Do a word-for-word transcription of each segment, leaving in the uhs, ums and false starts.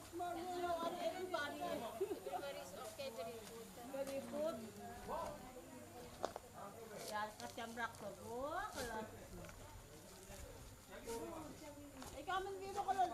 Good morning, everybody. Everybody's okay, very good. Very good. Yan, kasi ang black ko. Ikaw man dito ko lang.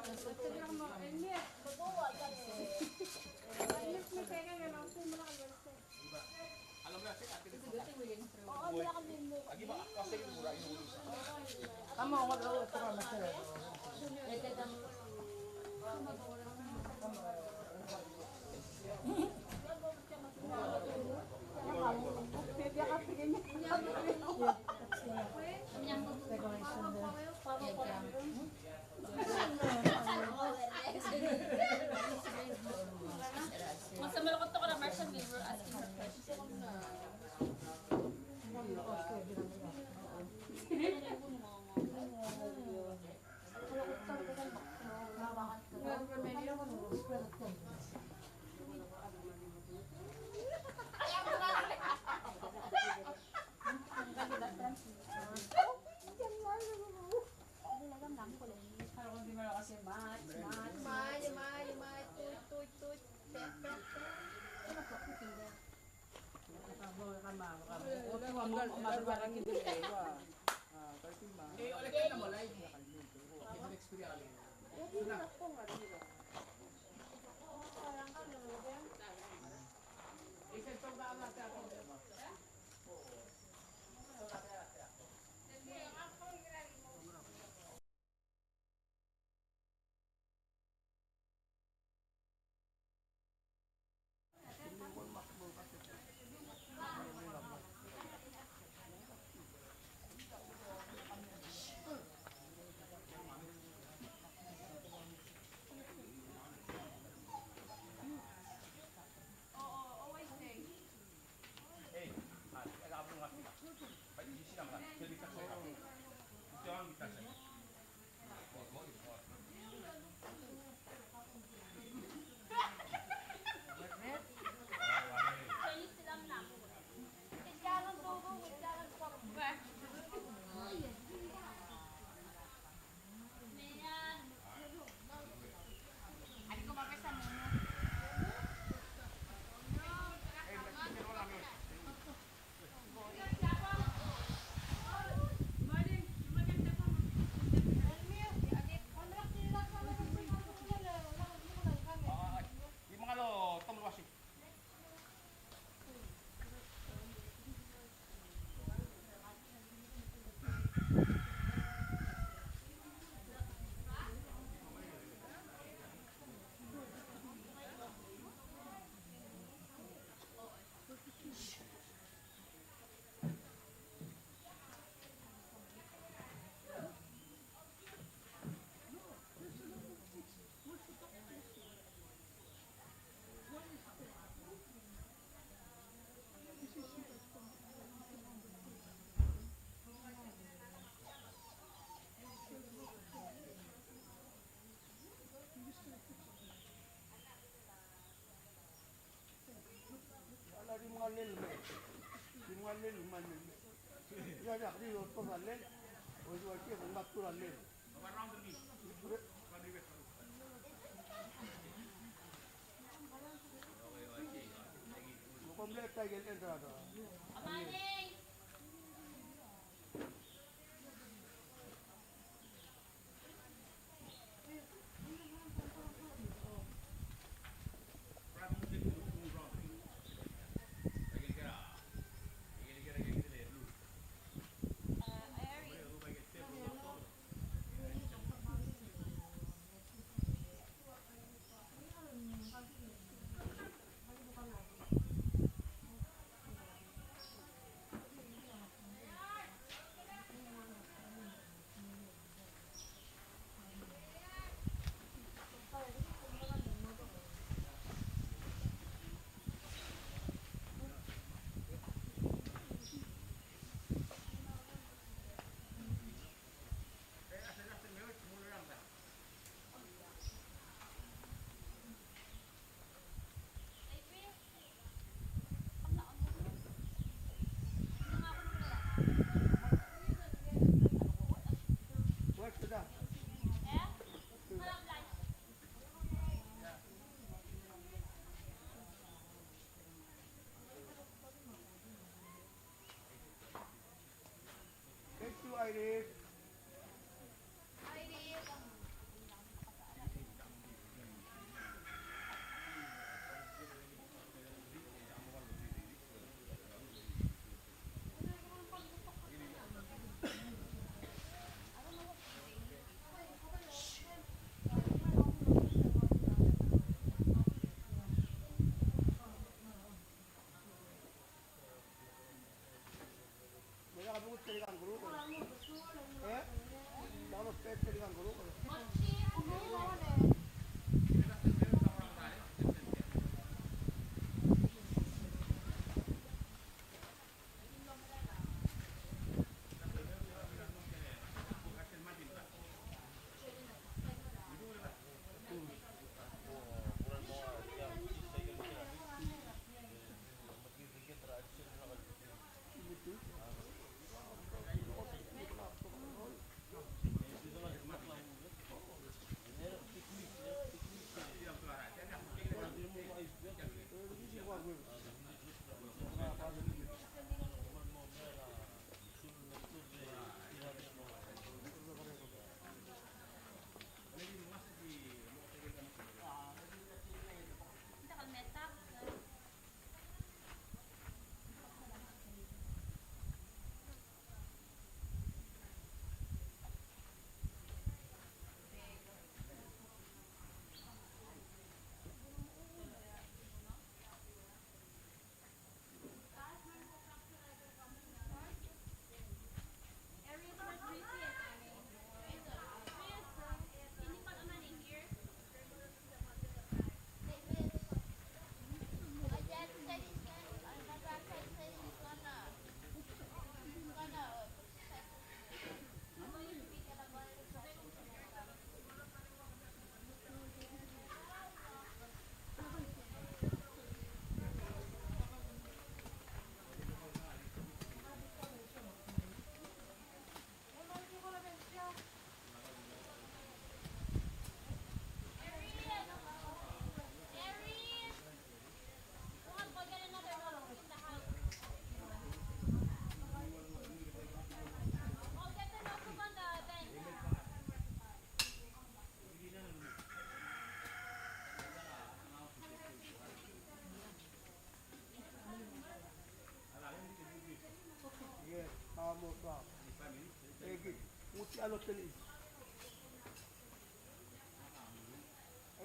Thank you, Irene.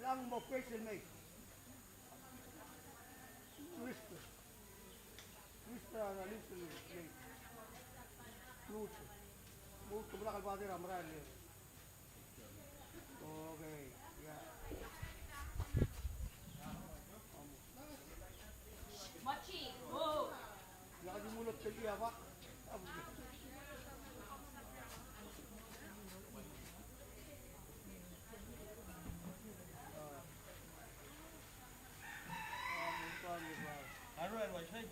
Chelechang mo face el mei. Whisper. Whisper a lift el mei. Lmuut. Lmuut, lak el bader a merael. Okay, ya. Vamos. Machi, go. Ya di mulot el ia, Pak. Aru, aru, aru.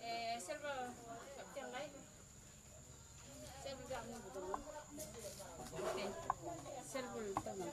Eh, sel bo, sel bo, sel bo, sel bo,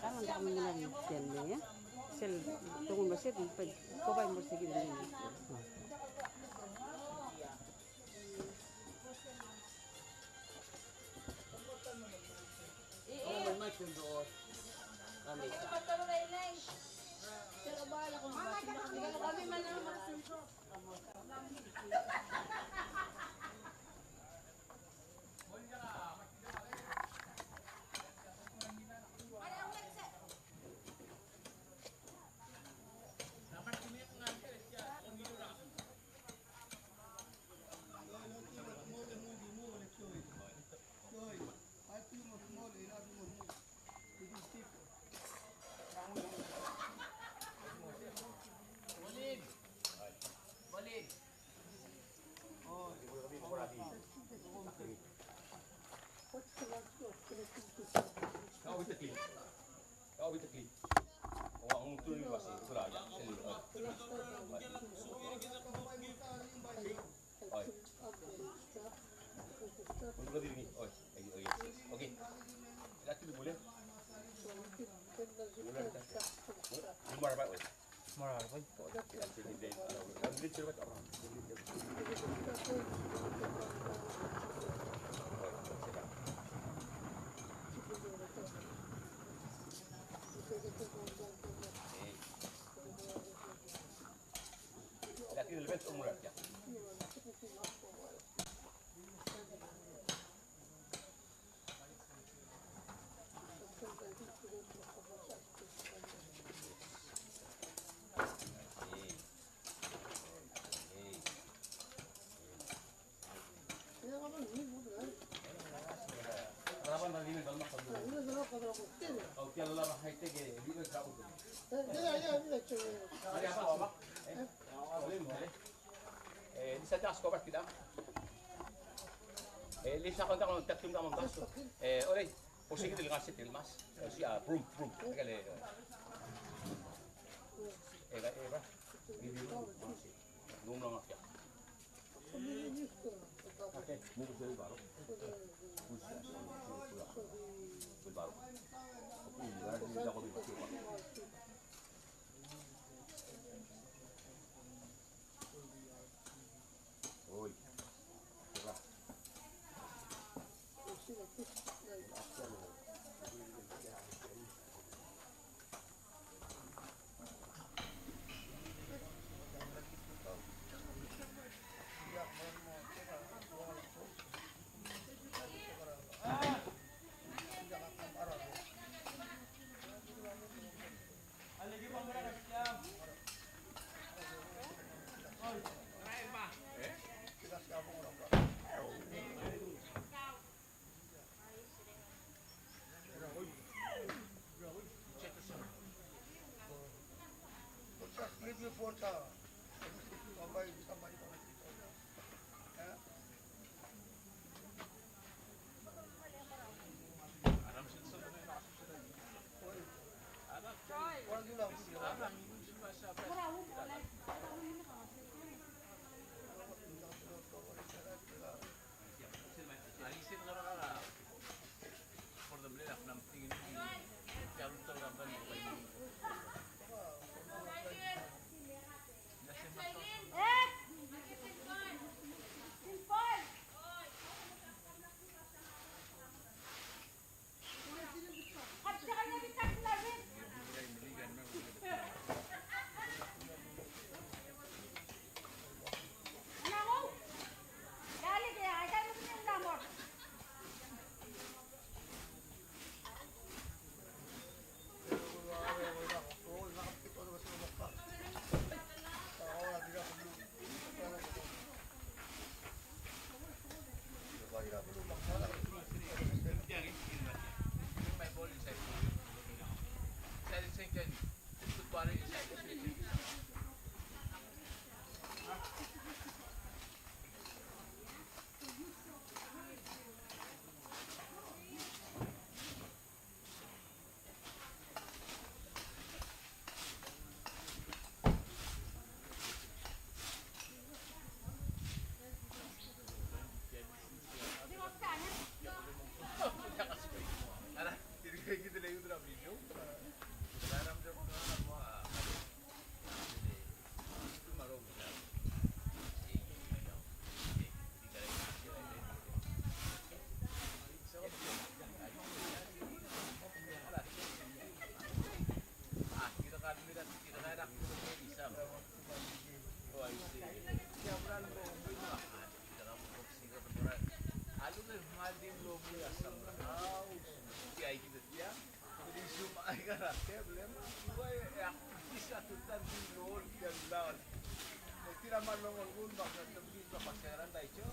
Tir a mla longerung, me a se te mkis me a se ngerang, daicho.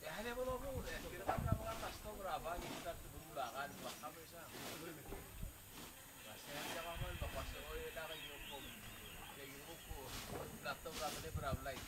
E a le bo lobung, e tir a mla longerung, a stop er a bai, e start el beluu el kall, me a kmal mesa. Me a se ngerang, e a kmal, me a se oi, e lak e ngii ko, e ngii ko, laptop er a beluu er a blai.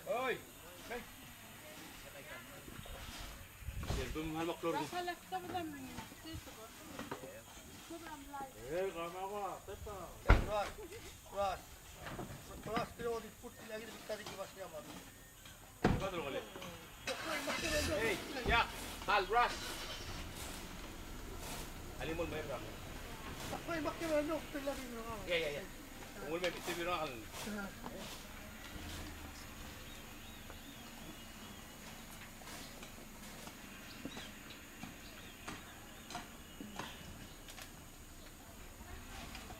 Oi. Ras, ras, ras. Ras, kilo di put lagi di tadi di mas nyaman. Ei, ya, al ras. Alimol mai ras. Ya, ya, ya. Ngul mai, tibi ras.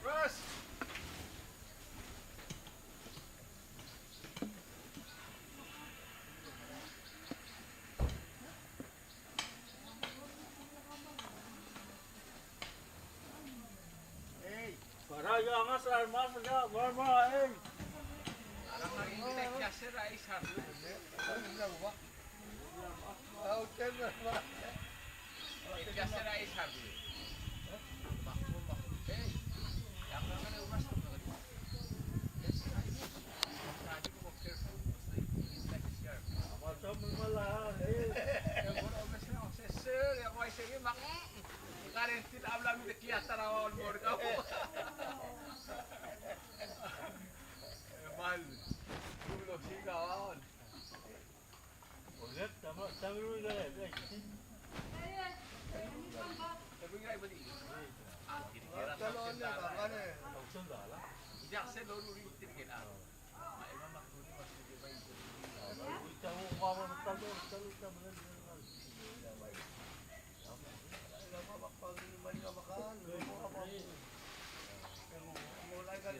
Ras.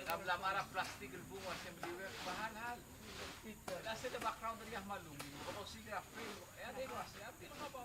Ka mla mera plastik el bung, a se mle ua bahal hal. Ka se de background er ngii a kmal ungil. Ko sel a frame, e a de ko a se a pil ka ba.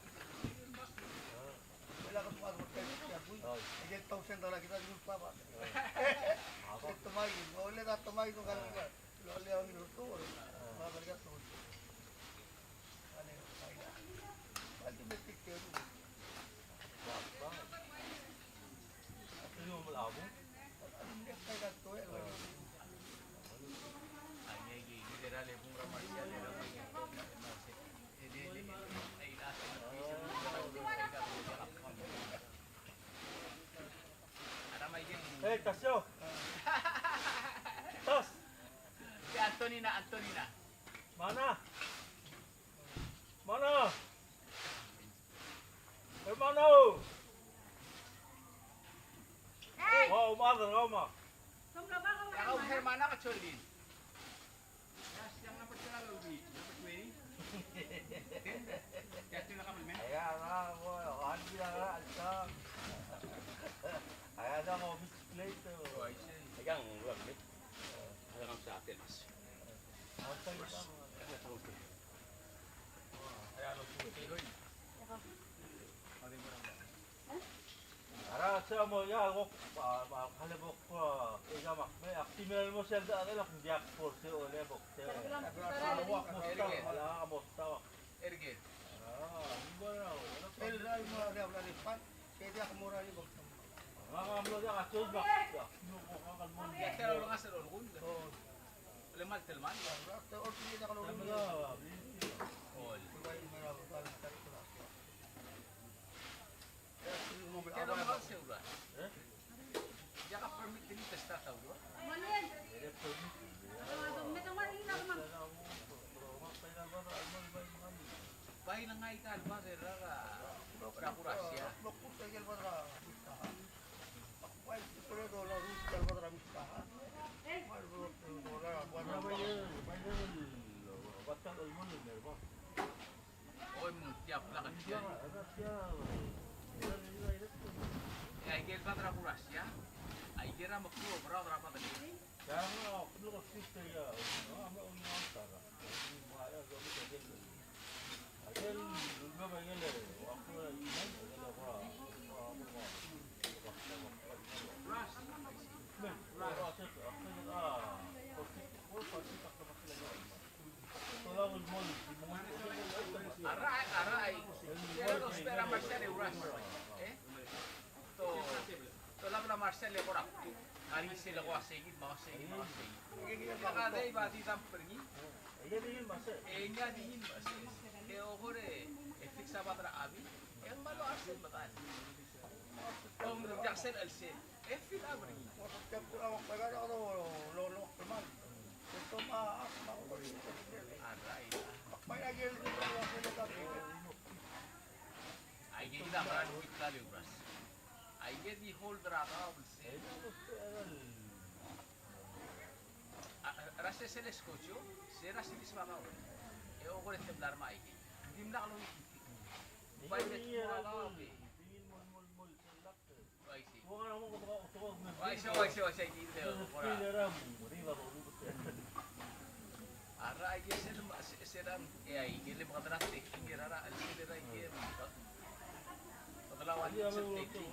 Ei, Tasio. Tas. Si Antonina, Antonina. Mana? Mana? Hermano. Hey. Wow, mother, kau ma. Kau hermana ke Jolin? Ara se mo ya, kuk, ba, ba, kale bok, e, ya mak me, ak di mera el mo sel da, da, lak diak por se, ole bok se. Mo sta, ala, mo sta, bak. Erker. Sel rai mo er a blai er a Ipal, se diak mo er a Ipal. Oi. Diak a permit el di testa a ureor. Bai le ngai a bad er a, er a kurasia. Oi, me ng tia blak el tia. E aike el bad er a kurasia, aike er a meklou a oberaod er a bad er ngii. A rrai, a rrai. Kede ousbech er a Marshall e Uras. E? Te, te olab er a Marshall e kora kuk. Ngar er ngii sel ko a seikid, me a seikid, me a seikid. Kede dei ba di dump er ngii. E ngii a di ngii el Marshall. E okor e fix a bad er a Abby. E ng mlo er sel medal. Ng diak sel chelsel. E fill up er ngii. A rrai. Aike kid a mera el klalo e Uras. Aike di hold er a daob el sel. A, a, er a sesei el skojo, se er a siliseb a daob. E okor e te bla er ngii aike. Dimlak lolekoi. Bai le te mo a daob e. Uaisei. Uaisei, uaisei, uaisei, kid el kora. A rrai, aike sel, se-, sel, e aike el mekedong er a taking er a, el sel er aike el mekedong. Mekedong a uaisei el taking.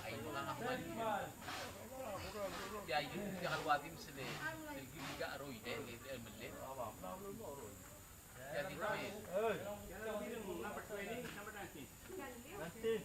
Ai, mengang a mali. Tia, aike el ua di mle sel, el kirel a roi, e, e, e, mle. Number twenty, number nineteen. Nineteen.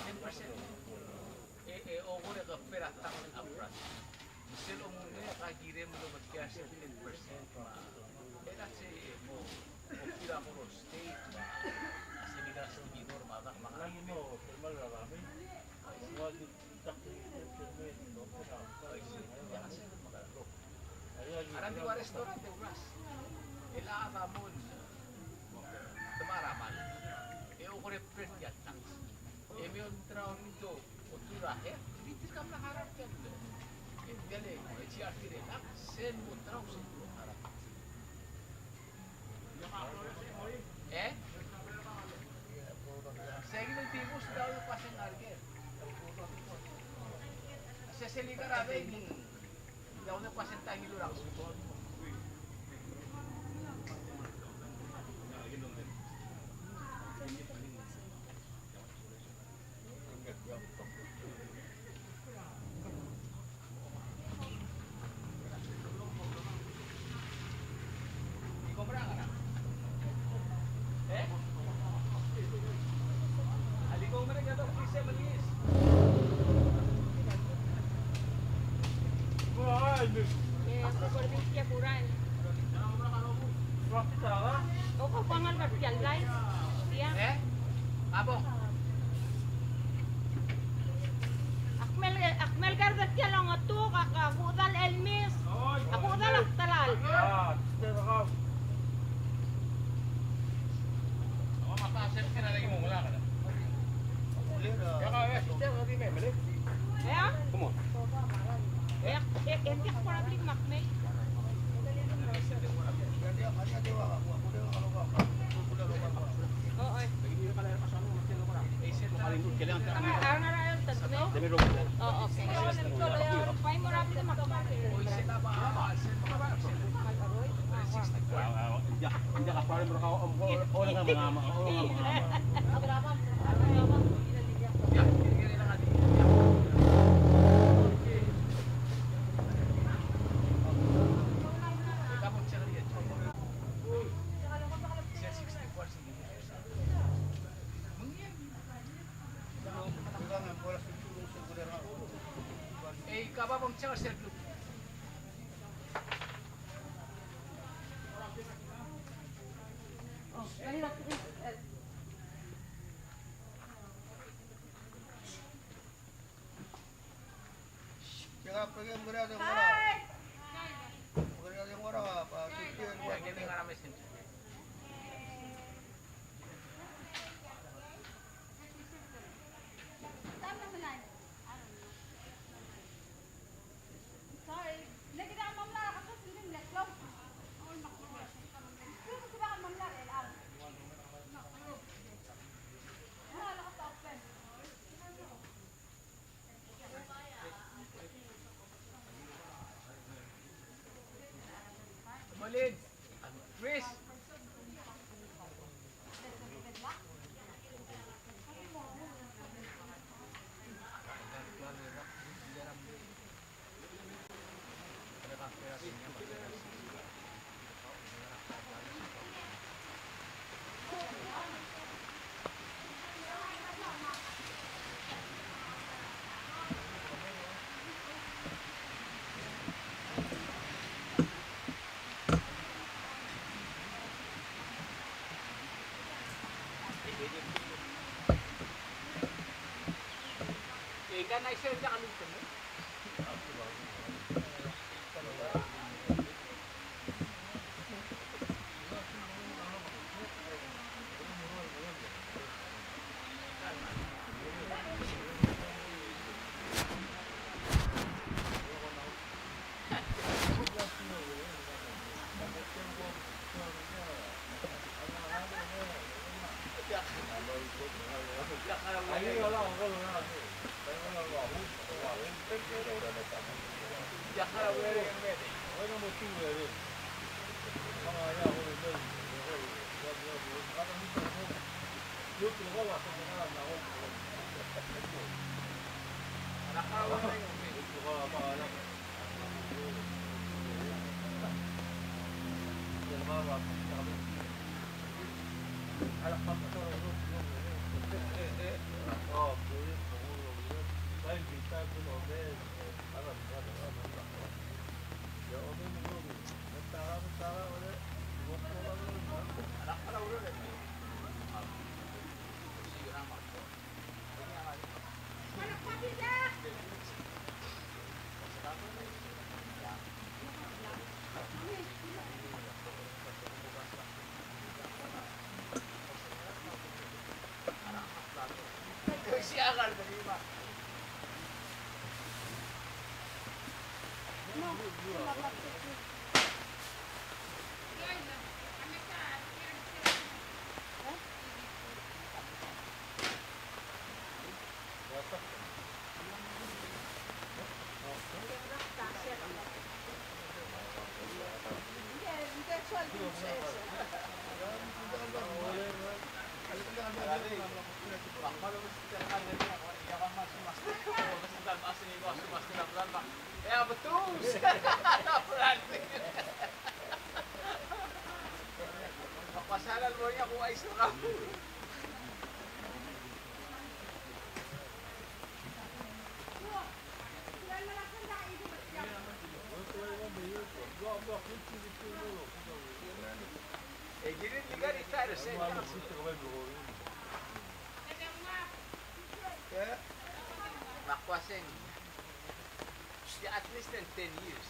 Ten percent. E, e, okor e ke feel a tax upfront. Sel omengei a kirem el omekiis er a ten percent. E a se mo, mo feel a kora state, a se mera state mo, mo, mo, mo, a re di ua restaurant e uras. E a chad a mo, te mera mal. E okor e feel a tax. E me ongtra ongdo, otura, e, di tirka mla harau el, e, diak le, e, GRT er a tax, sel mo ongtra sel mo harau. E? Sei kid el dibus el dau el pasen ngar er ker. Sei sel ikar a bek el dau el pasen ta ngiluu er a E, a bo. Ak mle, ak mle ker er tia el ongetuk, ak, ak uchul el mis, ak uchul a ktelal. Ea? Ea, e, e, ng di ak kora blik me ak mei. Oo, e. Ei, ka ba bong chang sel group. Molins. Chris. At least in ten years.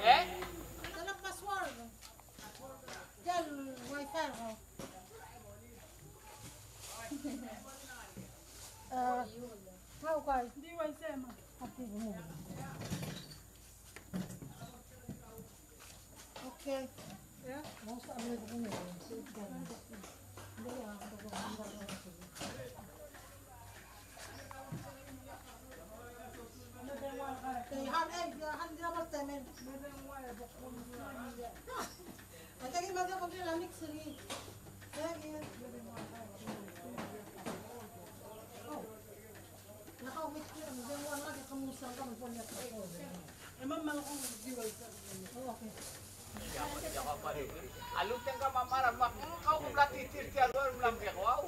Eh? Dial wifi ko. Eh, how guys? Di wifi ma. Okay, remove. Okay. Ya. Vamos a abrir uno. A lutengka me a mera, me kau a mla titir tia el ua el mla mle kau.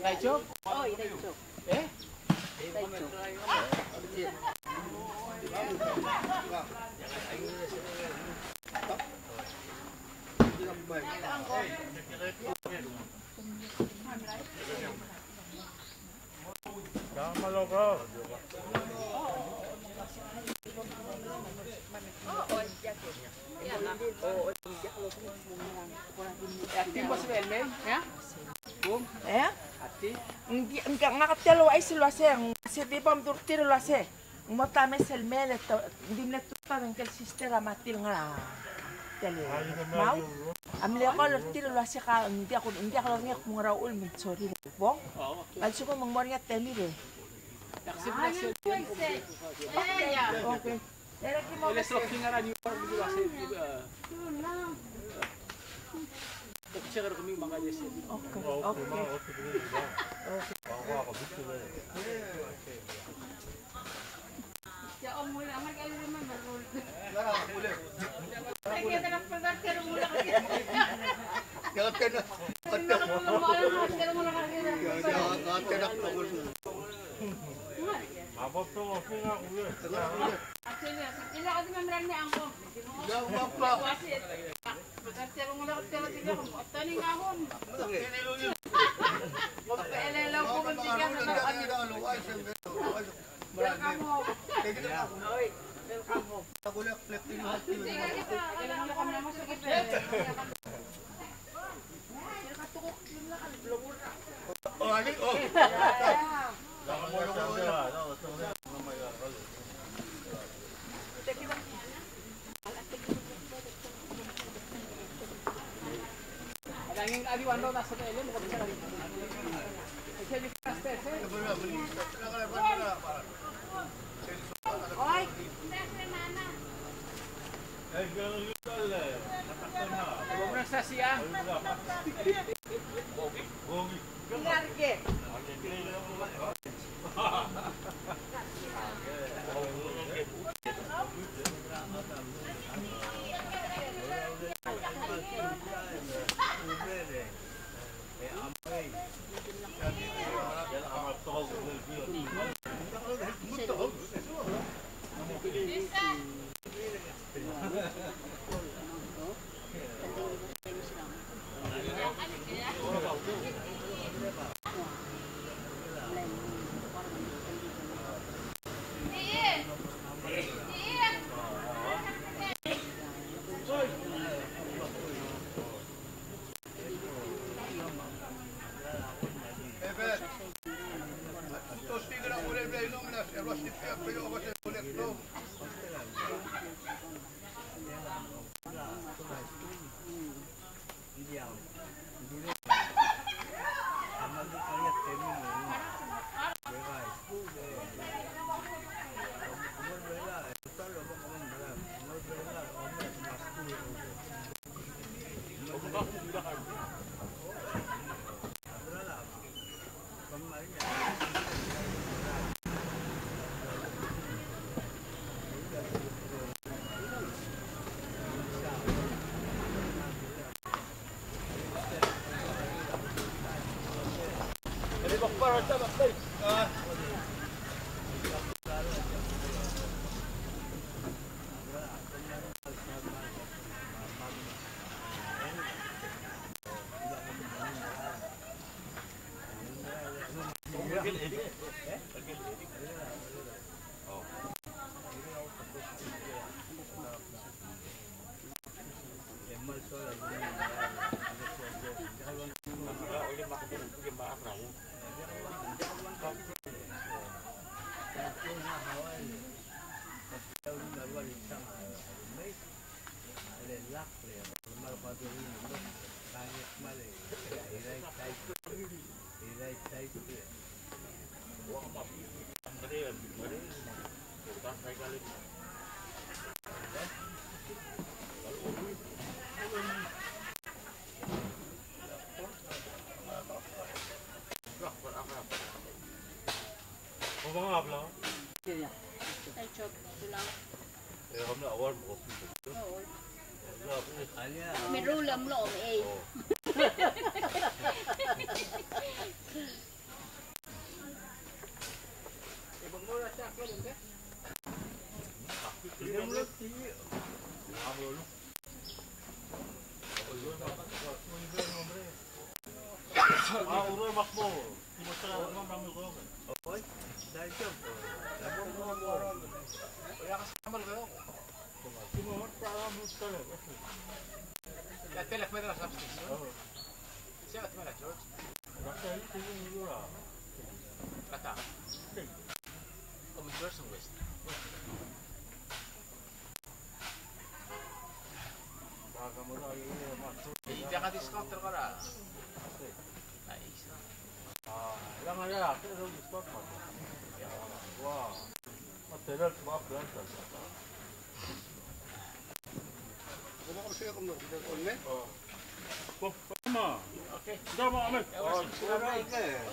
Taicho? Oi, Taicho. Eh? Taicho. Ah, iya. E? Ng di, ng, ngak a tia el ouchais el uase, ng se di bo mdu er tir el uase ng mo tames el mei e te, ng di mle tutau e ngike el sister a matil ngar a tia el mau. A mle call er tir el uase ka, ng diak, ng diak lodengei el kmo ngera uchul me ng sorir el bong. A lsekum ng mo er ngii a temir e. Okay. Okay, okay.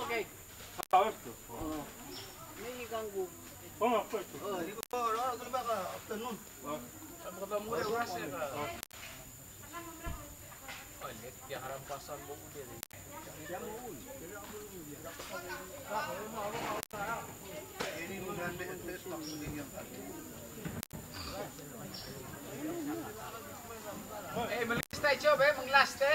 Okay. Okay. Eh, me ng last e, Job, eh, me ng last e.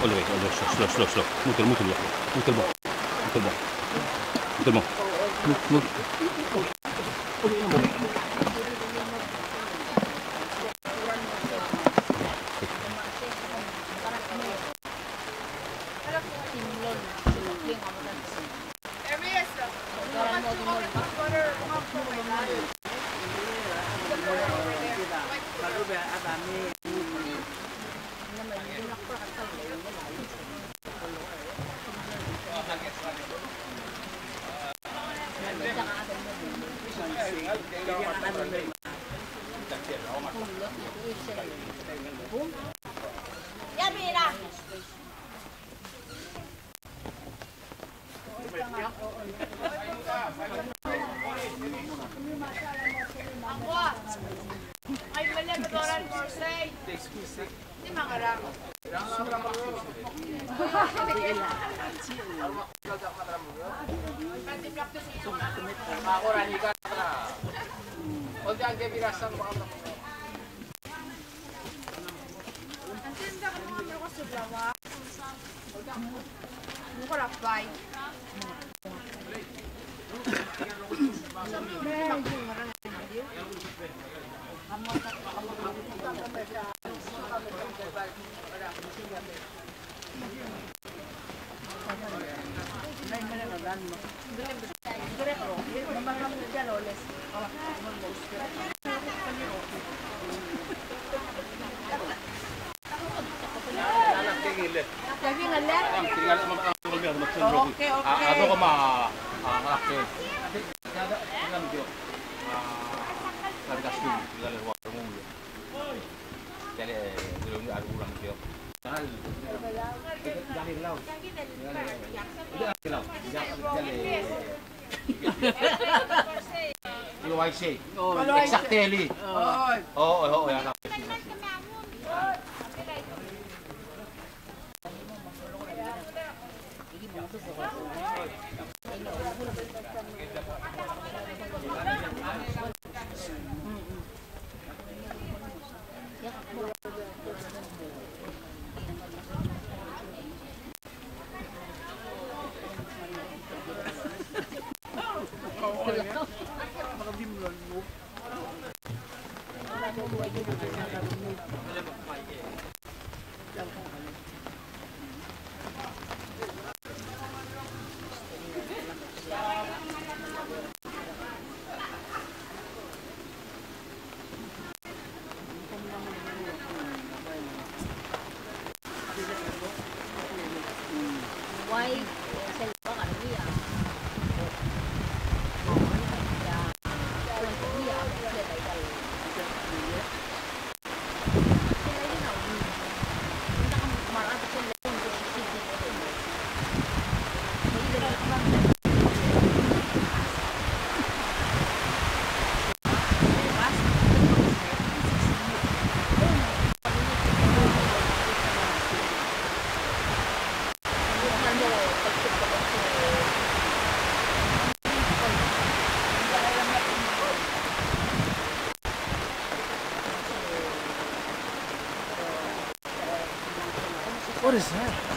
All the way, all the way, slow, slow, slow, slow. Mutel, mutel, mutel mo. Mutel mo. Mutel mo. Mut, mut. Exactly. Oh, oh, oh, yeah. What is that?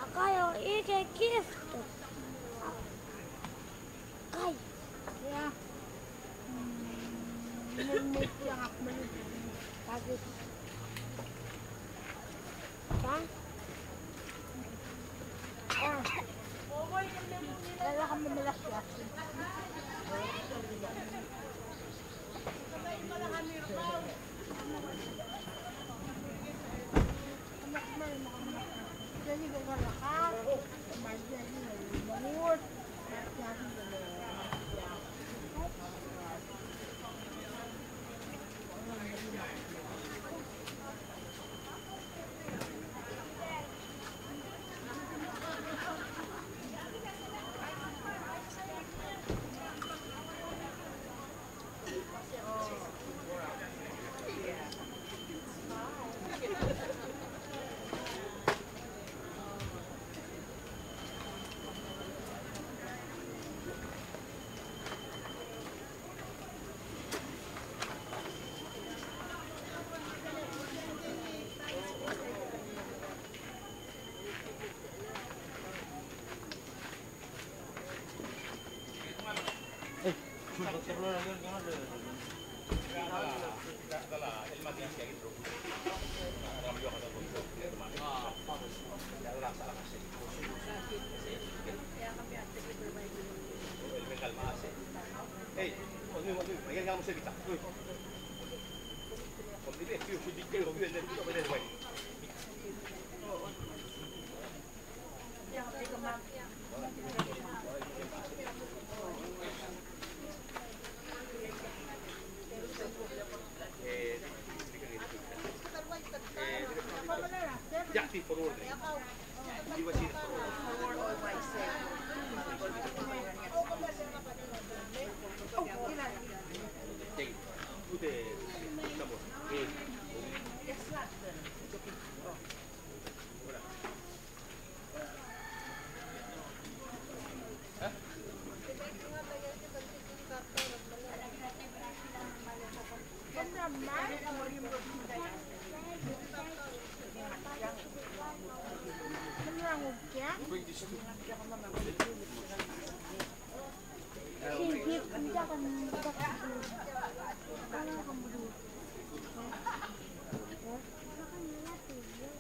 Akaio ike gift. Kai. Ia. Nel mei tiang ak meliu. Tang. Ah. Lala kami melas ya.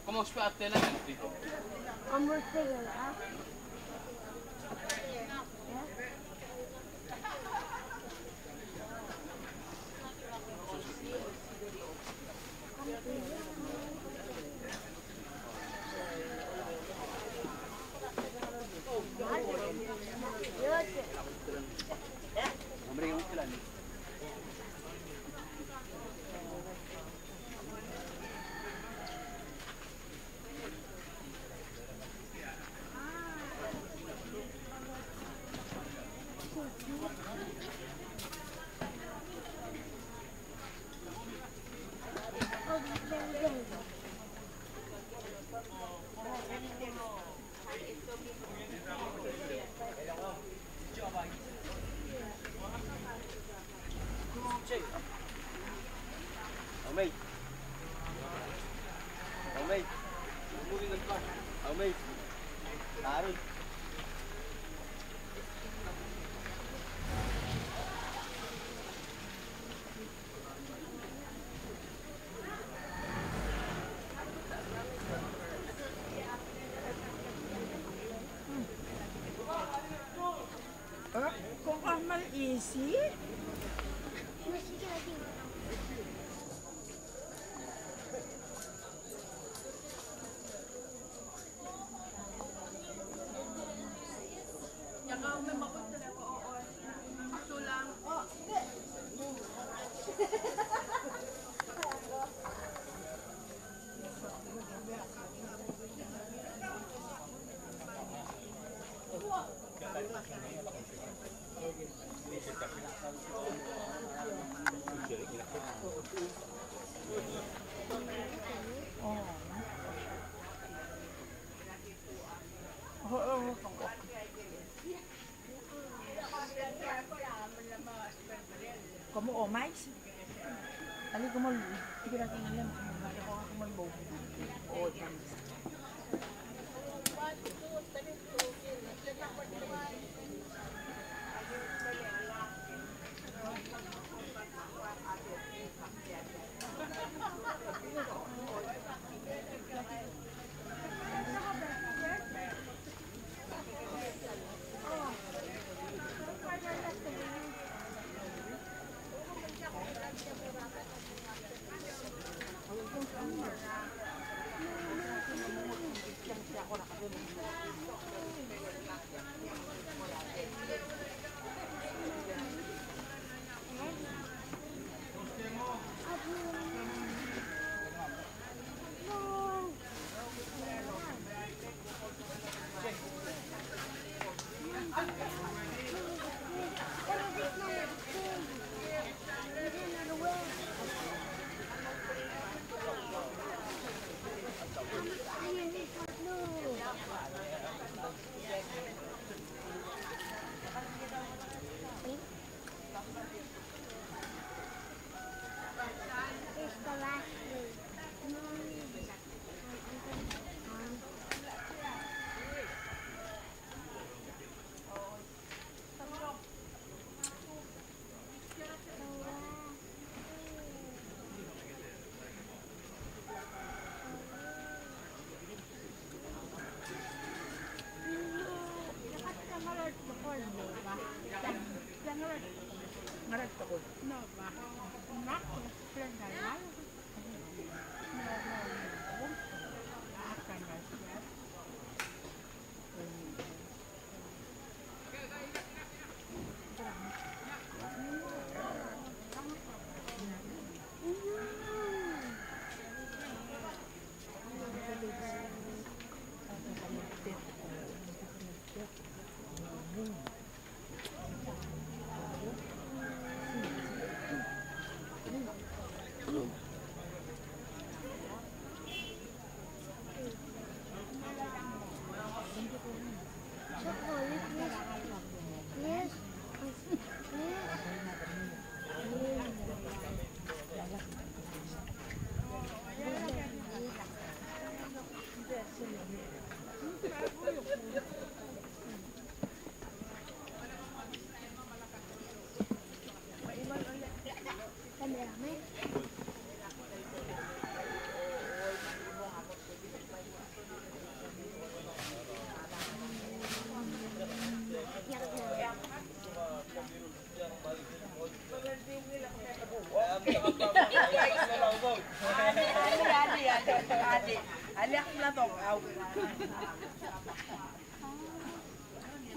¿Cómo está la gente? ¿Cómo está la gente?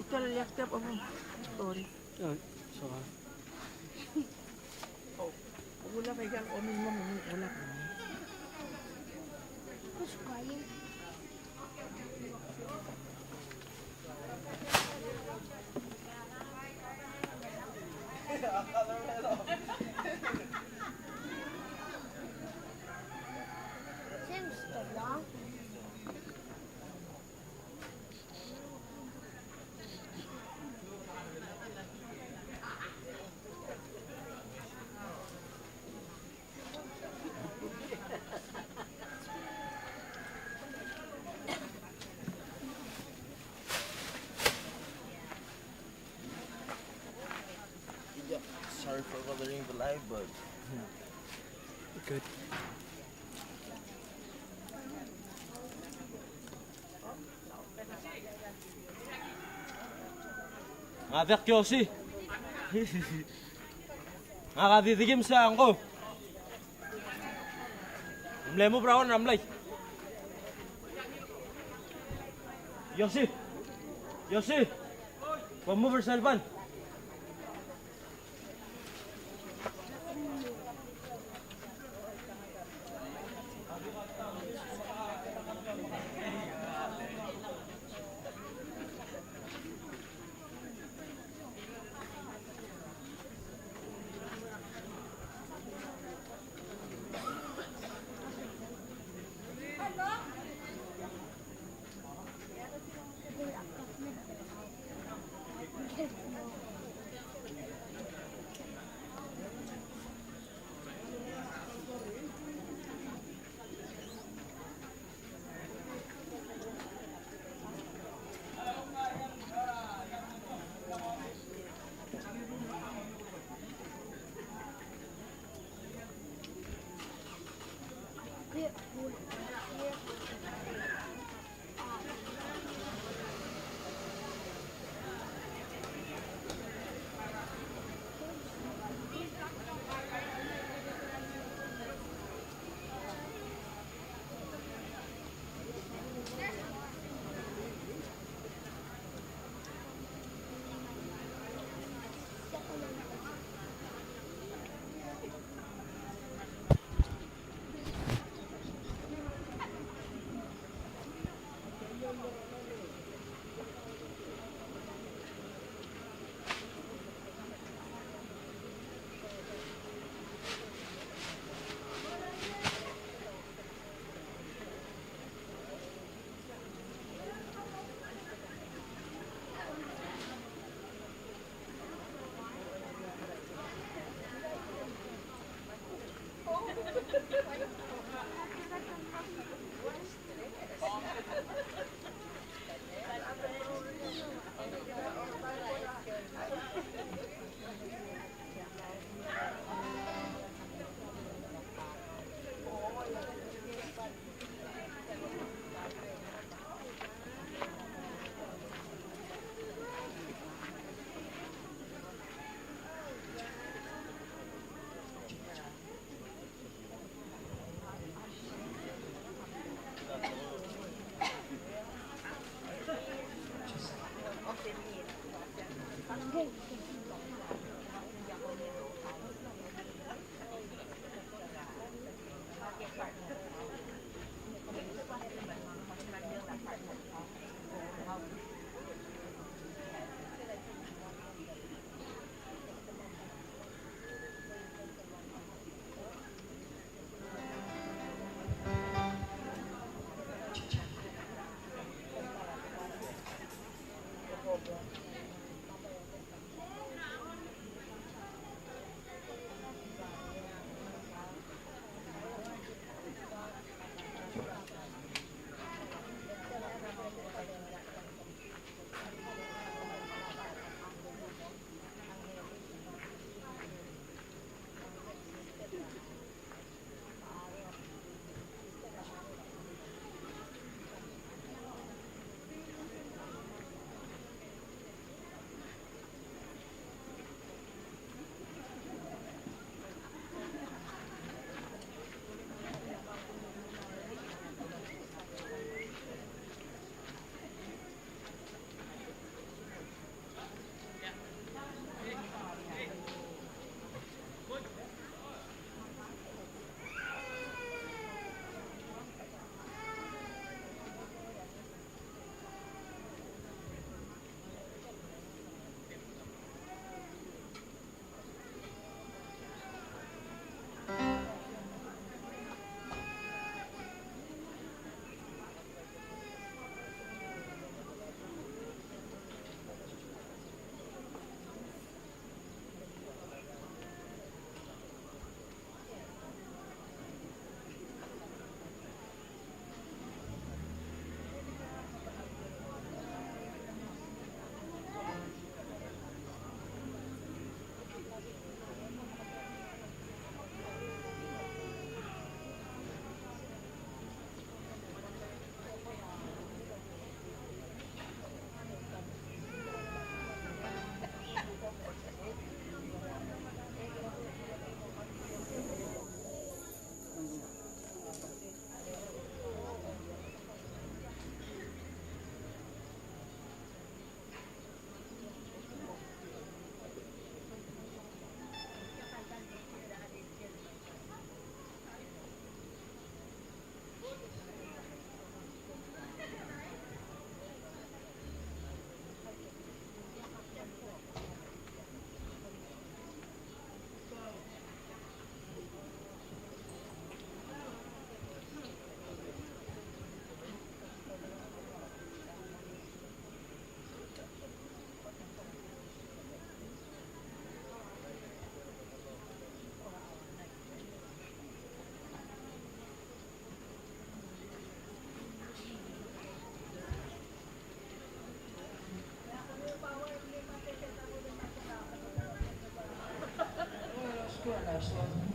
Uta el liak tiap omong. Sorry. Oh, sorry. Yeah, sorry for bothering the live, but good. Ngak a diak Yosi. Ngak a di dikim se a ngko. Mle move er a one er a mlai. Yosi. Yosi. Bo move er sel ban. Square, square.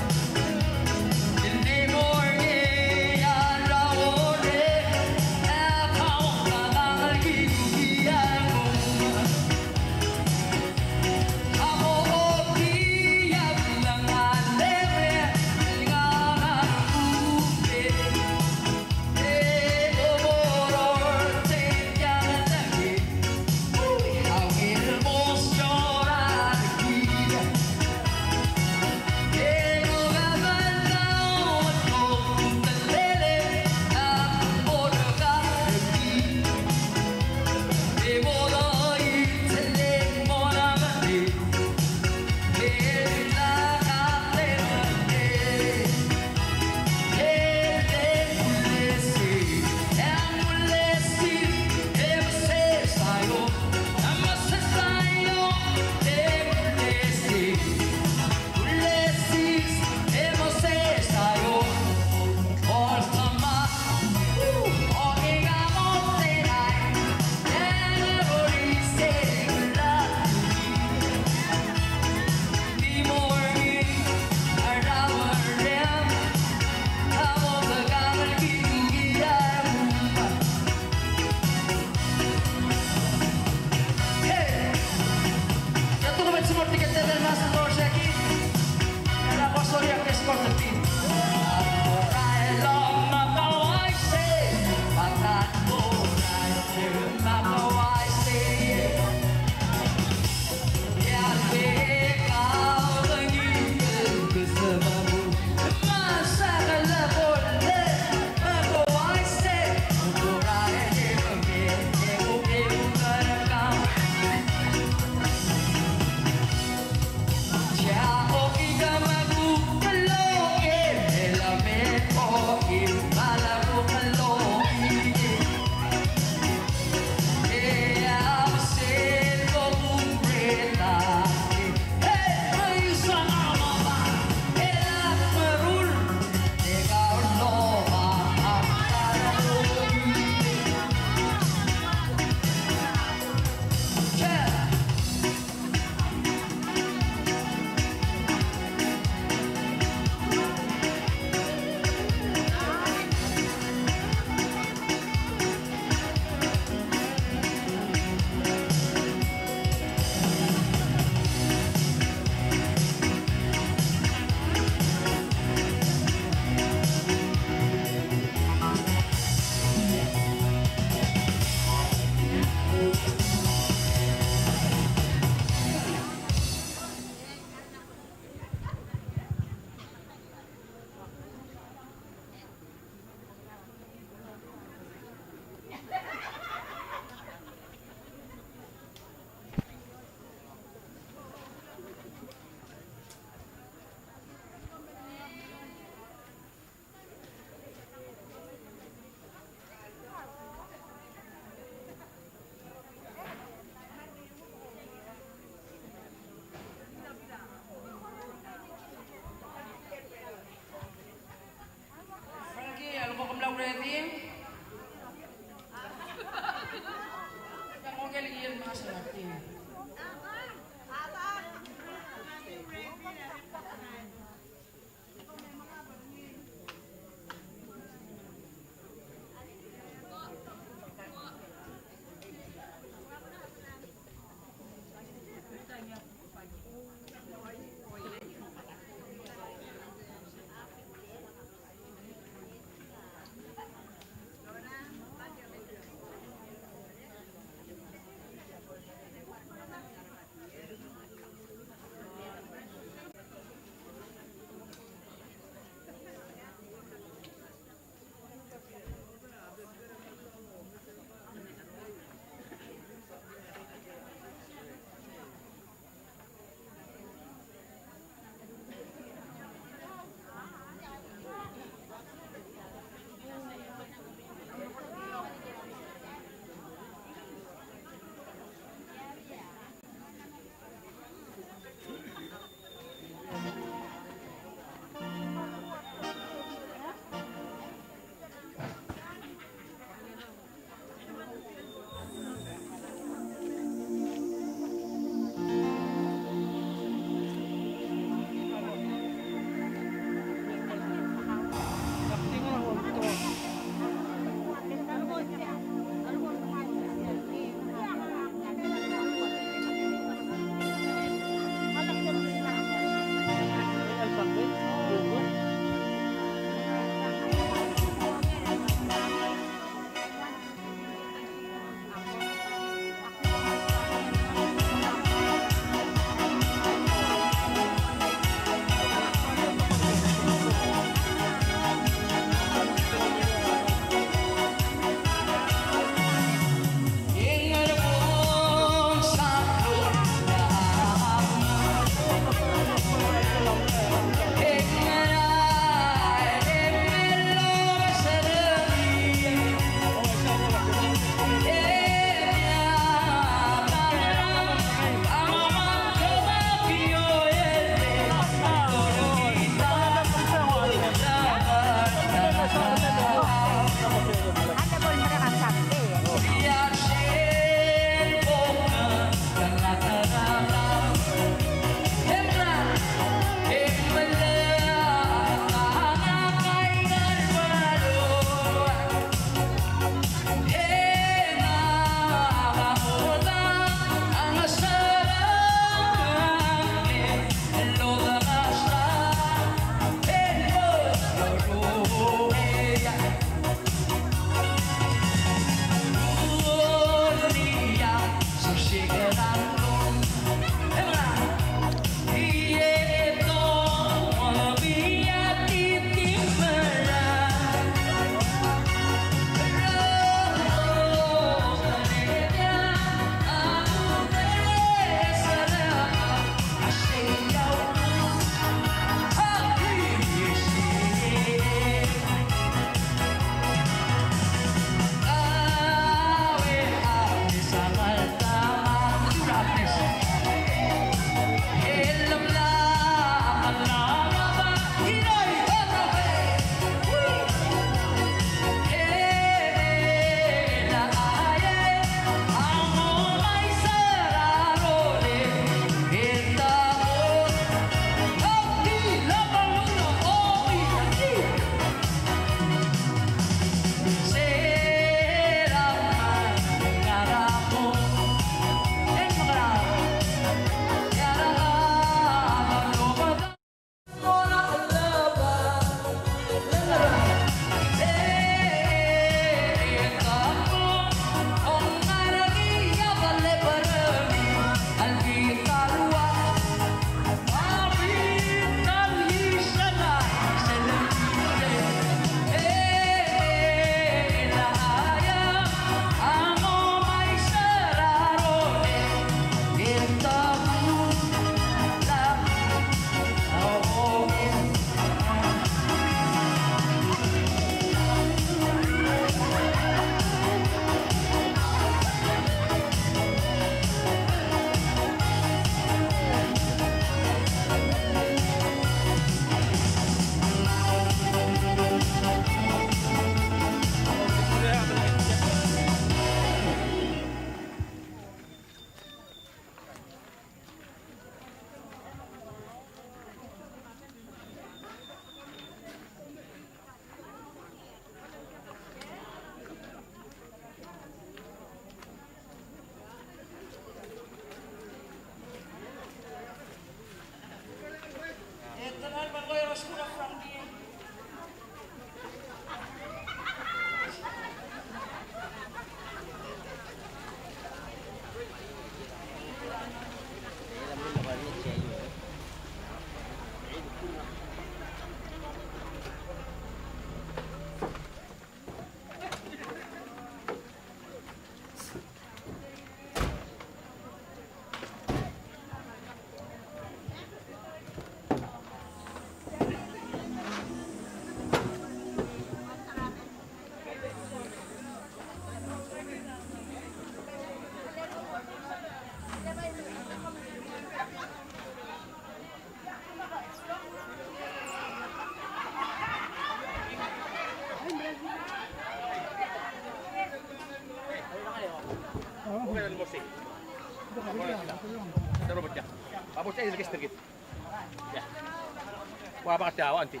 Ua, bakal tia, ua, auntie.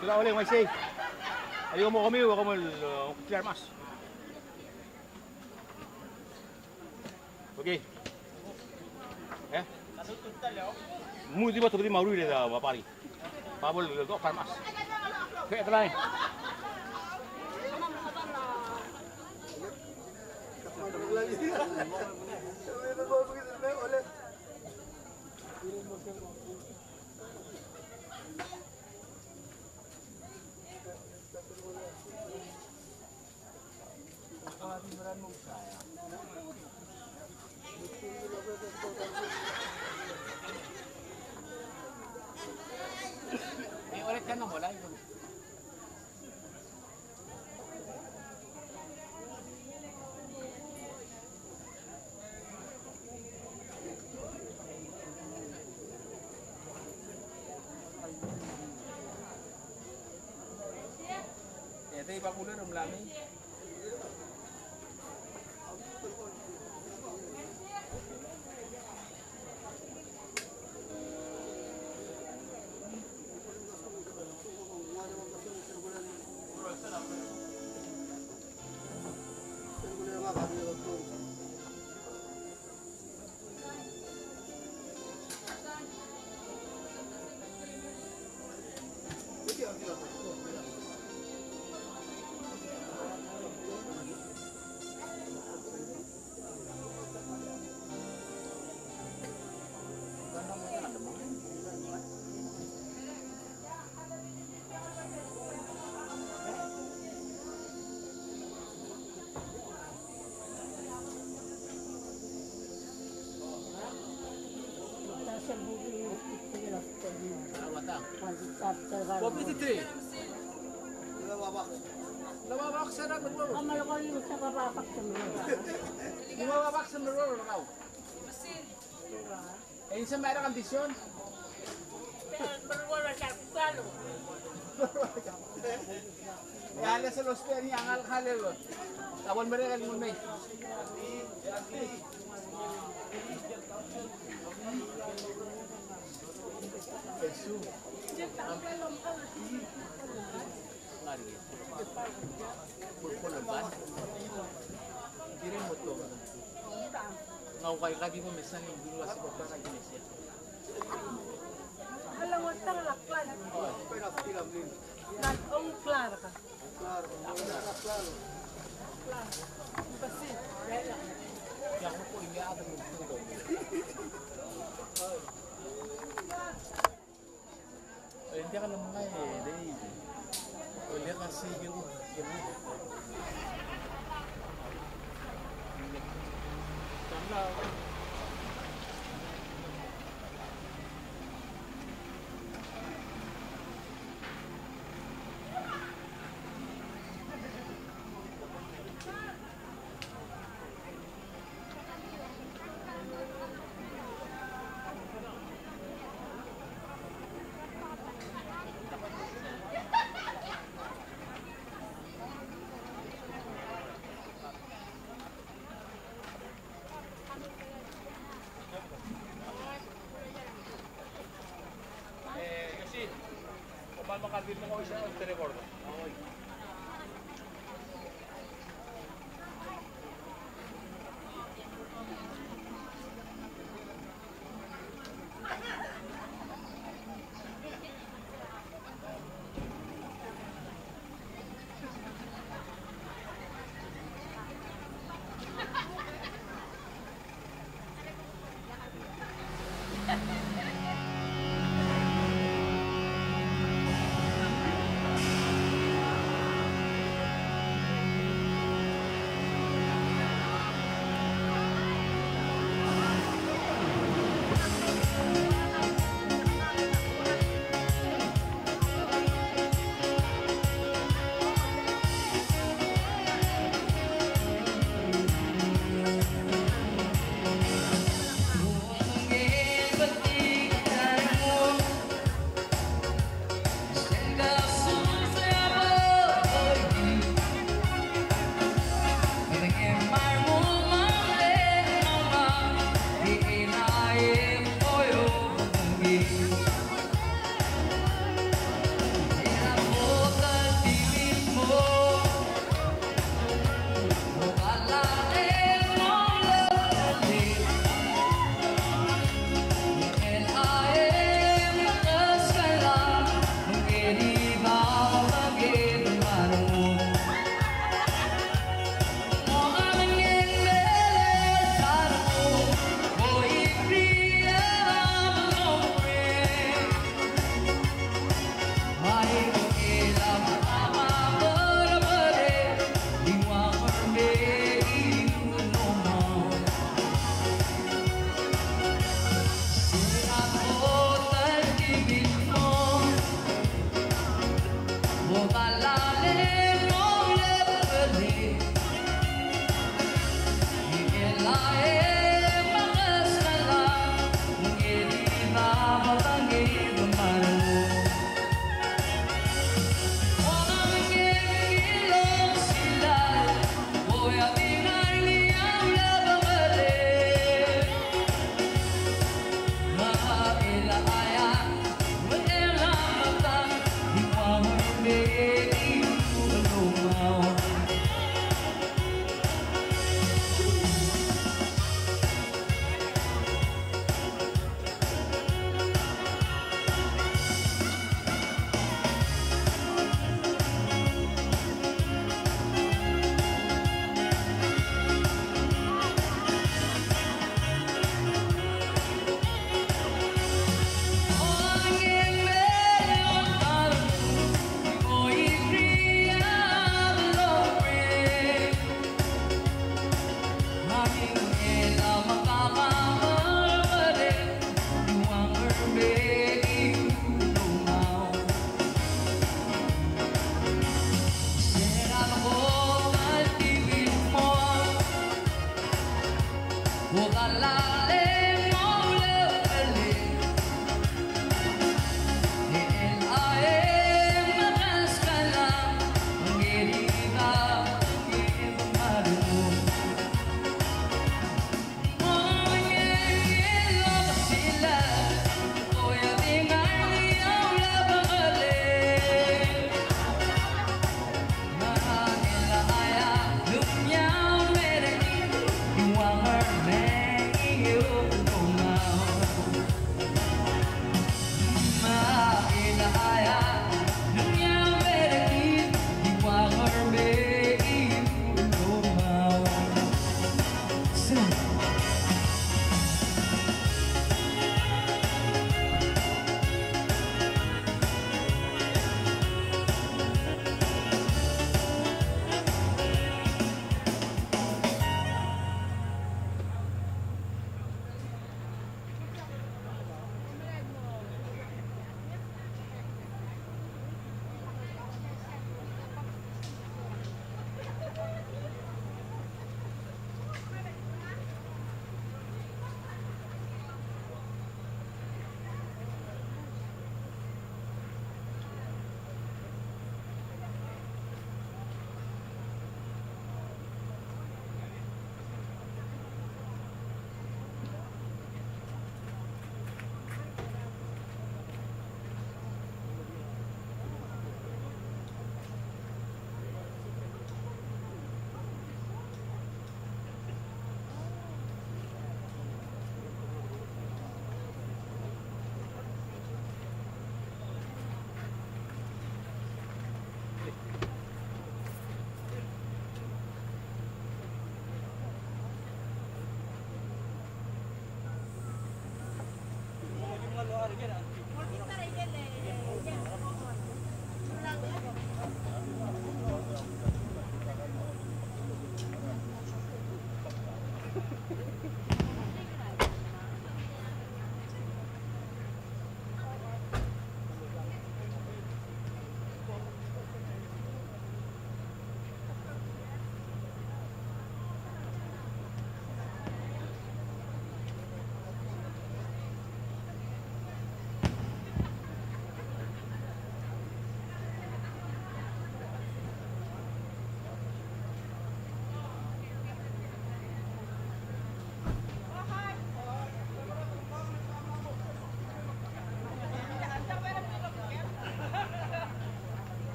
Tia, ua, le, uaisei. Aika mo kemiu, e kom el, e, clear mask. Okay. E? Mo di ba, di mo rullii a body. Bubble, e, clear mask. Okay, try. E ng sebeched el condition. E a lsel ousbech er ngii a ngalek, a lebo. A bo lemerek el nguu el mei. Ng uaika di bo mesang el dilu a se ko kora kinesia. E ng diak lemengai e dei. Ole ka sei ke u, ke u.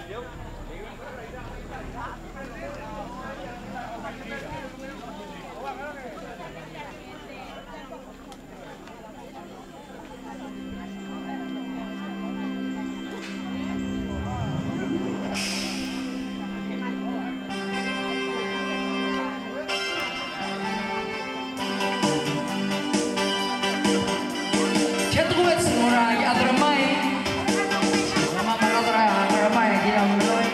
Tia el tuobed el mo er a Adramae. Adramae, Adramae,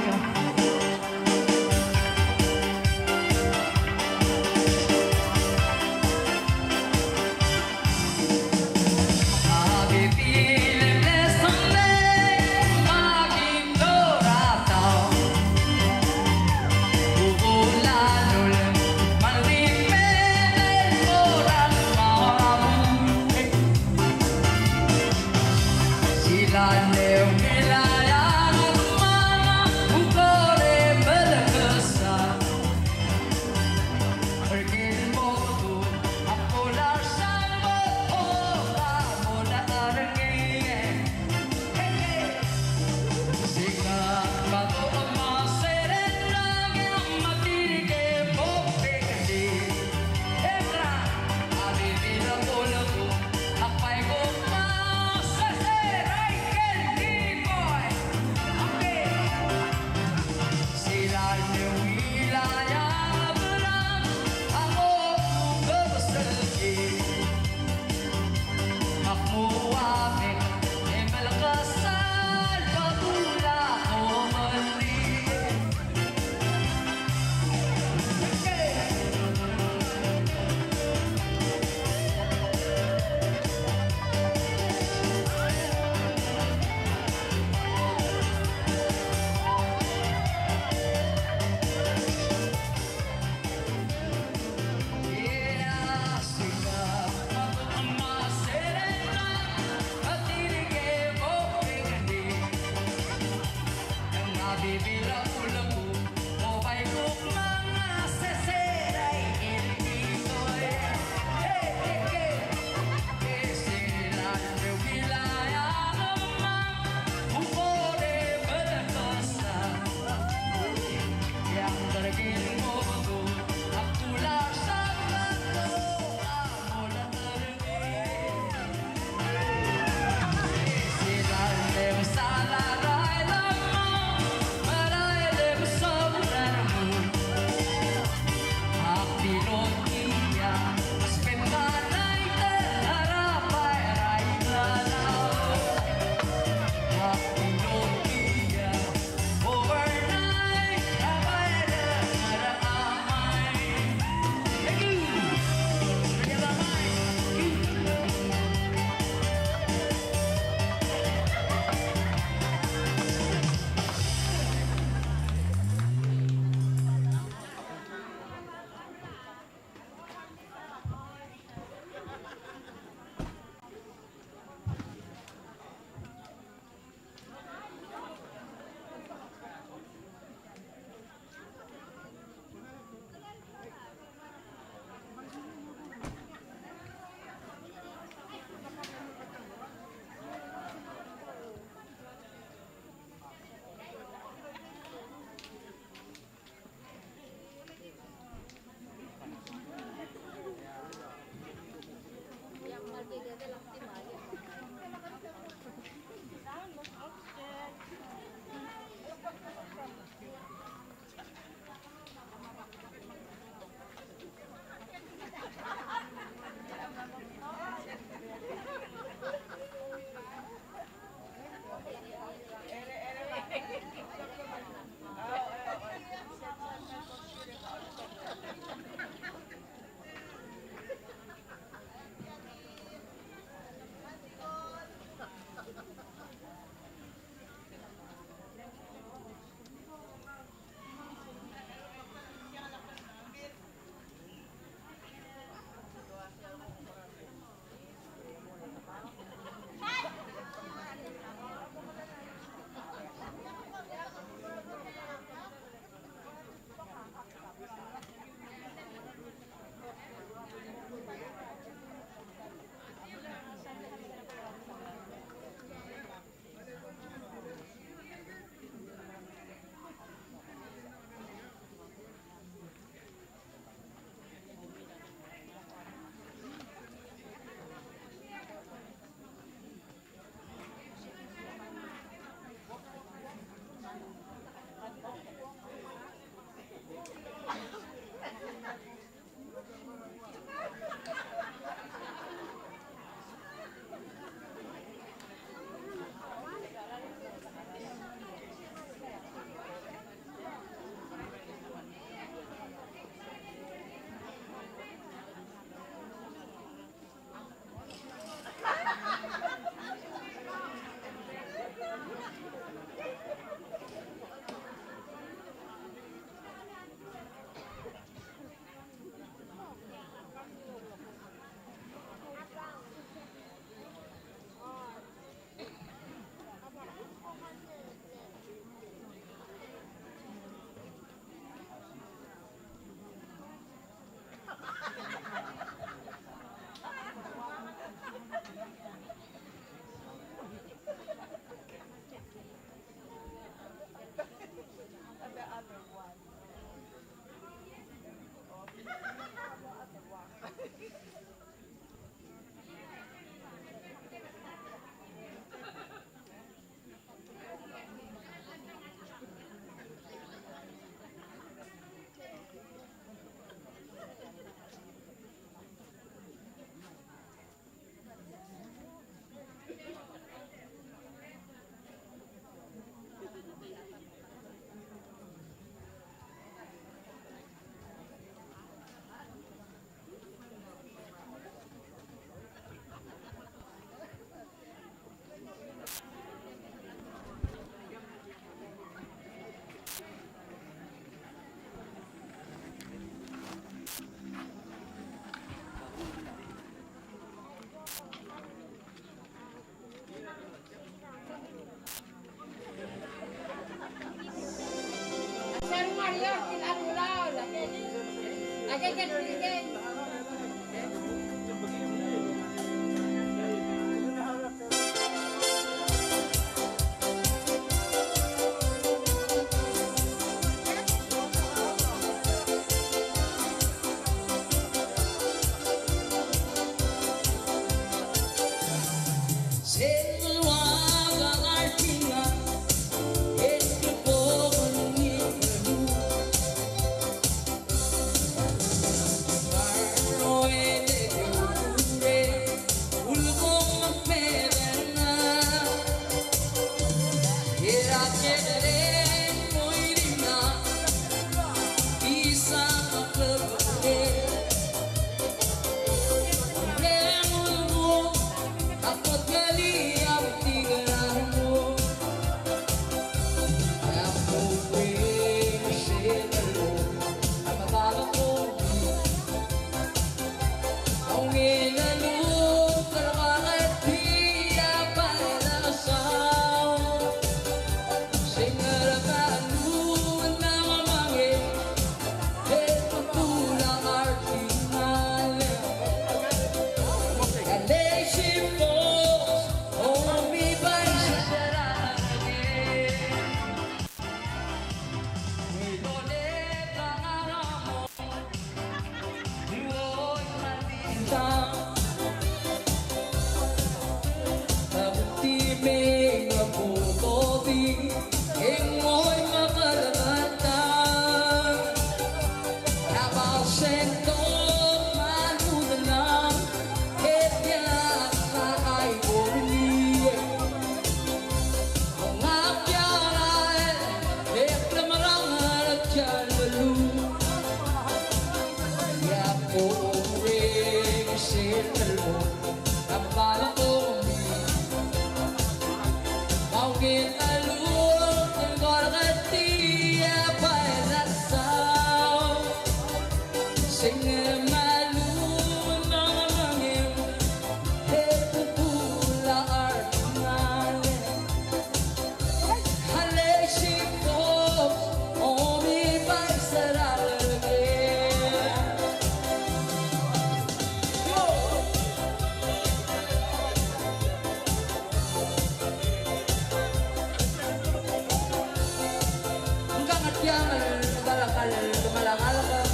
Ngkang a tiang el kmal a kmal kemelangalek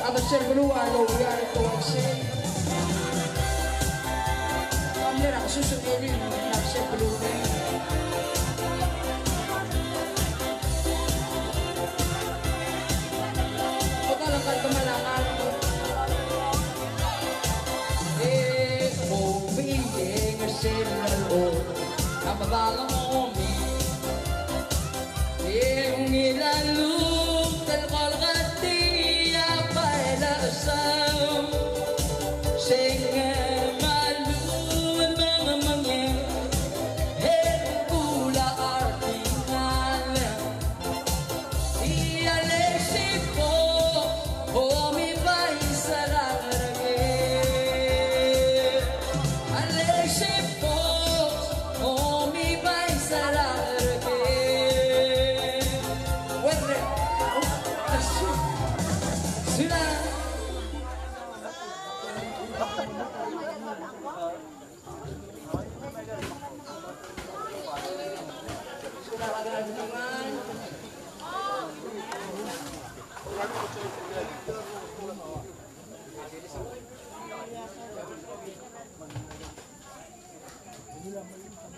a mesterir el beluu a loureor er tia el uaisei. A mle er a kesus er ngii el mesterir el beluu er ngii. Kmal a kmal kemelangalek. E mo mei e ng sel o a medal a mo mei. E ungil a lluut el kolketii a bai el chesau. Se ng kmal lmuut el mengmengii e ng kuk a ardingel.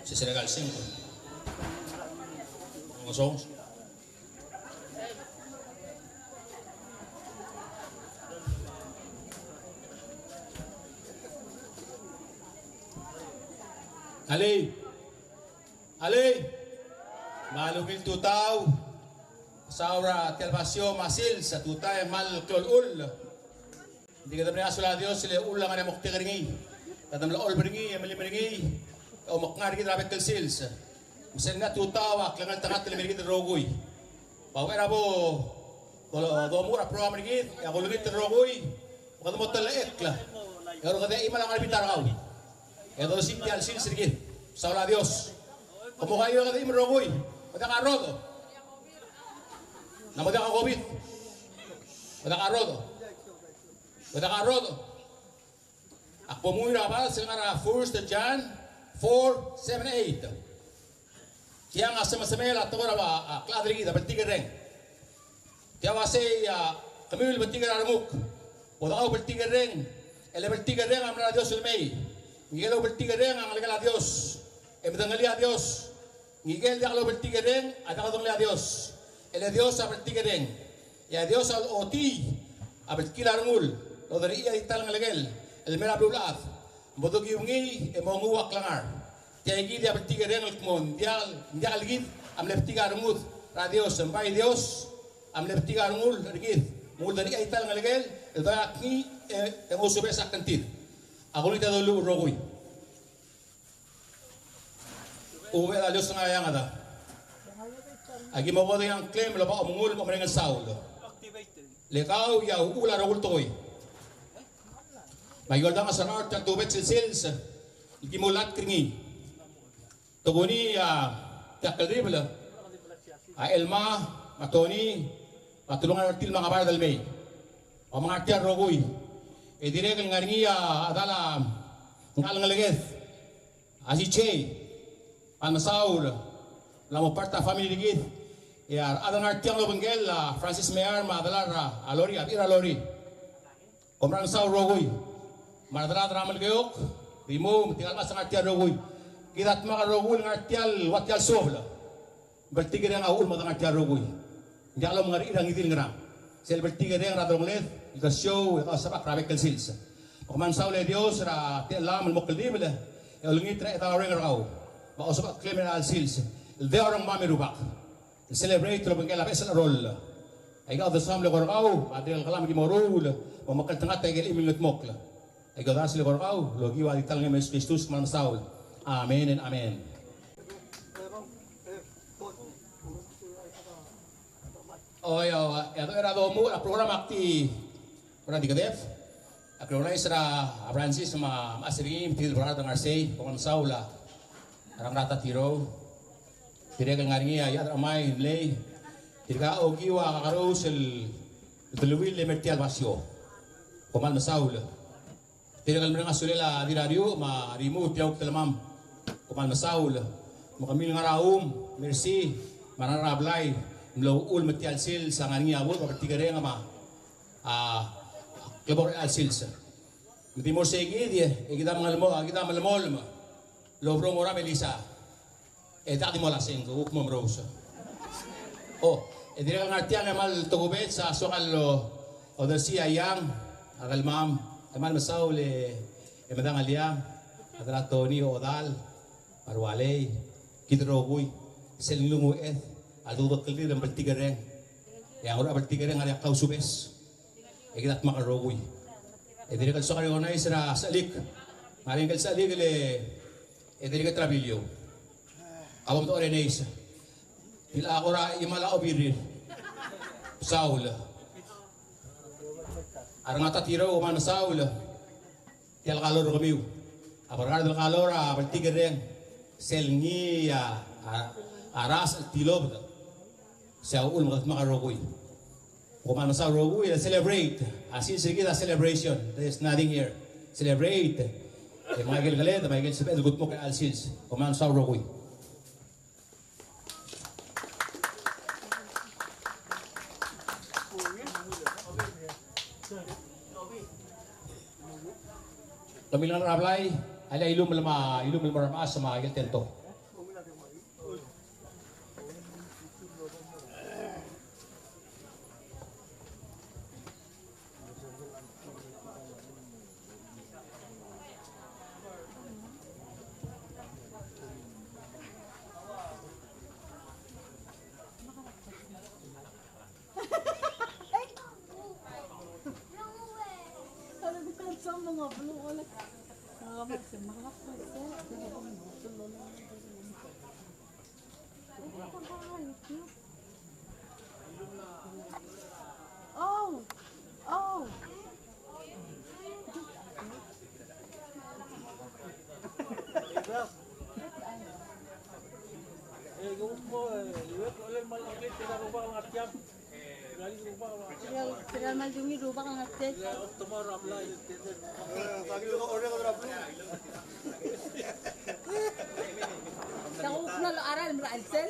Sesere kalseng. Ngosong. Alii. Alii. Me a ungil tutau. Saul er tia el basio me a sils a tutau e kmal klou el chull. Ng di kede mle ngeasek a Dios el uchul a ngar er ngii a moktek er ngii. Kede mla olab er ngii, e melim er ngii, e omekngar er kid er a bek el sils. Me sel mei a tutau a klengeltengat el mei er kid el rokui. Bai uchei er a bo do, domuchel a program er kid, e a kulengit el rokui, kede mo telechekl. E kede chimal a ngar er a bita er kau. E dolsiik tia el sils er kid. Saul a Dios. Kom kaiuekedeim el rokui. Mo diak a rodech. Ng mo diak a COVID. Mo diak a rodech. Mo diak a rodech. Ak bo mui er a bas el ngar er a First John four, seven, eight. Tiang a semesemel a tekoi er a, a, klechad er kid a bltikerreng. Tia uasei, a, kemiu el bltikerreng a renguk. Bo dekau bltikerreng, e le bltikerreng a mla er a Dios el mei. Ngikel oubltikerreng a ngelekel a Dios, e medengelii a Dios. Ngikel diak loubltikerreng a diak dodengelii a Dios. E le Dios a bltikerreng. E a Dios a lochotii a bltkil a rengul el oderchii a di ta el ngelekel el mei er a beluulechad. Bo dokiu ngii e mo nguu a klengar. Tia kid a bltikerreng el kmo ng diak, ng diak el kid a mle btik a rengud er a Dios, ng bai Dios a mle btik a rengul er kid me ng ulderchii a di ta el ngelekel el doiak ngii e, e ngousubes a kngtir. A kulengit a doluuch el rokui. Ubed a lios ngii a eanged. Aki mo okedei a ngklem el oba omengull me omereng el saul. Le kau a uchul a rokui el tekoi. Me aki oldanges er a rechad er tia el tubed sel sils el ki mo latk er ngii. Tokuni a tia el kelribel a Elma, me a Tony, me a telungalek er tir me a Ngebard el mei. Omengar tia el rokui. E dirrek el ngar er ngii a chedal a ngkal ngeleked. A C J, a mesaul, el mo part er a family er kid, e a rechad el ngar tiang el obengkel, a Francis Mear, me a delal a Lori, a bechil er a Lori. Kom kmal mesaul el rokui. Me a rechad er a Melekeok, Rimuu, me tirka el chad el ngar tia el rokui. Kid a dmak el rokui el ngar tia el ua tia el suobel. Bltikerreng a uchul me de ngar tia el rokui. Ng diak lomengerechiir a ngii di el ngerang. Sel bltikerreng er a delongeled, el kesiou, e kau sebechek er a bek el sils. Me kom kmal mesaul e Dios er a techellam el mo kldibel, e olengit er a chedaol reng er kau. Me a osebechekl el mei er a chelecha el sils. El deua rengmam e Rubak. El celebrate el obengkel a beches el cheroll. Aika a uldesuam el eko er kau, me a dirrek el kelam e ki mo ruul, me mekngeltengat aike el chim el ngetmokl. Aika a uldasu el eko er kau, el okiu a di ta el ngii el Jesus Kristus, kmal mesaul. Amen and amen. Oi, oi, e a dorael a domuchel a program a kti er a di kedeb. Ak recognize er a Francis me a, me a Sergei, me tirke el Brother Ngarsei, kom kmal mesaul a Rengrat a Tirou. Dirrek el ngar er ngii a Iechad er a Chemai, Mlei. Tirka a okiu a kakerous el deleuill el mei er tia el basio. Kom kmal mesaul. Dirrek el mereng a sulel a Dirrariuch me a Rimuu, tia el telemam. Kom kmal mesaul. Me kemiu el ngar er a Uum, Mersi, me a Ngar er a Blai, mlo uchul me tia el sils a ngar er ngii a bud, me a bltikerreng me a, a, klebo er a chelecha el sils. Me di mo er sei kid, e kid a melemolem, kid a melemolem el obrong er a Melissa. E diak di mo laseng, kuk mo merous. O, e dirrek el ngar tiang e kmal tokubets a soak el odersii a Iang, a Delmam, e kmal mesaul e, e Medang el Iang, a Dela Tony, Odal, me a Rualei, kid el rokui, sel nglunguched a dodekelir a bltikerreng. E a ngar er a bltikerreng a diak klausubes. E kid a dmak el rokui. E dirrek el soak el recognize er a Sechelik. Ngar er ngii el Sechelik el, e dirrek el Trabilio. A bo mdechor e Neis. Tia el kora chimal a obirir. Saul. A Rengat a Tirou, me a Saul. Tia el kalor er kemiu. A berkar el kalor a bltikerreng. Sel ngii a, a, a rasech el tilobed. Se a uchul me kede dmak el rokui. Kom kmal mesaul el rokui, e celebrate. A sils er kid a celebration. There is nothing here. Celebrate. E me aike el keled, me aike el sebeched el kudmokl er a chelecha el sils. Kom kmal mesaul el rokui. Kemiu el ngar er a blai, alii a ilumel me a, ilumel me a remechas me aike el tento. Oh, oh. Tirka el mal di ungil rubak el ngar tiang. Sa kuk mla locha el merael sel.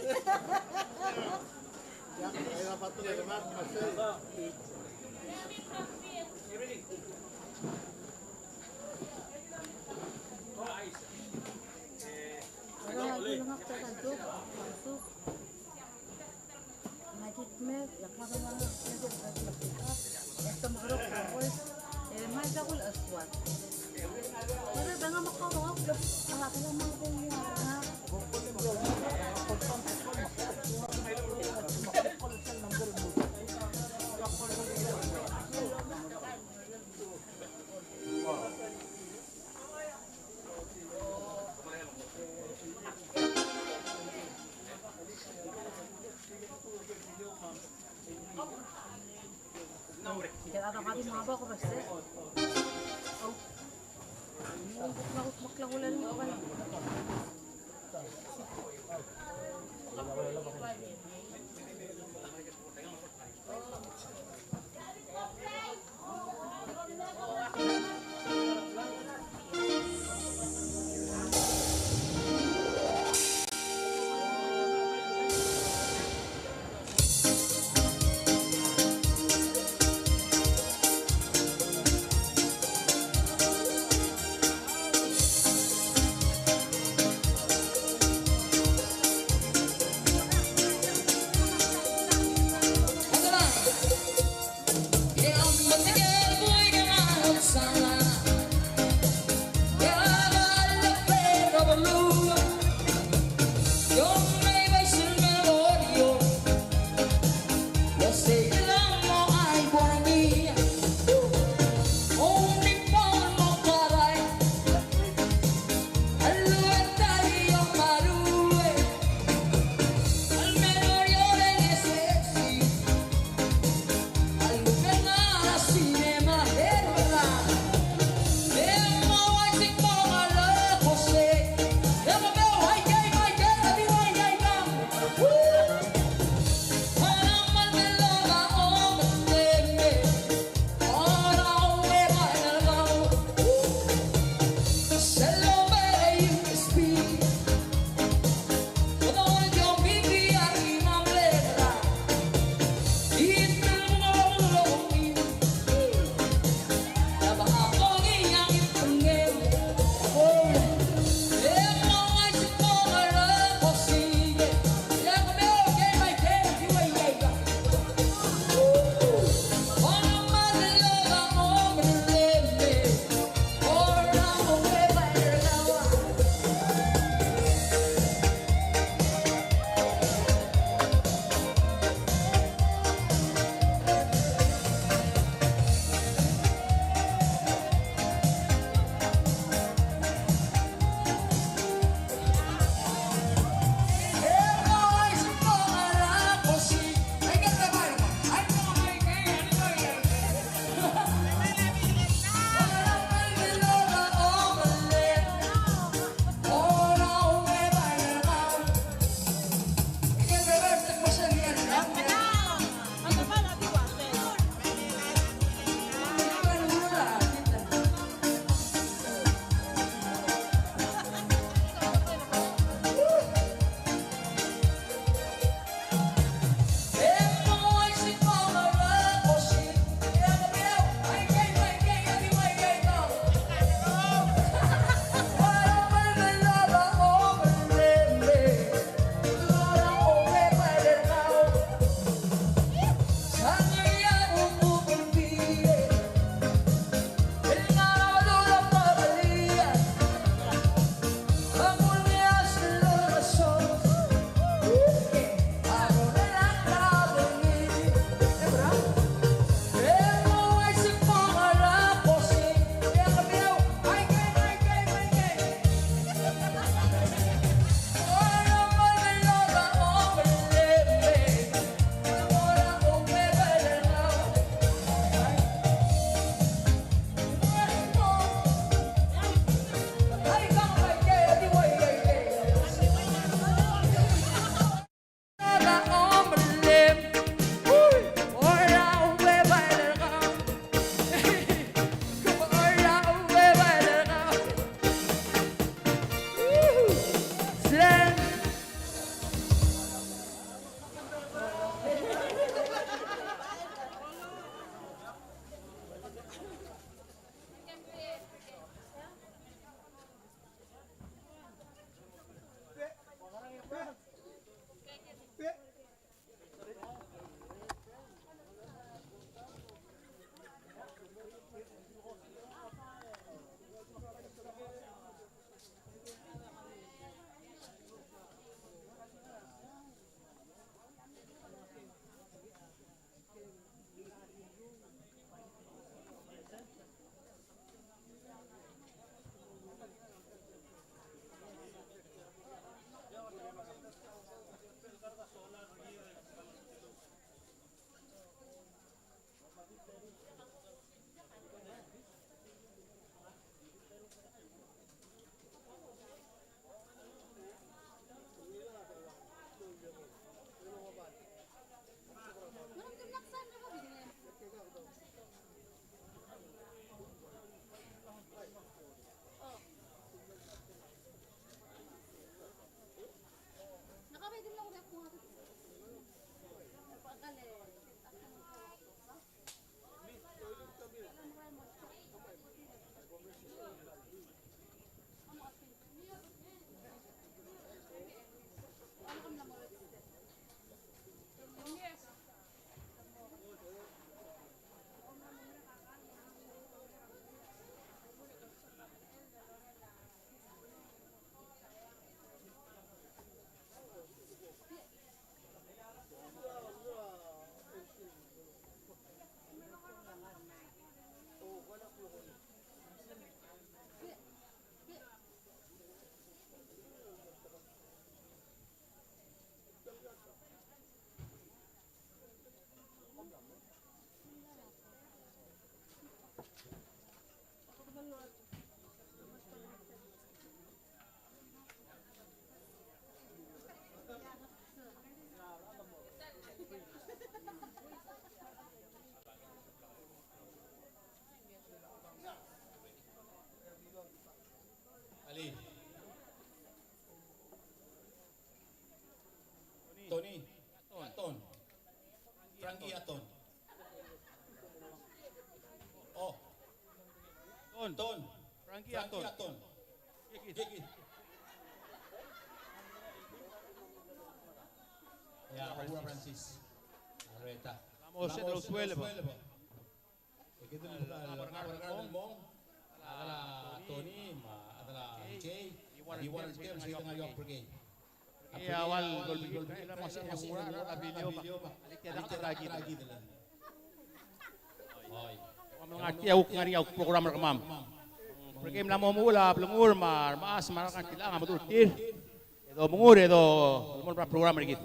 Alii. Tony. Aton. Frankie Aton. Oh. Ton. Ton. Frankie Aton. Frankie Aton. Jeki. Jeki. Ya, Francis. Areta. Lamos, lamos, twelve. Twelve. Kid a ngar er a Ngardmong, a Tony, me a Jay, a di warrant el kem, se kid a ngar er a pregame. Ia, ua el goal kicker, el mo se el mo er a Bilio, me a Litia, a Litia, a Litia. Oi. Kom ngar tia, kuk ngar er ngii a program er kemam. Pregame a mo muchel a blengur me a remechas me a rekantil a ngar er a meduch er tir. E domengur e do, mo er a program er kid.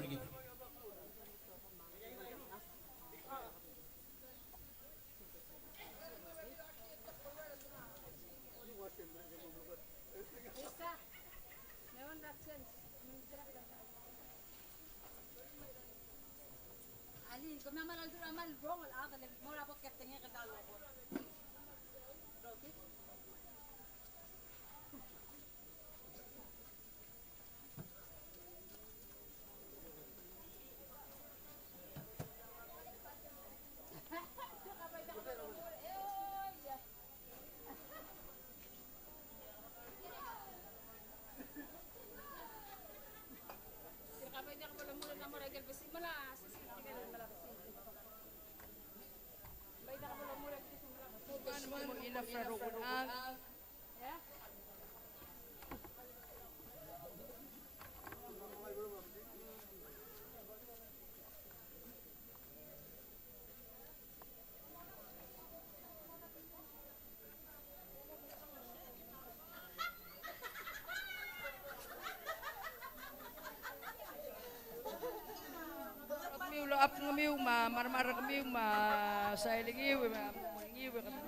Kemiu el chad er kemiu me a remark er kemiu me a sailekiu me a mongiu e kemiu.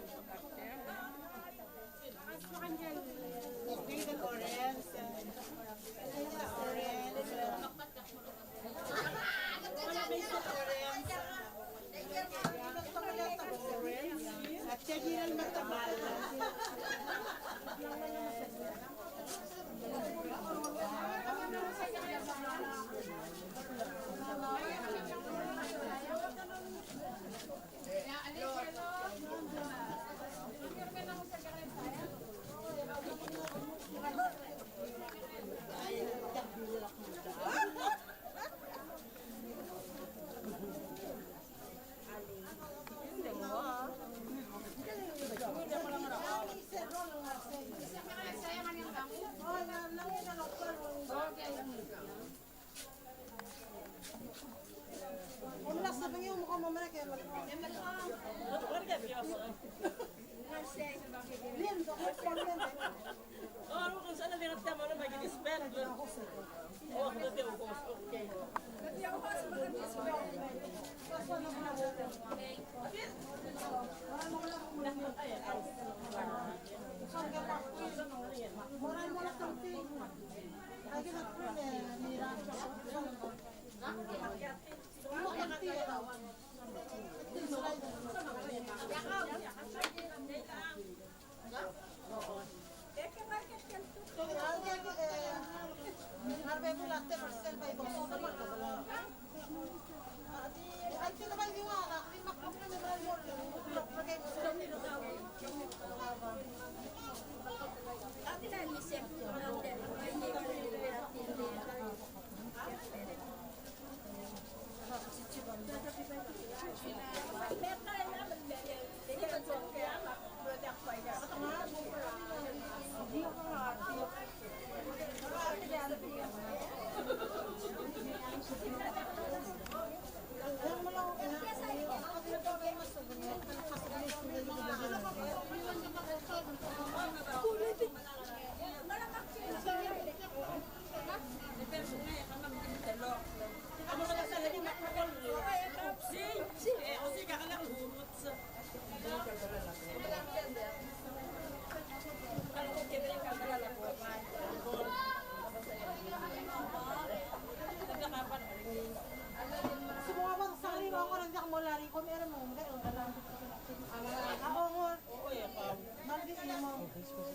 Okay.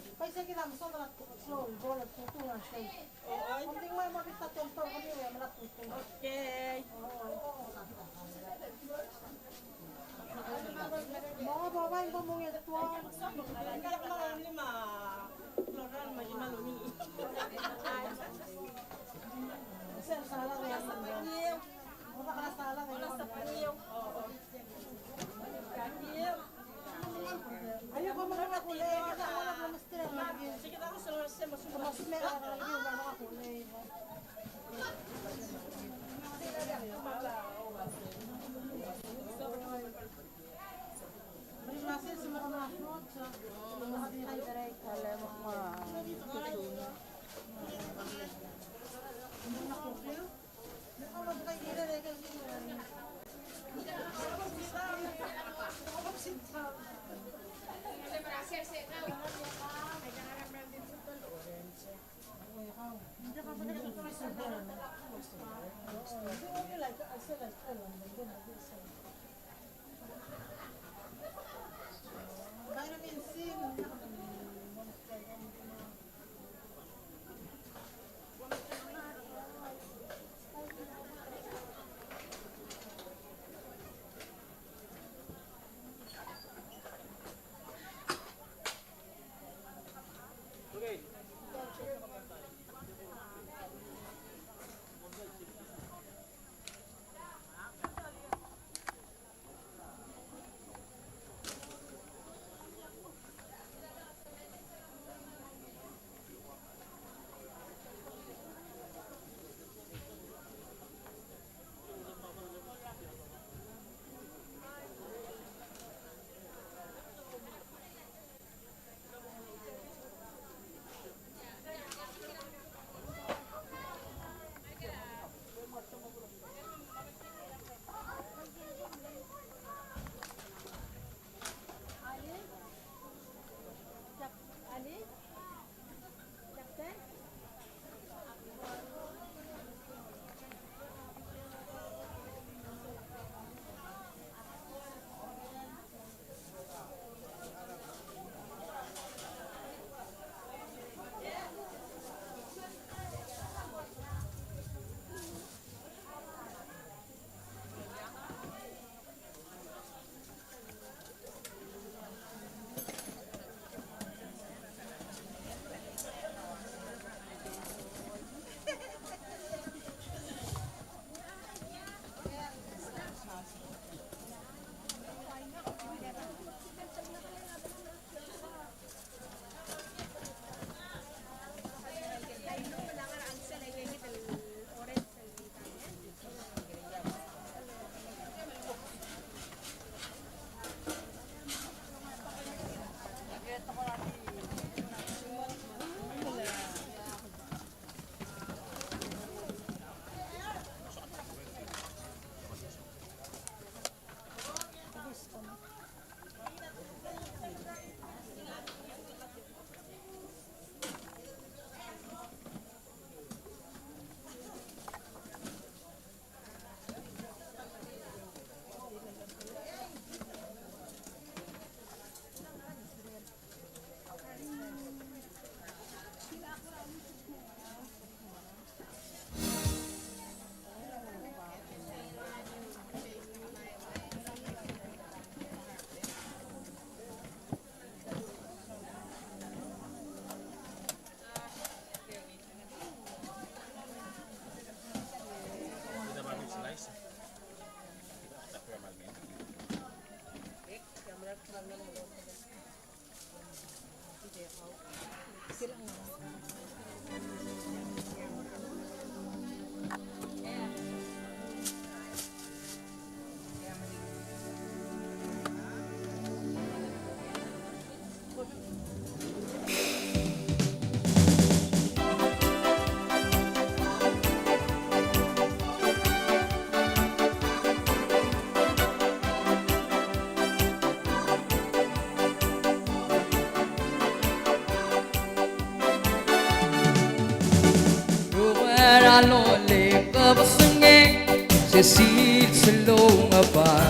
Cecil Selongaba.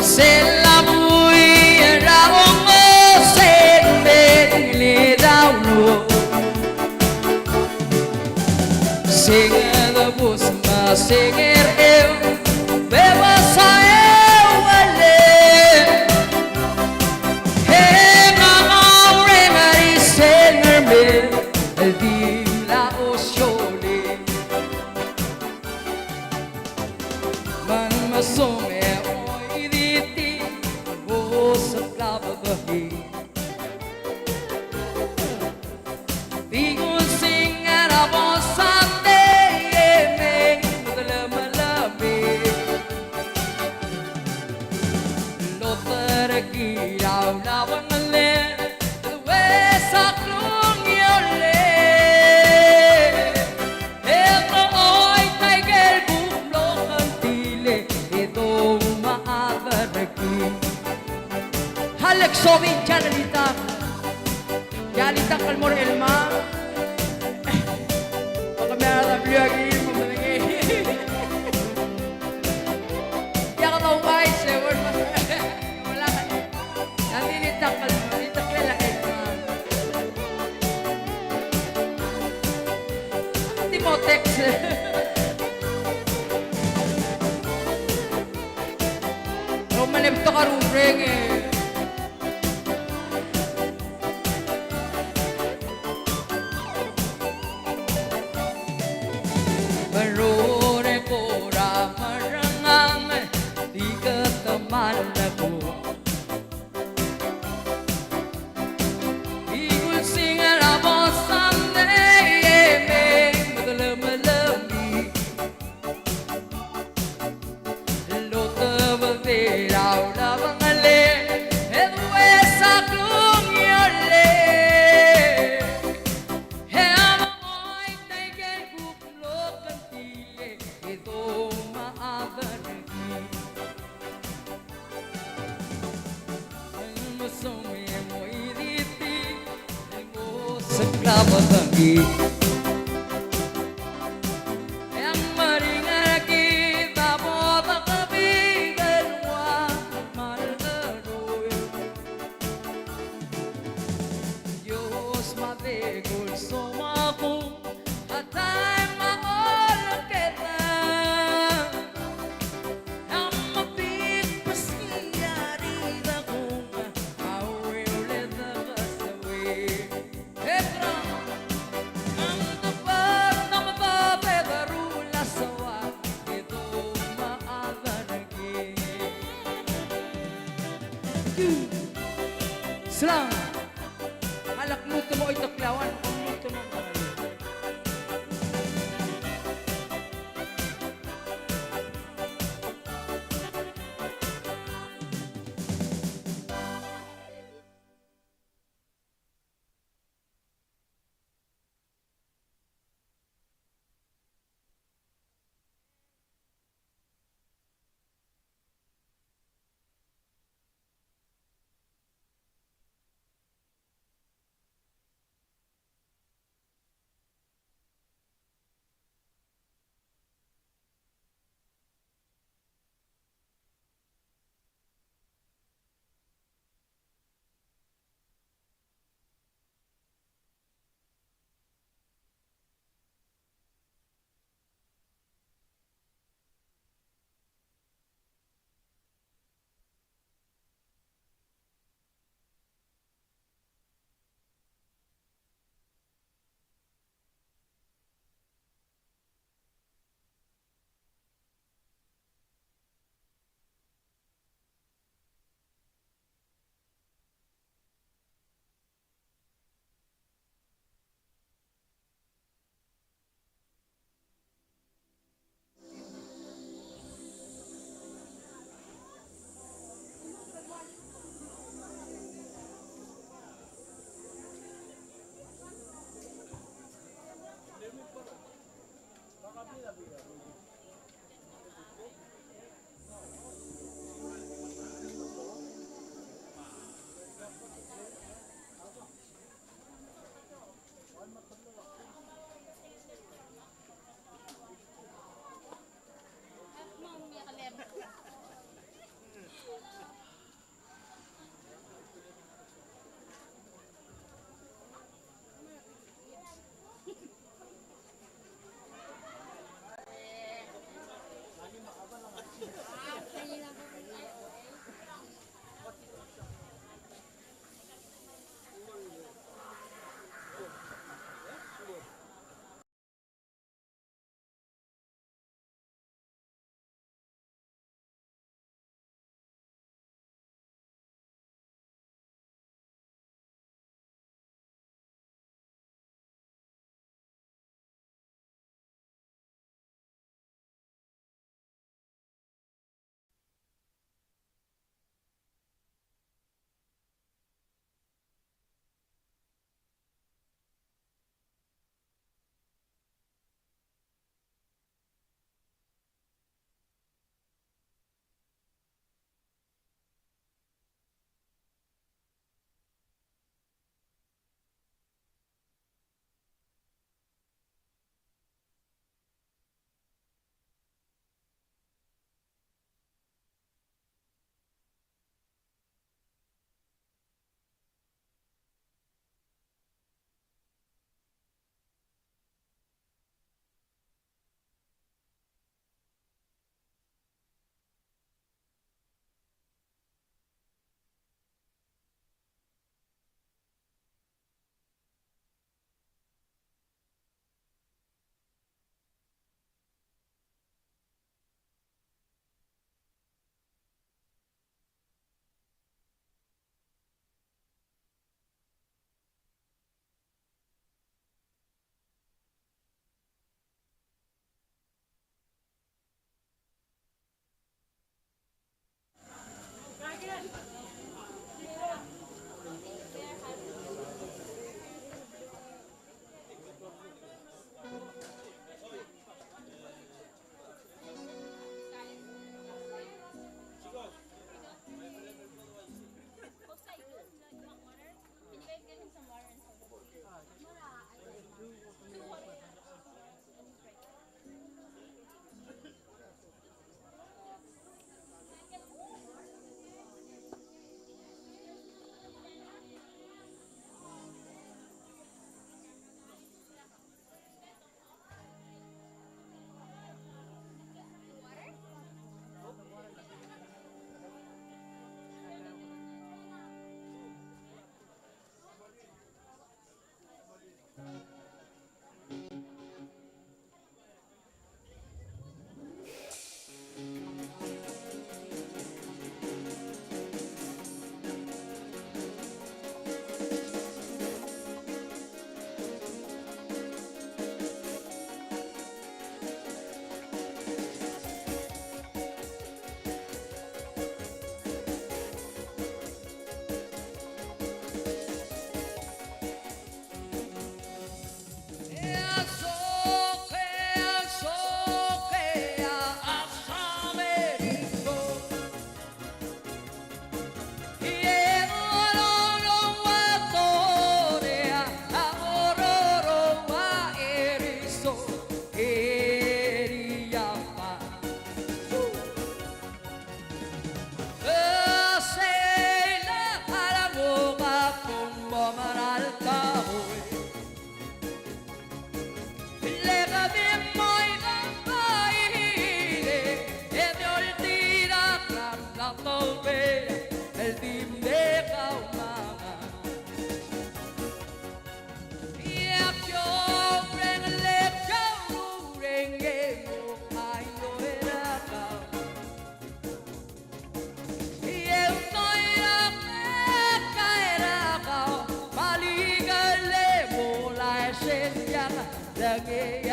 Sel a buil er a Senged a bus me a senged er eou, me bus a eou el le. E ng a ngar er ngii a senged er me el di mla osiolek. Me ng mesom e oiditi, bo se klebedii. Di kuk singera bo sandei e mei me de lemelemii. Loterekii a ulebengel e dues a klungiolel. E dochoit a ikel kuk mlo kngtil e douma a derekii. Alex Sobin, Charlie Tang. Ia, litakl el mo er a Elma. Bak kemiu a W aki mo melekoi. Ia, kede ouchais e ua. Ia, di litakl el mo, litakl el Elma. Timotex. Rome le betok a rureng e. Merur e kora merengang, di ketemall a kuk. Di kuk singera bo sandei e mei me de lemelemii. Lotebedii a ulebengel e dues a klungiolel. E a mengoit a ikel kuk mlo kngtil e douma a derekii. Slang. Alak mutu mo itok lawan, mutu mo. Thank you.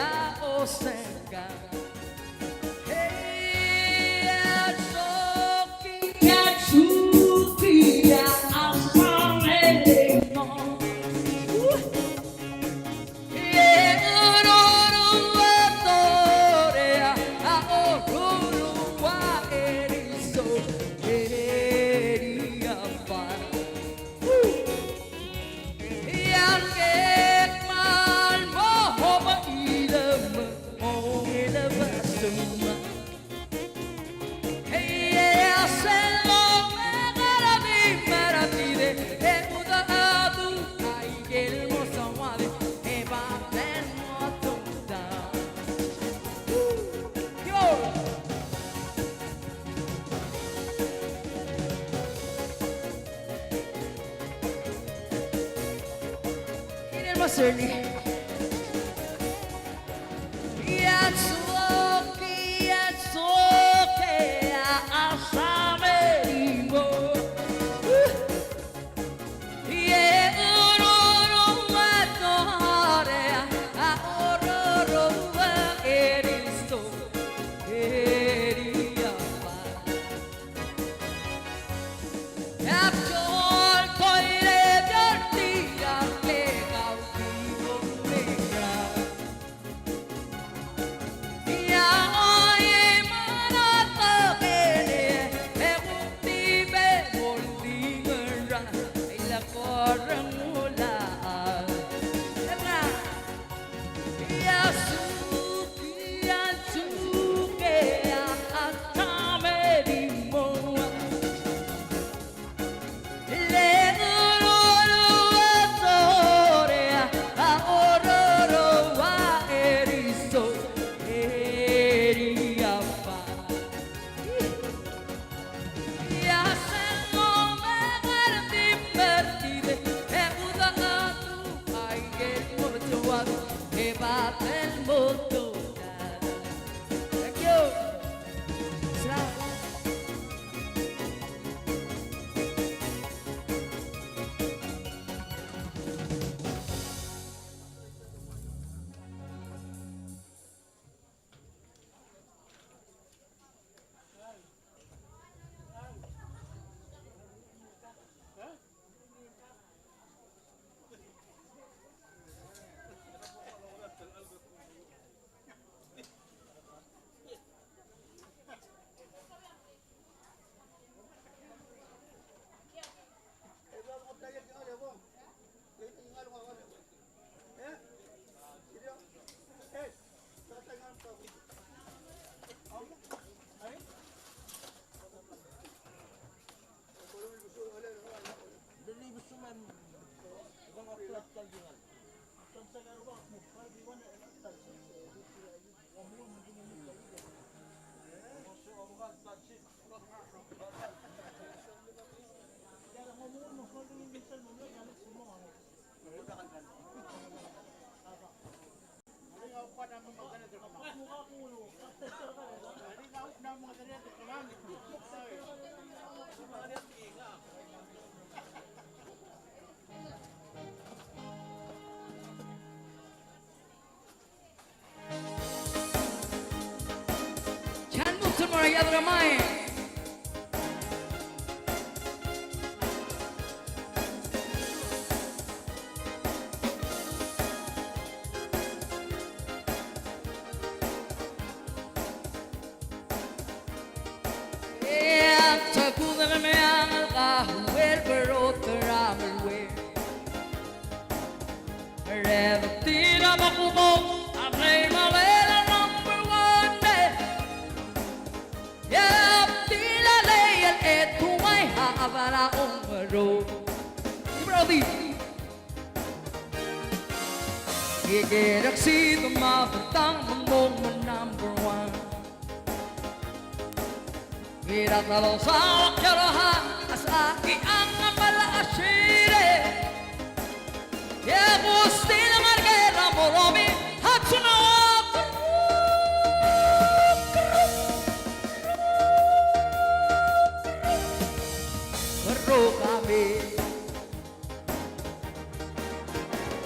Kerruk a mei.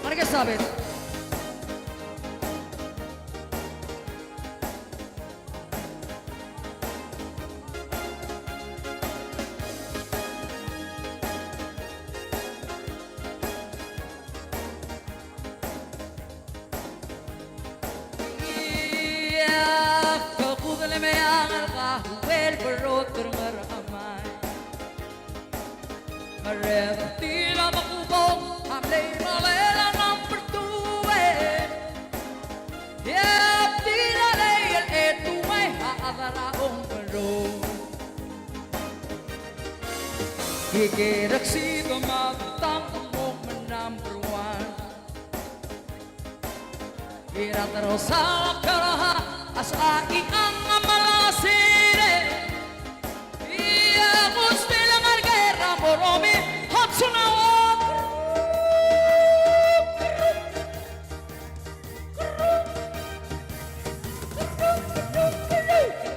Ngar er ngii a sabet. Ngerchelong a mai. Mered a tir a mekubong a mlei rolel a number two e. E a tir a lei el e tuai a chad er a ongerung. Iker a Sid me a Tang mo me number one. Ira terosa kara as a iang a malasire. Ia gustil ngar kera moromi hotsunawa.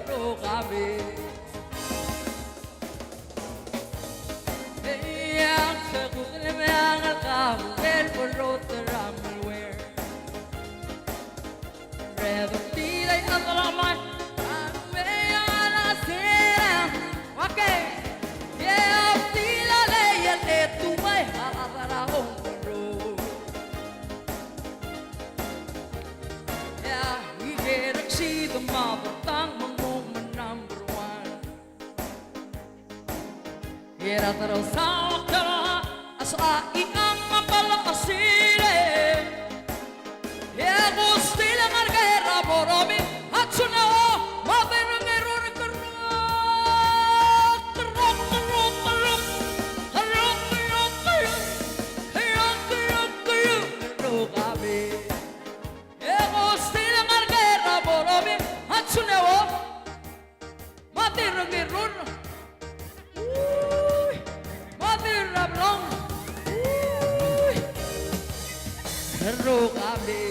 Rukabi. Ira terosa kara as a iang a malasire. E a gustil ngar kera moromi hotsunawa. Mader ngerur keruk. Keruk, keruk, keruk. Keruk, keruk, keruk. Keruk, keruk, keruk. Keruk, abe. E a gustil ngar kera moromi hotsunawa. Mader ngerur. Ui. Mader a blong. Ui. Rukabi.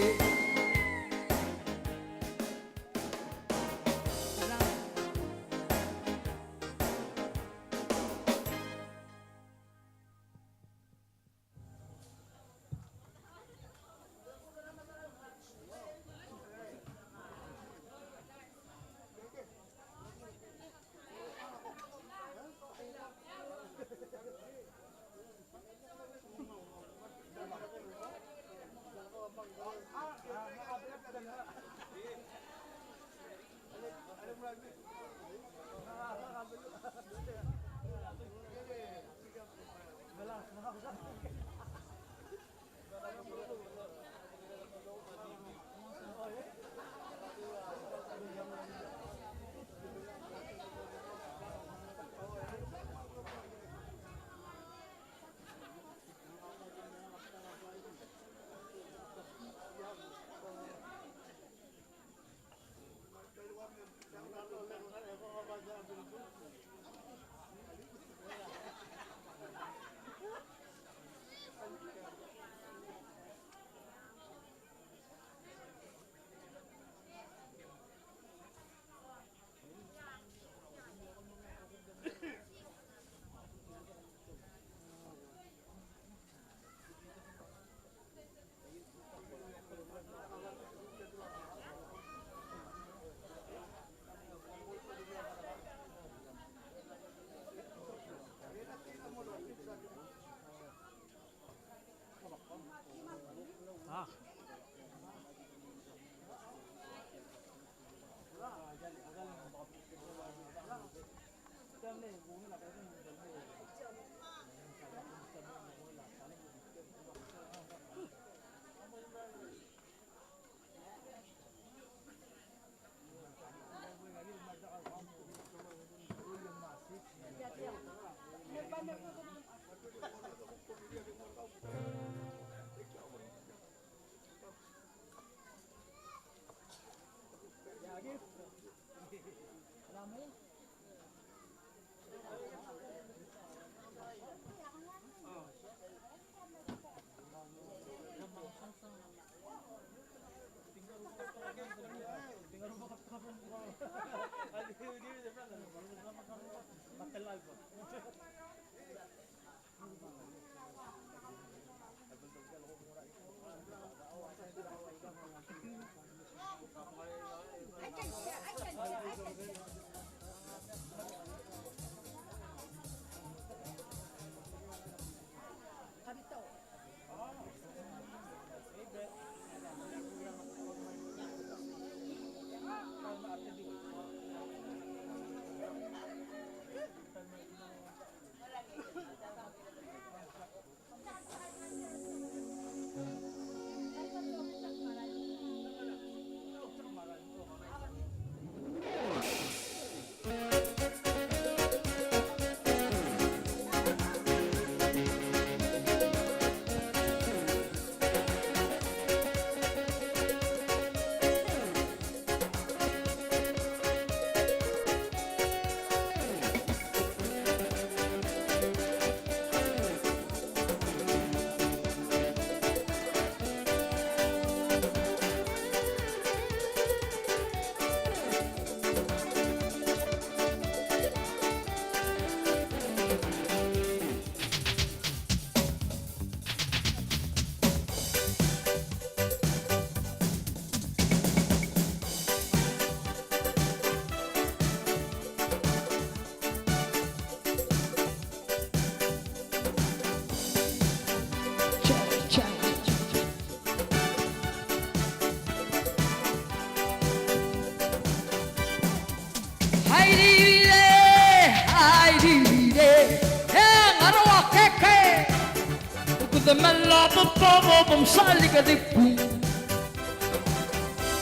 Te me lobububum sel ikerikum.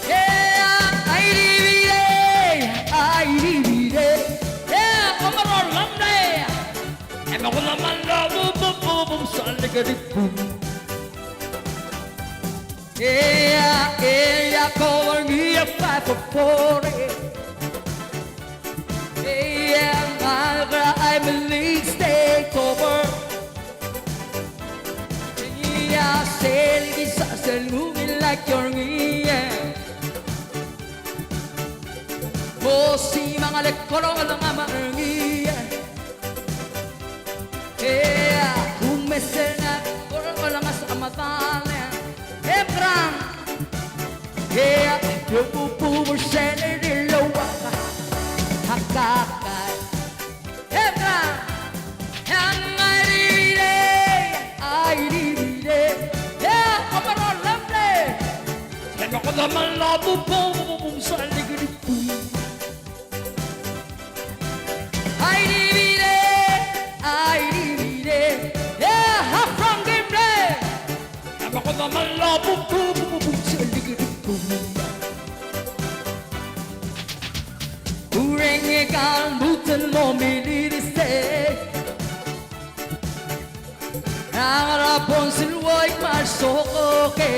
Ea, airibire, airibire. Ea, komerol lemle. E me kede me lobububum sel ikerikum. Ea, ea, koba er ngii a five oh four. Ea, ngalek er a Aimeliik State Cover. Ea, sel kisa sel ngii el lak er ngii. Mo si me a ngalek el korong el ngar er ngii. Ea, kumes er ngak el korong el ngar er a medal. E mekerang. Ea, e obububum er sel rirellii el ua kakai. E mekerang. Ea, airibire, airibire. Ea, komerol lemle. E me kede me lobububum sel ikerikum. Airibire, airibire. Ea, a Frank Gimle. E me kede me lobububum sel ikerikum. Ureng e kal muten mo miliriste. Ngar er a bonsil uaik me a resokoke.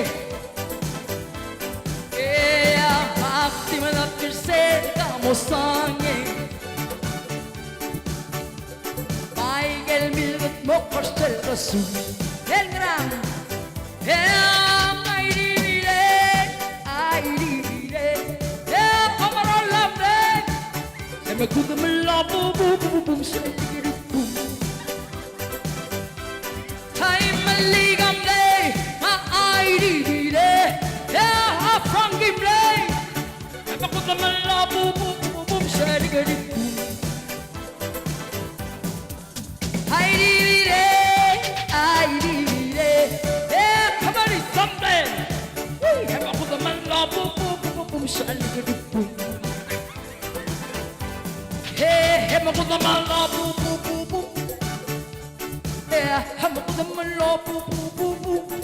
Ea, ak di me lak er sel ka mo sangei. Bai el milked mo kor sel kesu. El ngerang. Ea, airibire, airibire. Ea, komerol lemle. E me kede me lobububum sel ikerikum. Aimeliik a mle, a airibire. Ea, a Frank Gimle. E me kede me lobububum sel ikerikum. Airibire, airibire, e, kemari someday. Ui, e me kede me lobububum sel ikerikum. E, e me kede me lobububum. E, e me kede me lobububum.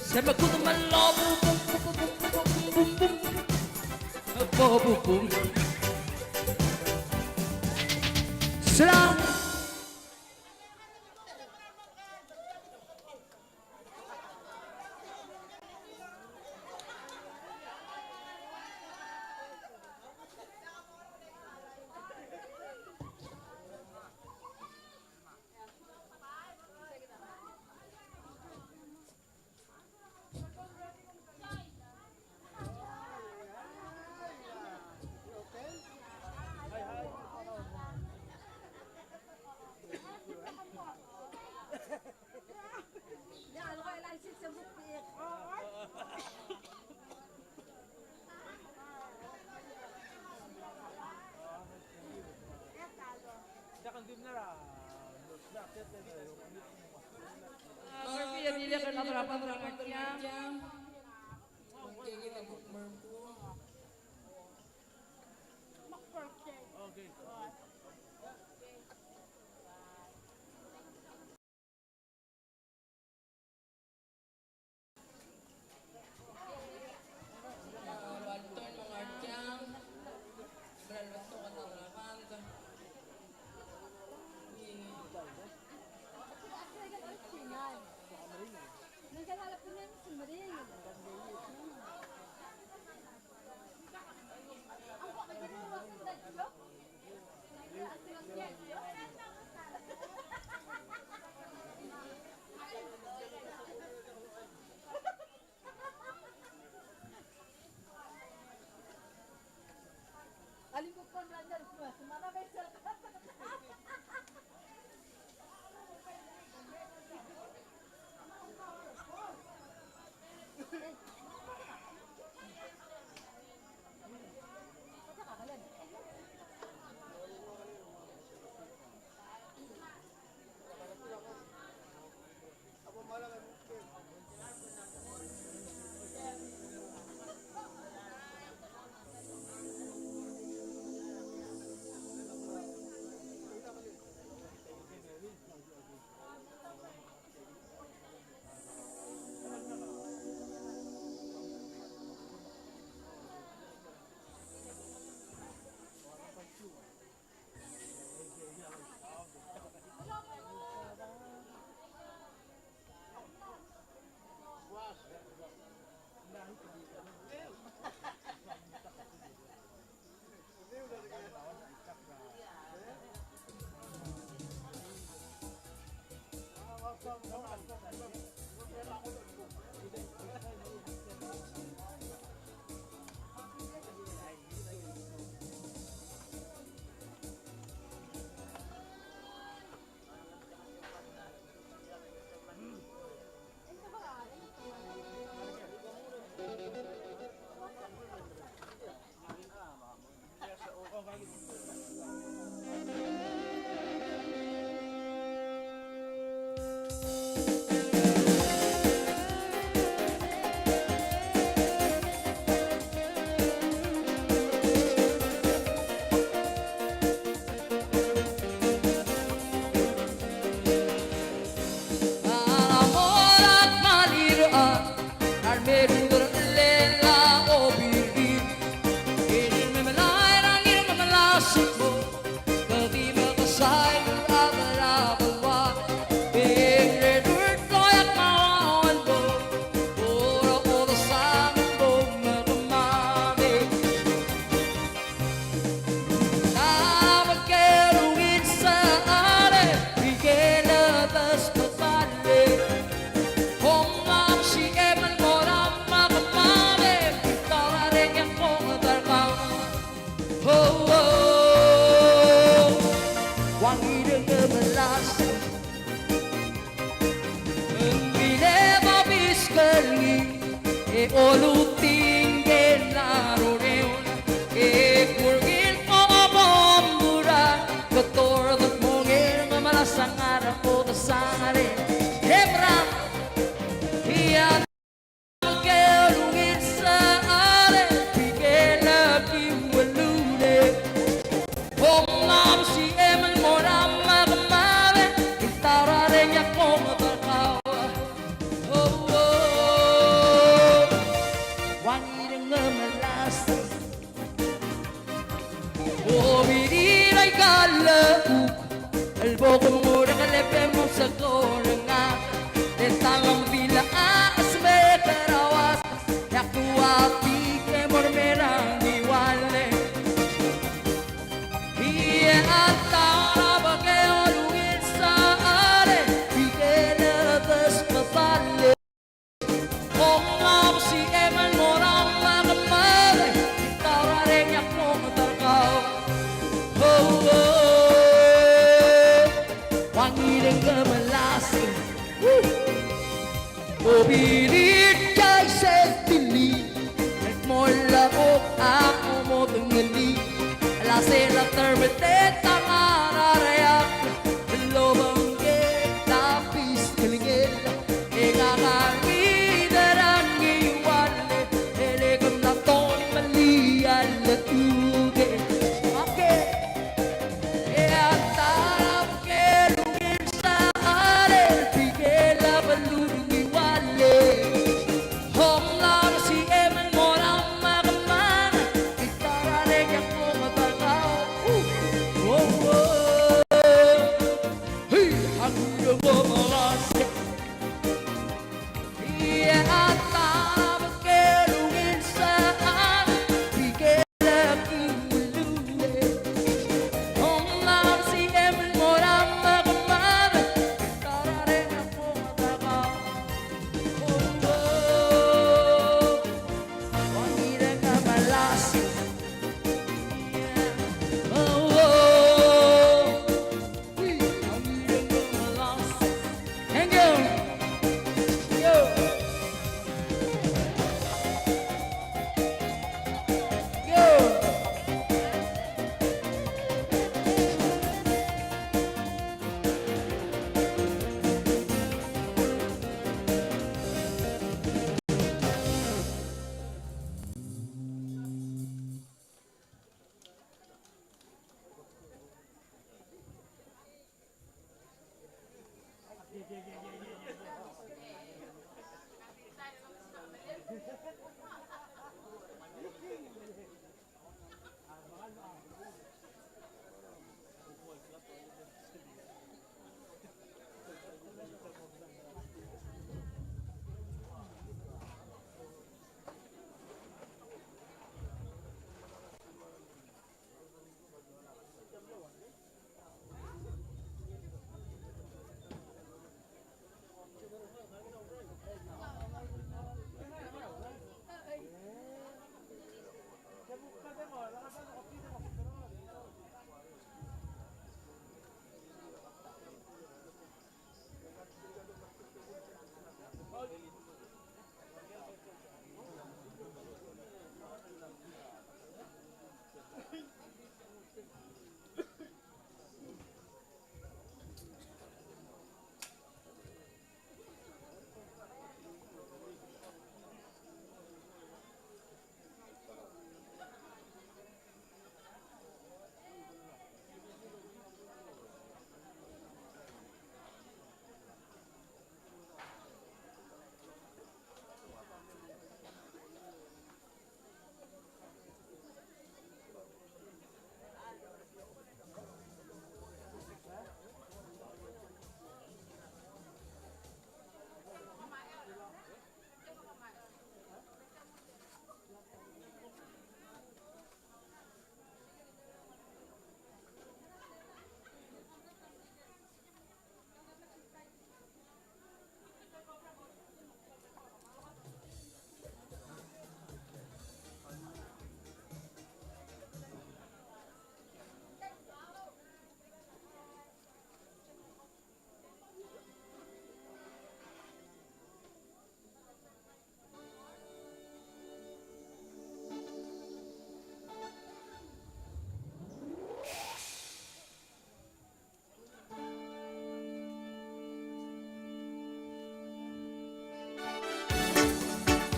Se me kede me lobububum. Bububum. Slang.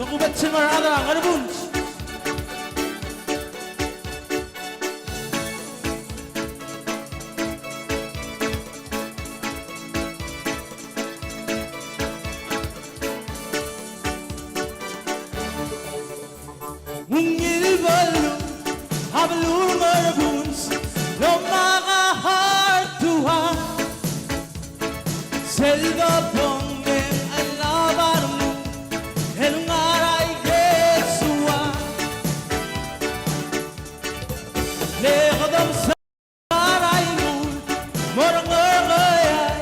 Tokubets el mo er a rechad er a Ngerbungs. Ungil beluu a beluu er a Ngerbungs, el omak a heart to heart. Sel dobong e ng a lab a renguk el ngar er a ikesua. Le kede msa er a imul, mo er a Ngerkeai,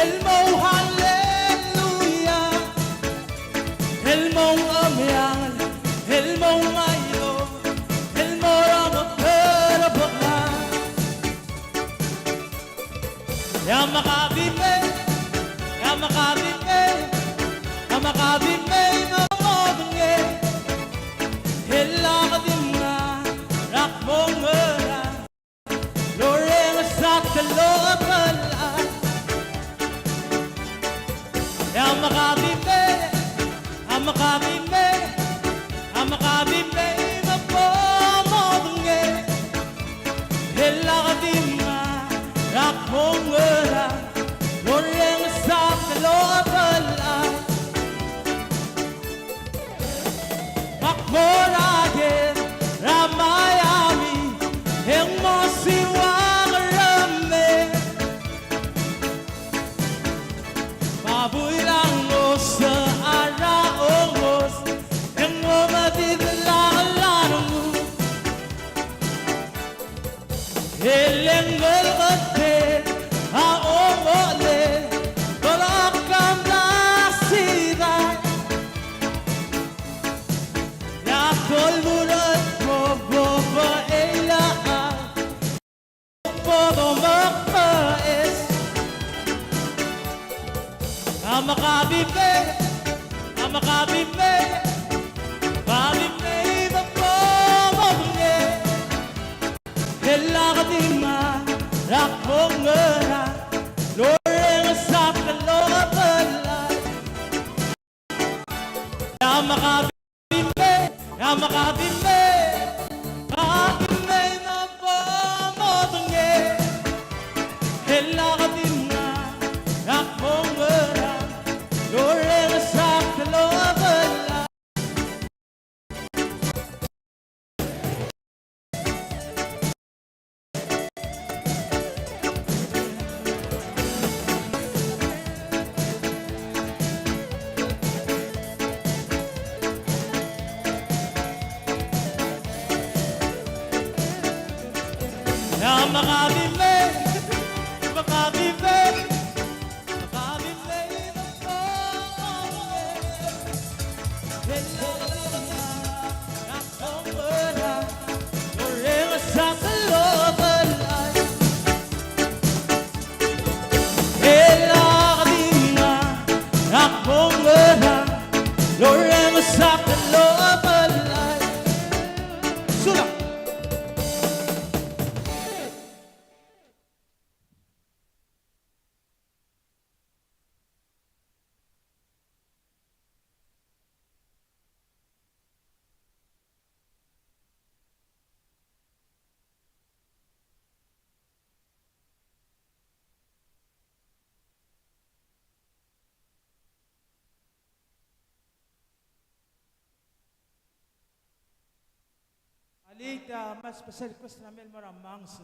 el mo hallelujah, el mo omeang, el mo mailo, el mo er a Ngerkeai. E a makabi mei, e a makabi mei, e a makabi mei me bo modengei, e lak di ngar er a kmo ngera. Lorrenges a telobelai. E a makabi mei, a makabi mei, a makabi mei me bo modengei. E lak di ngar er a kmo ngera. Lorrenges a telobelai. Ak mo er a ker er a Miami, e ng mo siukang er a mei. Babuil a ngosech a rongos, e ng mo medid el ngar er a renguk. E le ng ngeleked a ongolel, tolak a mla sidai. E a tolmurel bo bo bo eilechang, bo bo mekmes. A makabi mei, a makabi mei, makabi mei me bo modengei. E lak di ngar er a kmo ngera. Lorrenges a telobelai. E a makabi mei, e a makabi mei, makabi mei me bo modengei. E lak di ngar er a kmo ngera. Lorrenges a telobelai. Sulang. Alii, a mo special request er a mei el mo er a Mangs.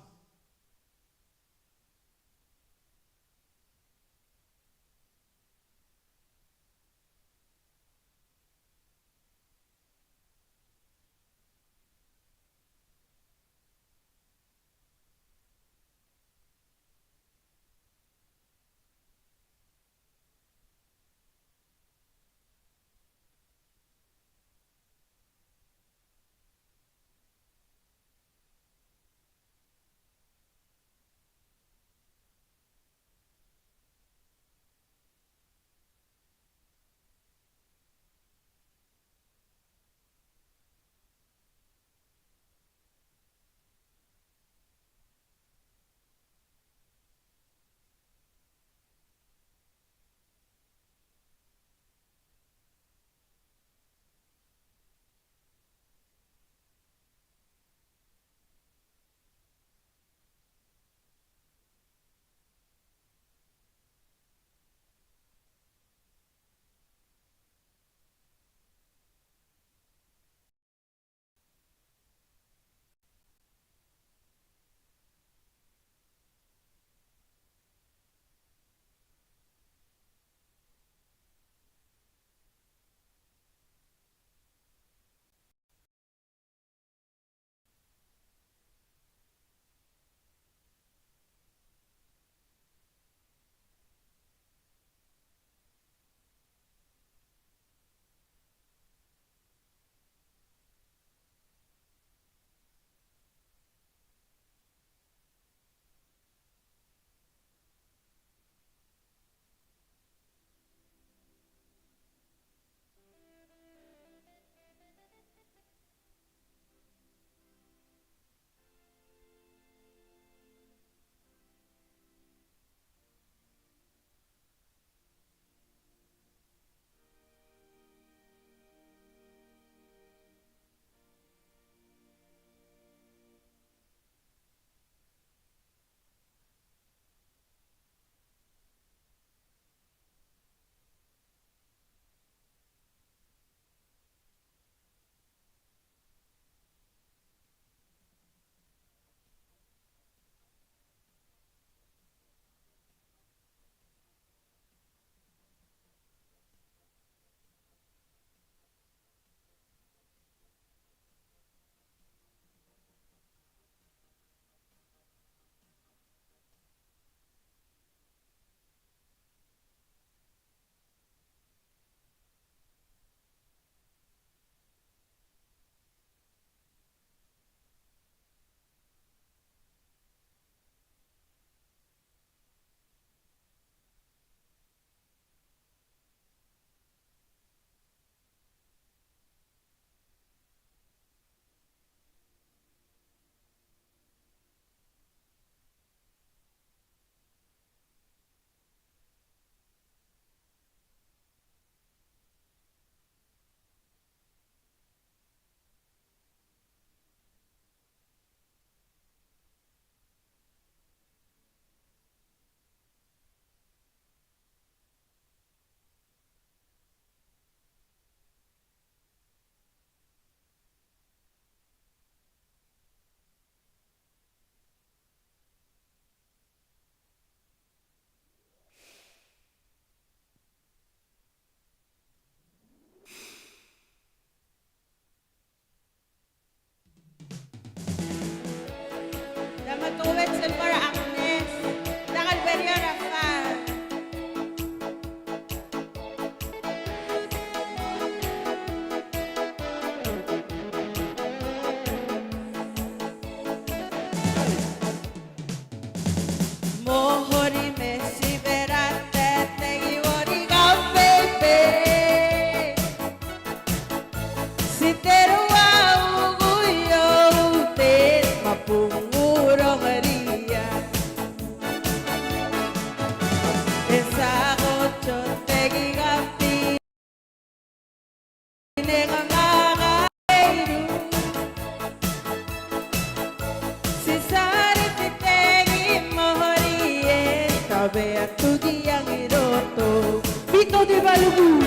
Vito Dibalugu.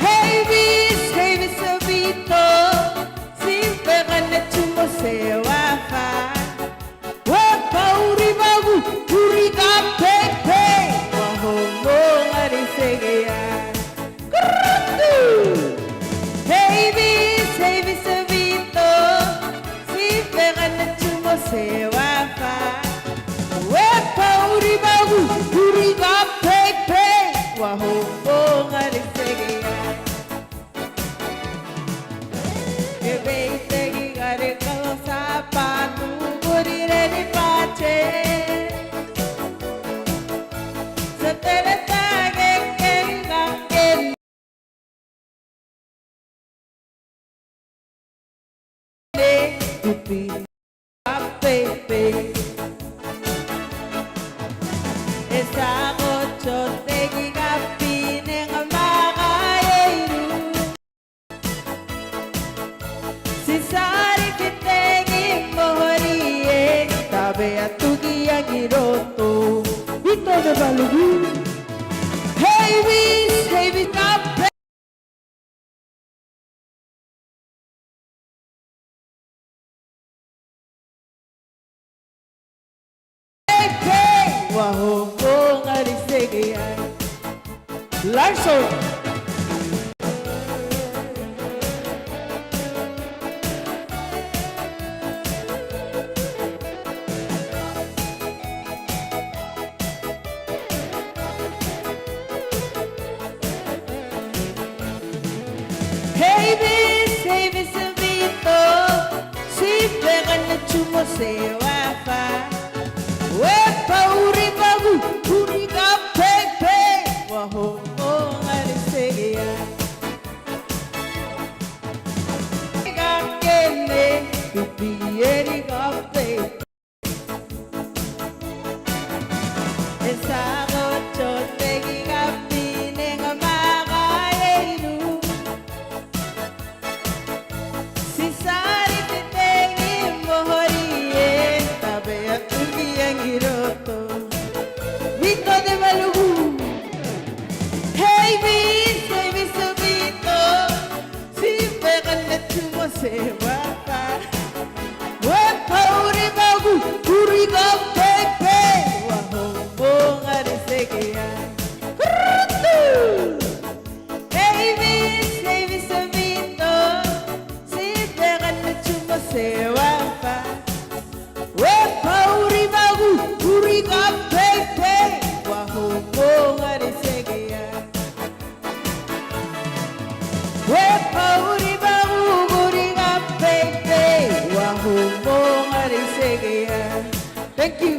Hei bis, hei bis a Vito, sibek a nechumose uafa. Ua Pauribagu, uriul a peipei, ua homo ngar er a isekiai. Kurrutu! Hei bis, hei bis a Vito, sibek a nechumose uafa. Ua Pauribagu, uriul a peipei, ua homo ngar er a isekiai. Vito Dibalugu. Hei bis, hei bis a peipei, ua homo ngar er a isekiai. Larson. Hei bis, hei bis a Vito, sibek a nechumose uafa. Ua Pauribagu, uriul a peipei, ua homo ngar er a isekiai. Vito Dibalugu. Hei bis, hei bis a Vito, sibek a nechumose uafa. Ua Pauribagu, uriul a peipei, ua homo ngar er a isekiai. Kurrutu! Hei bis, hei bis a Vito, sibek a nechumose uafa. Ua Pauribagu, uriul a peipei, ua homo ngar er a isekiai. Ua Pauribagu, uriul a peipei, ua homo ngar er a isekiai. Thank you.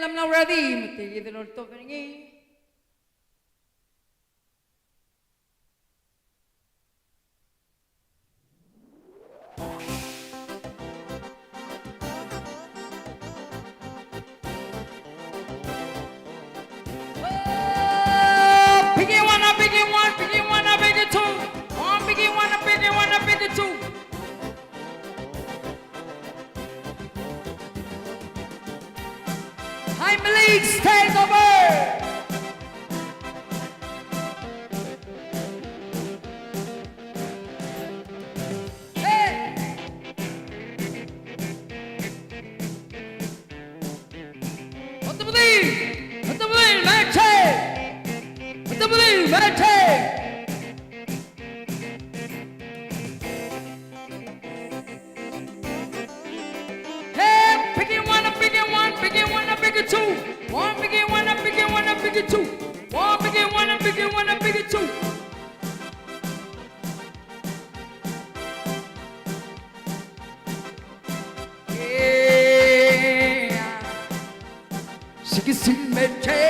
Mla ready, me tirke el oltobed er ngii. Oh, piggy one, a piggy one, piggy one, a piggy two. One piggy one, a piggy one, a piggy two. Heimlich, take over. Hey! Otta bdi! Otta bdi, Mete! Otta bdi, Mete! Hey, piggy one, a piggy one, piggy one, a piggy two. One piggy one, a piggy one, a piggy two. One piggy one, a piggy one, a piggy two. Yeah. Chicken Mete,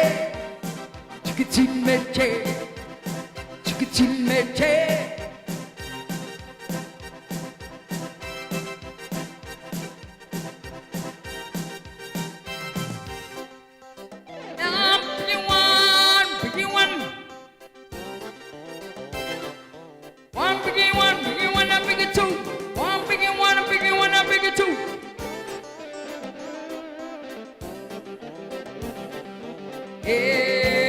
chicken Mete, chicken Mete. One piggy one, piggy one. One piggy one, piggy one, a piggy two. One piggy one, a piggy one, a piggy two. Hey,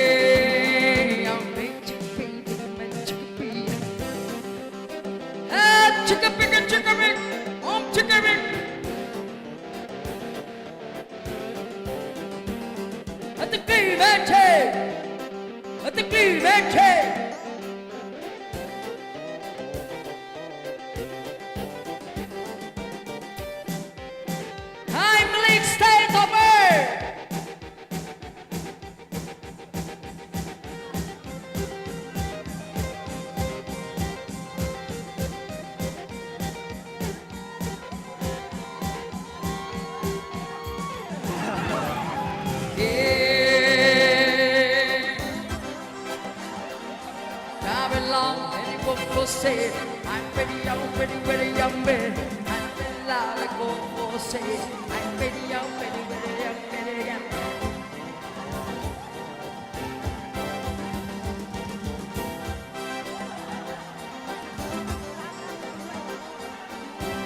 I'm a chicken pig, I'm a chicken pig. Ah, chicken pig, chicken pig. I'm chicken pig. At the game, at the, at the game, at the. Heimlich, take over.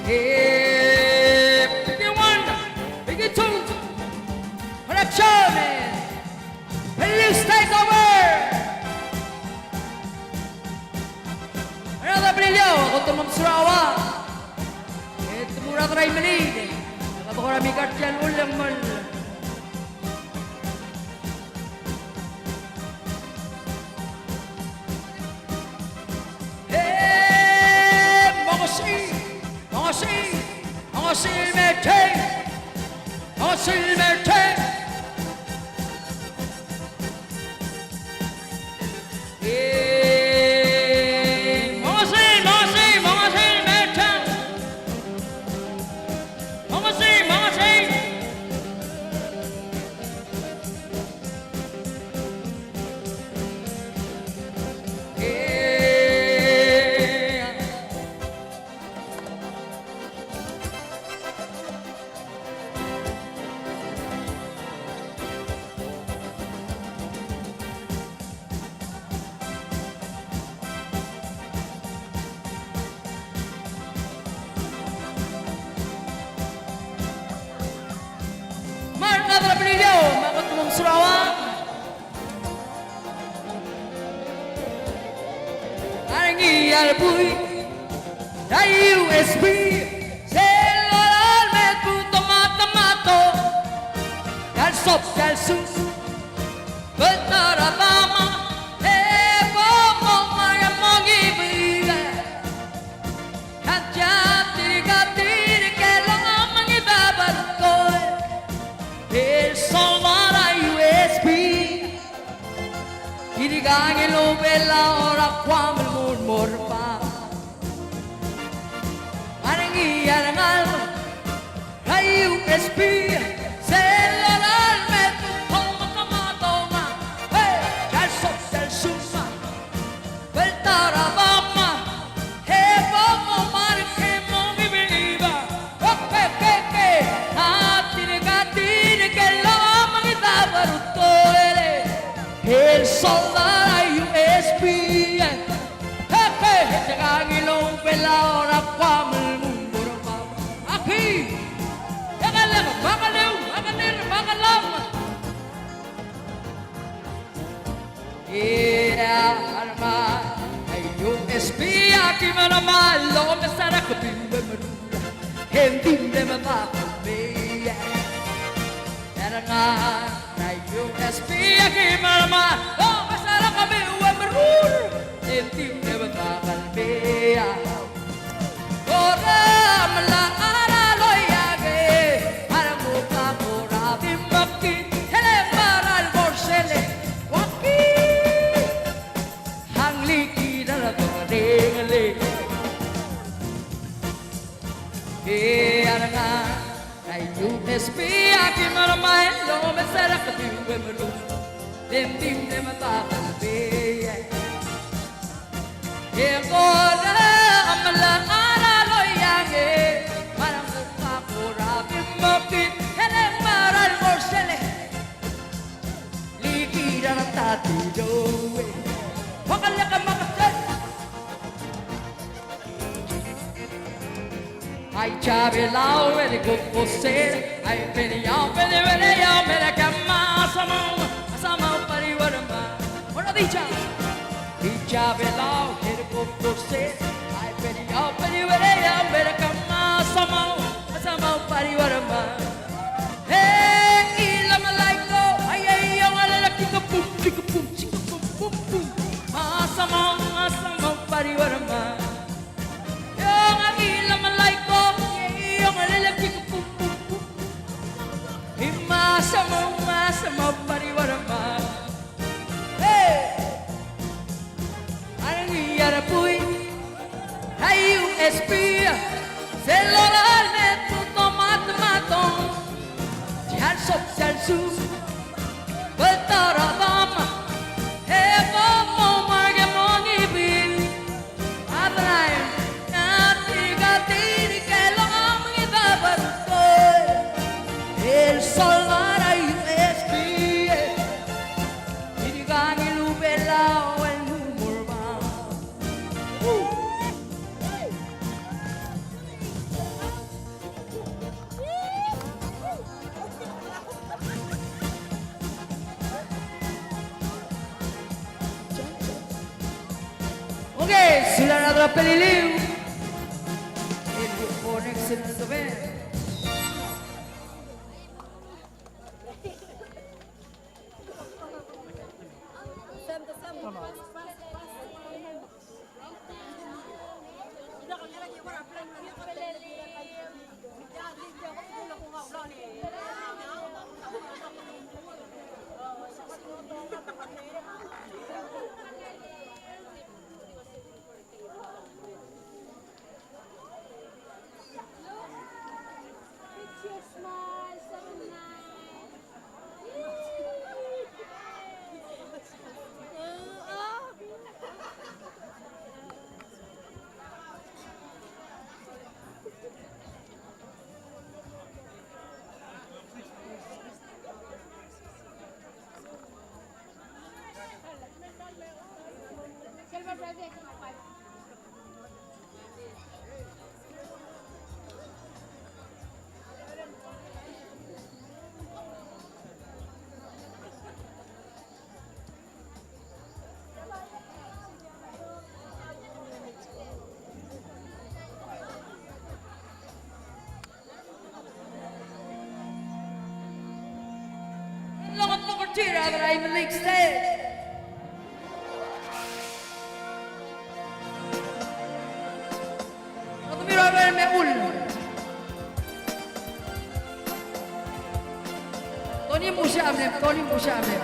Hey, piggy one, piggy two. Production, please take over. Another video, kot el mo mesulang. E te mo er a Imeliik. Kede kora mekar tia el ulleng el mong. E, mongesi, mongesi, mongesi el mei, mongesi el mei. E, mongesi, mongesi, mongesi el mei. Mongesi, mongesi. Me a rechad er a Beliliou, me a kot el mo mesulang. A ngii a le buik er a U S B, sel lolemolem e tomato, tomato, a le sob, a le sob. Betarabama, e bo mo maya mo ngibeida. Antia tirka tirke el omengidabarkoi. El somal a U S B. Tirka ngii el obel a ora kuam el murmur er bab. A ngii a rengalek er a U S B, sel lolemolem e Soldar a U S P. Heke, heke, ngiluu Belau er a Guam el mundo er a Guam. Aki. Heke, lek, makaleu, makaleu, makalam. Ia, a rengad a U S P a ki melemall el omes er a kebiu e meruul e ng di mle medakl el mei. A rengad a U S P a ki melemall el omes er a kebiu e meruul e ng di mle medakl el mei. Kora mla er a loia ngii, a renguk a kora di mekngit, e le mera el kor sel uakid, a nglikid er a dengelengel. E a rengad a U S P a ki melemall el omes er a kebiu e meruul e ng di mle medakl el mei. E kora mla er a loia ngii, me a renguk a kora di mekngit, e le mera el kor sel nglikid er a ta el dilu. Uakalek a mekngit. Ai Chabela, very good for sale. Ai Penia, very, very, ya, very, come on, some more, some more, buddy, what am I? What are they, Cha? Ai Chabela, very good for sale. Ai Penia, very, very, ya, very, come on, some more, some more, buddy, what am I? Hey, ila malaiko, ai, ai, yo, ala, la, kika, pum, kika, pum, kika, pum, pum, pum. Masamang, masamang, pariwarama. Yo, ngak ila malaiko, yo, ngalala, kika, pum, pum, pum. Masamang, masamang, pariwarama. Hey! Arngi arpui, hai U S P, se loral me tuto mat matong, tial sop tial su, betar adam, he bo mo marge mo ngibil, adrai, nati gatir ke lo am ngi da barutoi, el solar a U S P. Okay, sulang a rechad er a Peleliu. Next in the band. Longot mo kertir a drai melik stage. Otemiro a me ul. Tony Musa Amem, Tony Musa Amem.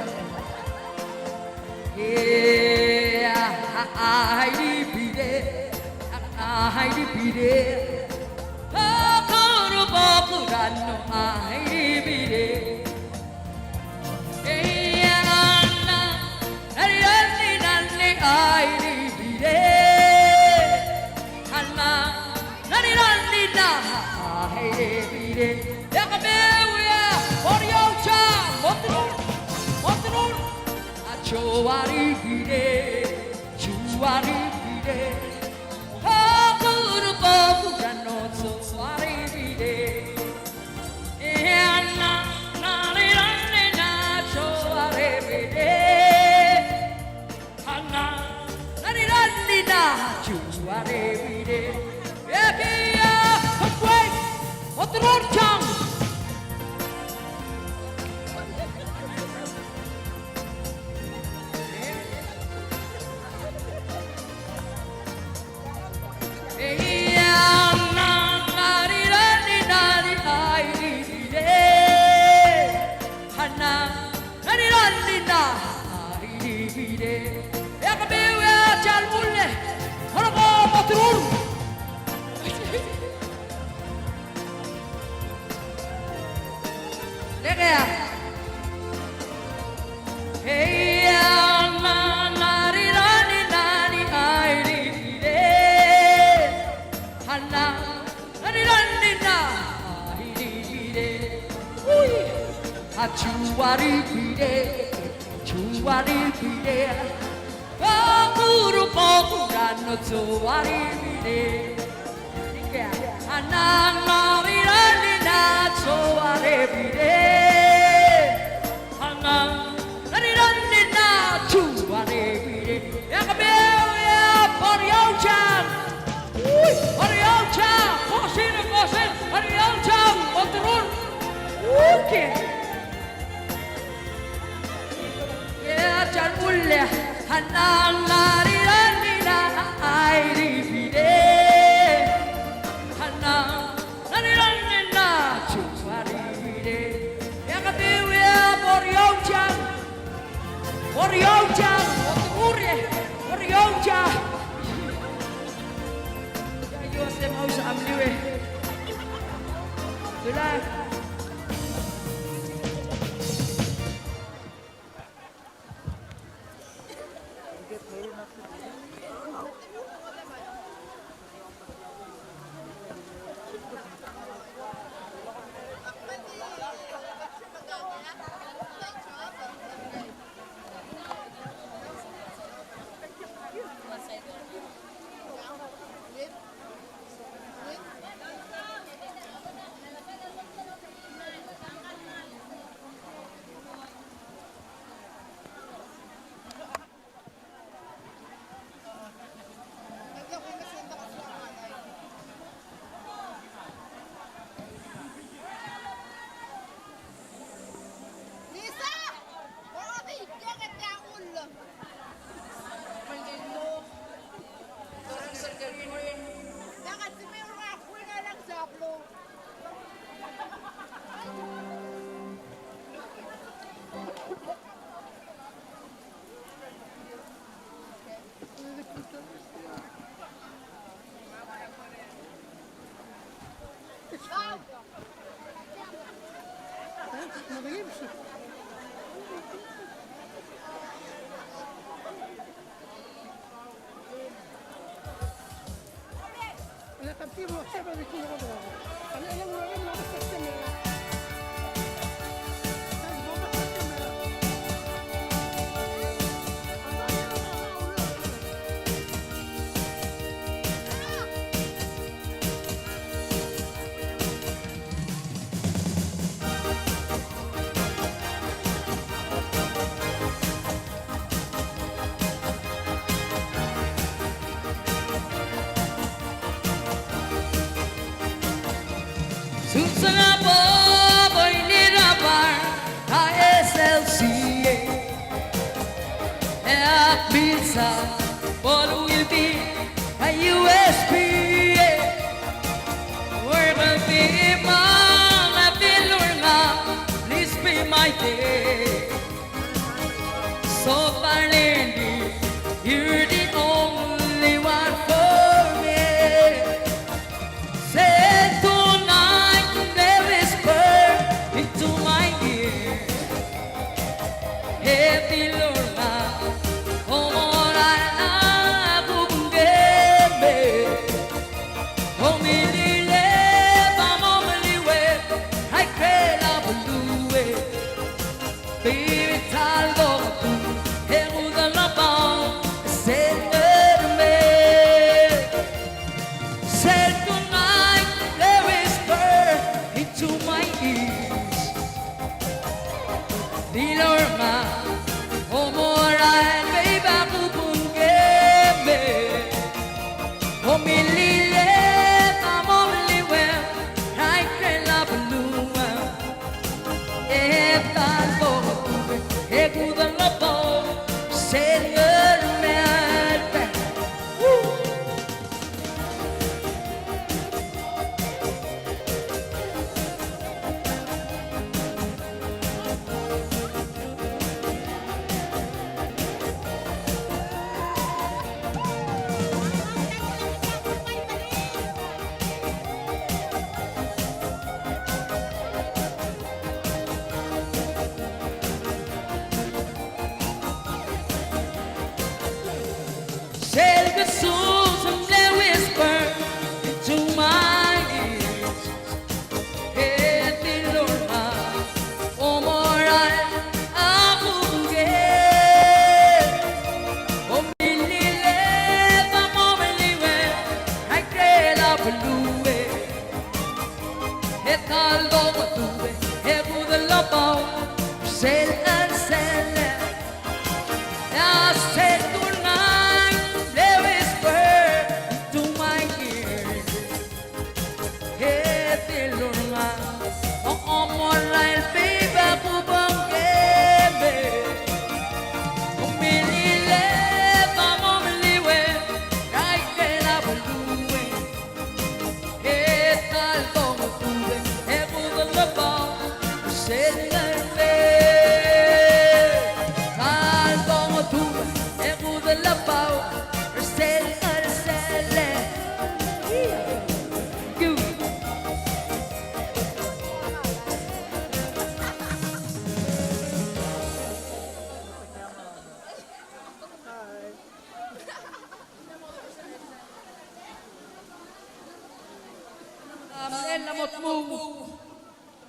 A mle lamo tmuu.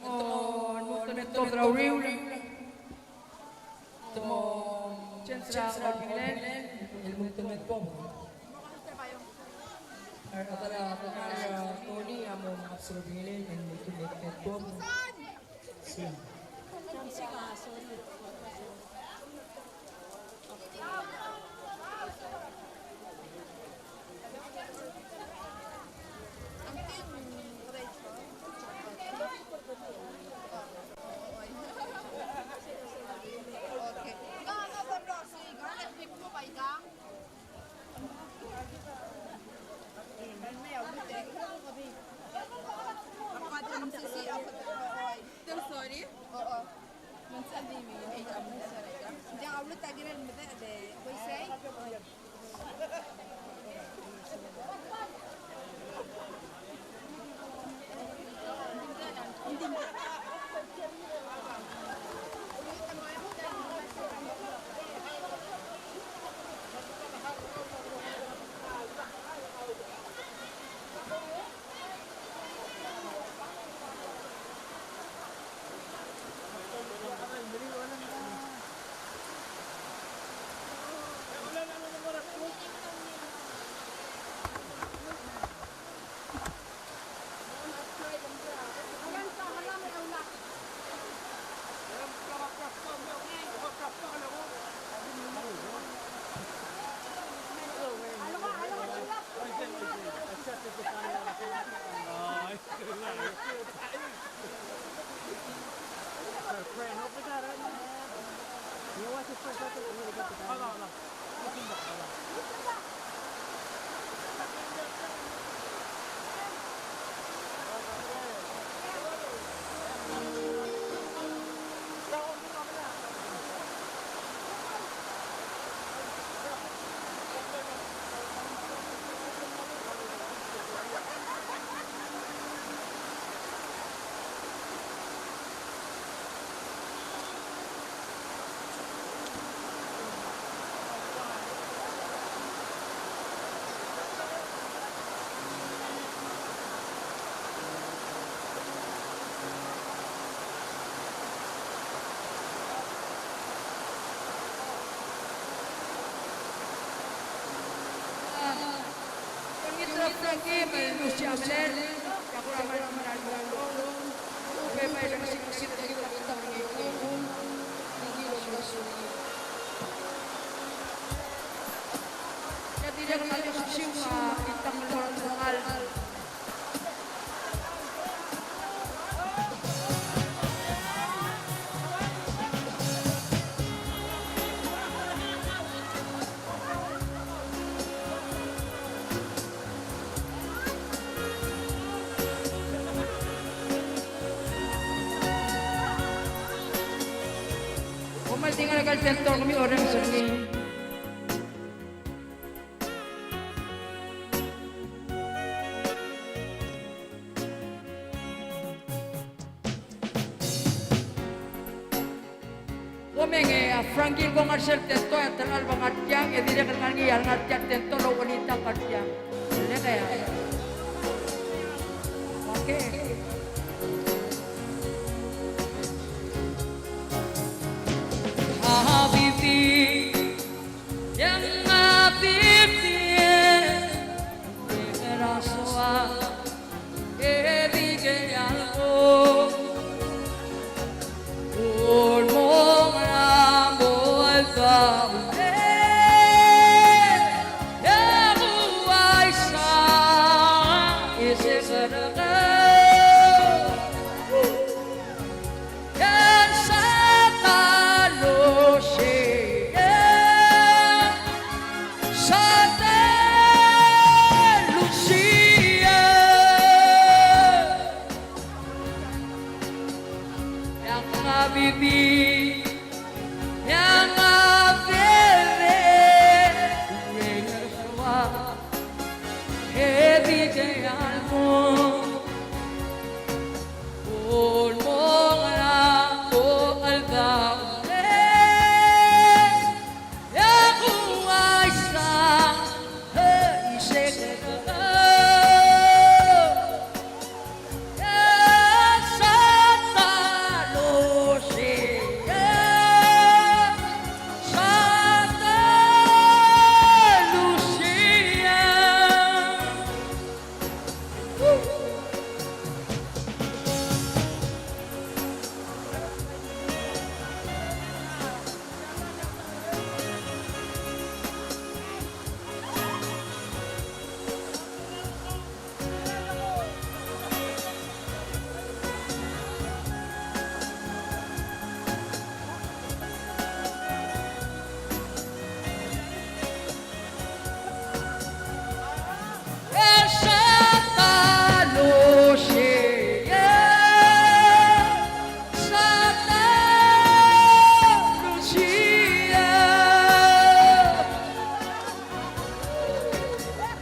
Te mo lmuut el me tuobed er a uriul. Te mo change er a olbiil el lmuut el me tuobed. A rechad er a Tony a mo mengabs er a olbiil el lmuut el me tuobed. Kom kmal di ngar er a ikel tento er kemiu el orrenges er ngii. Kom mei e a Frankie el ko ngar er sel tento e a ta er a chelecha el ngar tiang e dirrek el ngar ngii a lengar tia el tento el ouchais a ngar tiang. Leke. Okay.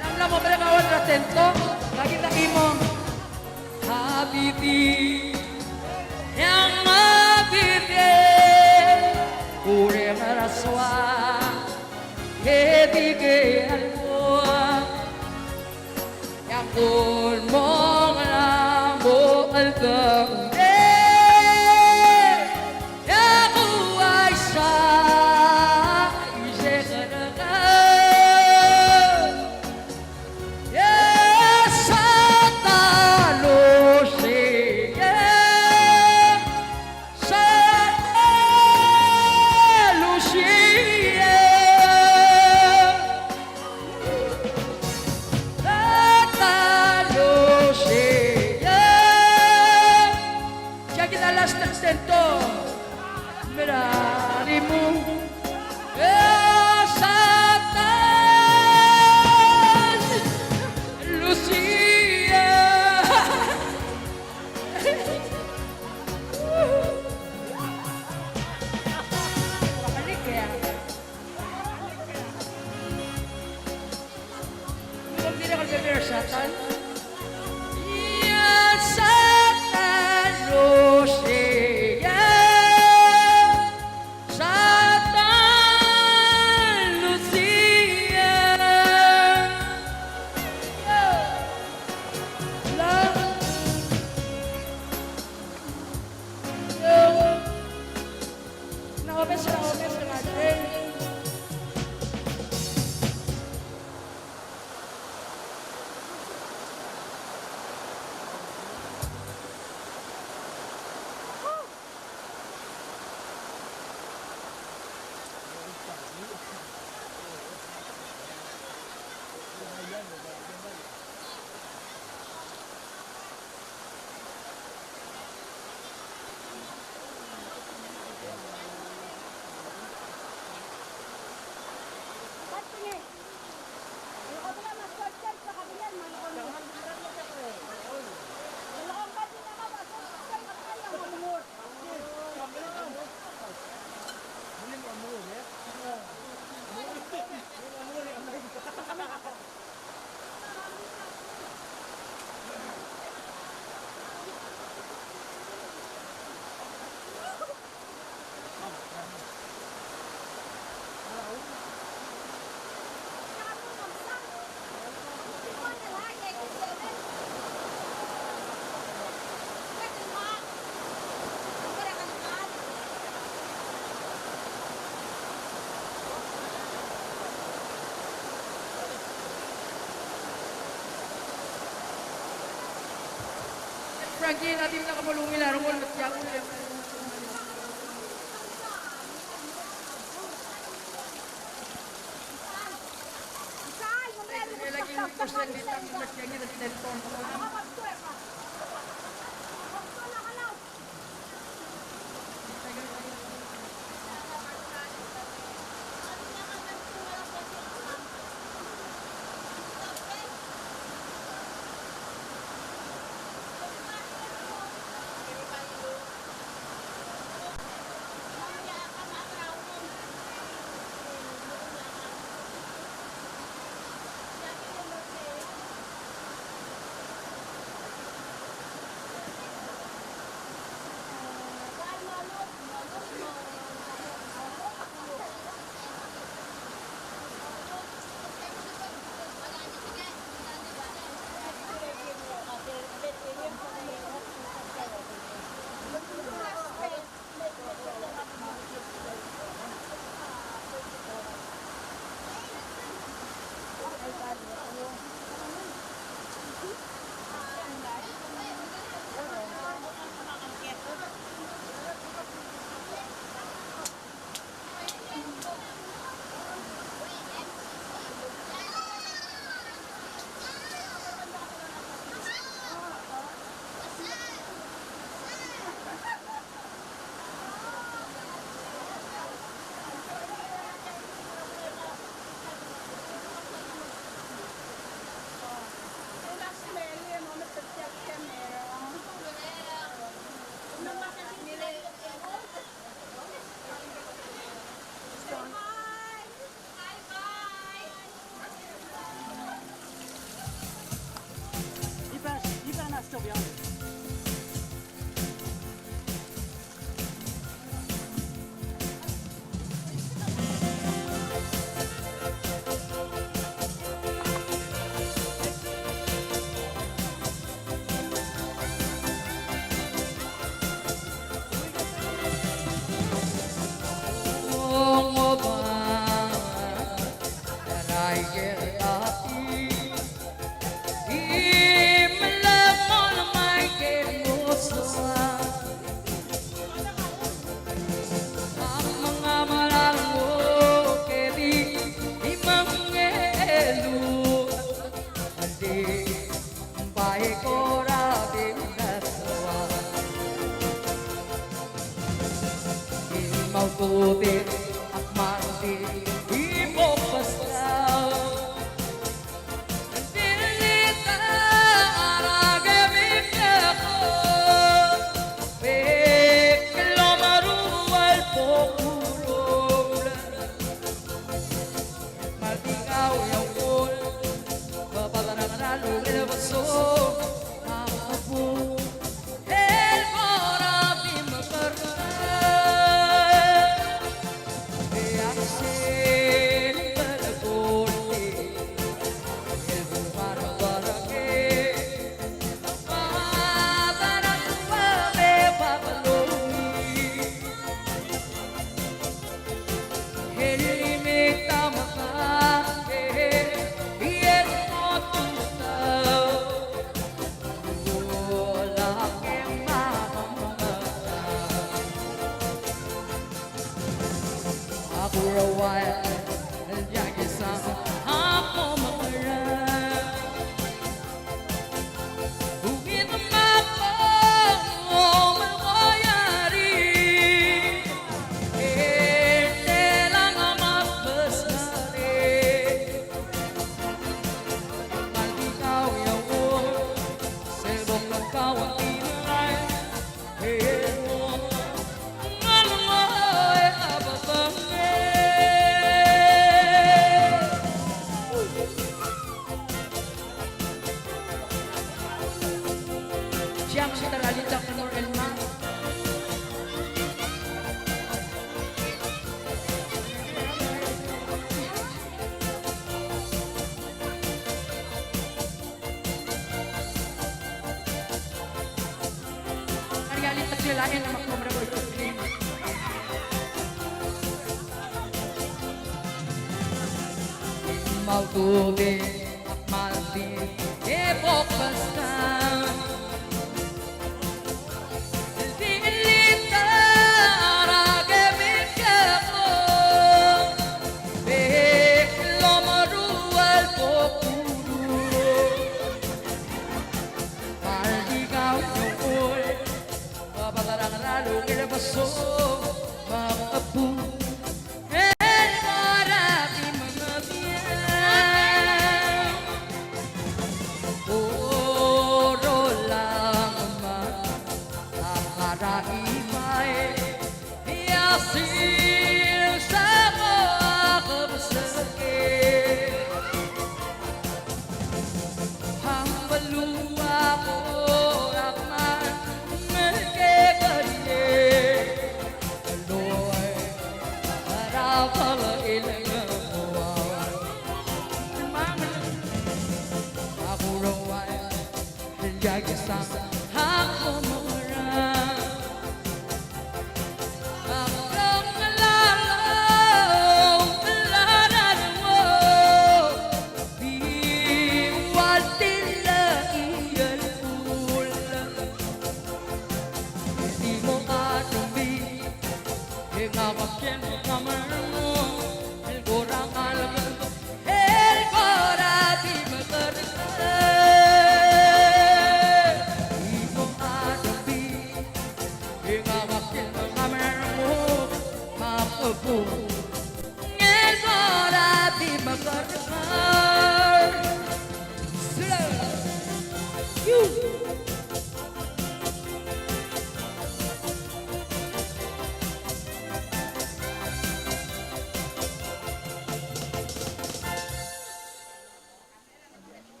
Ng mla mo merek a ua el tento, aki ta chimo. Habibi, e ng habibi, kureng er a soak, e di ke alboa, e a kulmong er a mo el dengei, e a kuaisa, isei kede kau. Siak kid a last tento. Mera, rimu. E Satan, Lucia. Balik ya. Dirrek el bebil er a Satan. Ia Satan, Lucia. Satan, Lucia. La. Na omes, na omes, na omes. Frankie, ng di mla kmo lungil a rengul me tia kul e.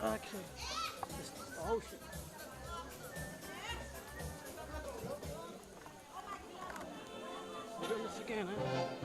Okay. Oh, shit. We're doing this again, huh?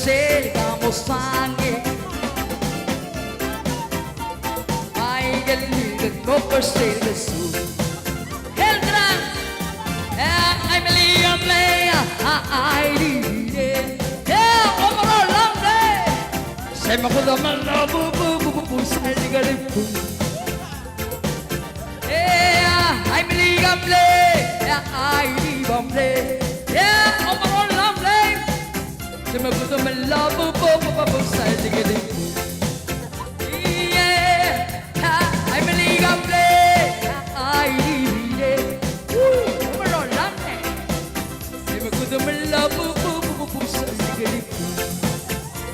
Sel kamo sangei. Ai, el mo ko sel Jesús. El gran. Eh, ai, me liam le, ah, ai, di, di. Eh, overall, long day. Se me kudo me lo bu, bu, bu, bu, bu, se di gari bu. Eh, ai, me liam le, eh, ai, di bam le. Eh, overall, long day. Se me kudo me lo bu, bu, bu, bu, bu, sa di gari. Ie, ha, ai, me liam le, ai, ie. Uu, me lo lang, e. Se me kudo me lo bu, bu, bu, bu, bu, sa di gari.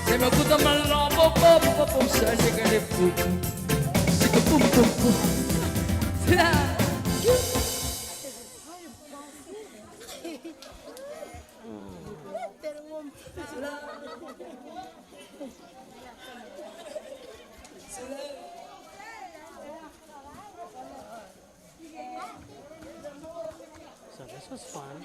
Se me kudo me lo bu, bu, bu, bu, bu, sa di gari. Sika bum, bum, bum. So this was fun.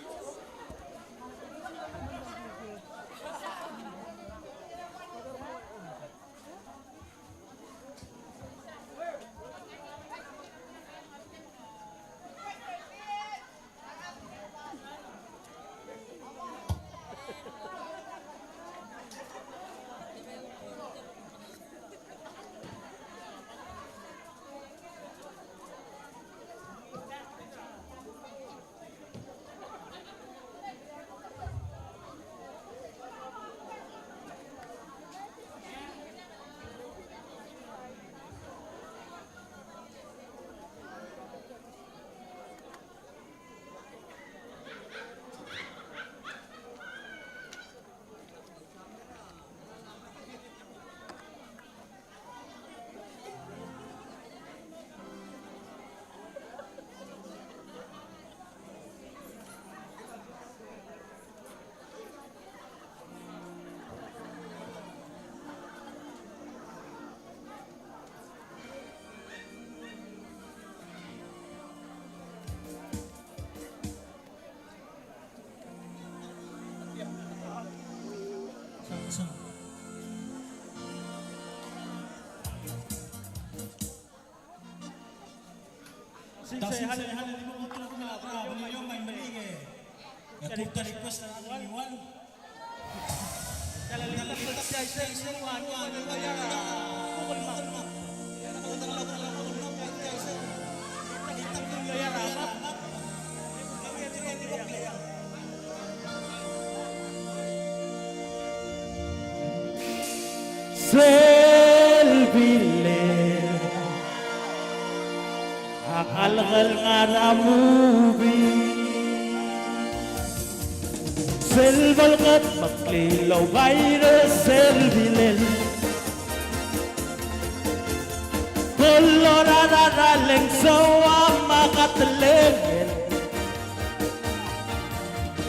Sel bilel a ngalek el ngar er a movie. Sel bo lekedmeklii el oubair er sel bilel. Bo lorael a raleng soam a katelengel.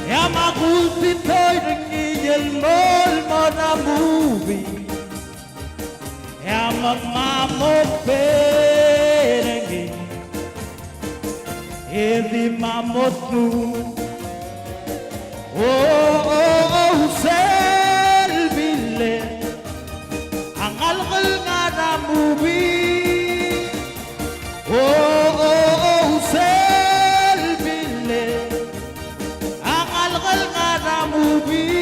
E a makultito er ngii el mo, el mo er a movie. E a mekmam a mo operengii. E di mamo dmu. O, o, o, sel bilel a ngalek el ngar er a movie. O, o, o, sel bilel a ngalek el ngar er a movie.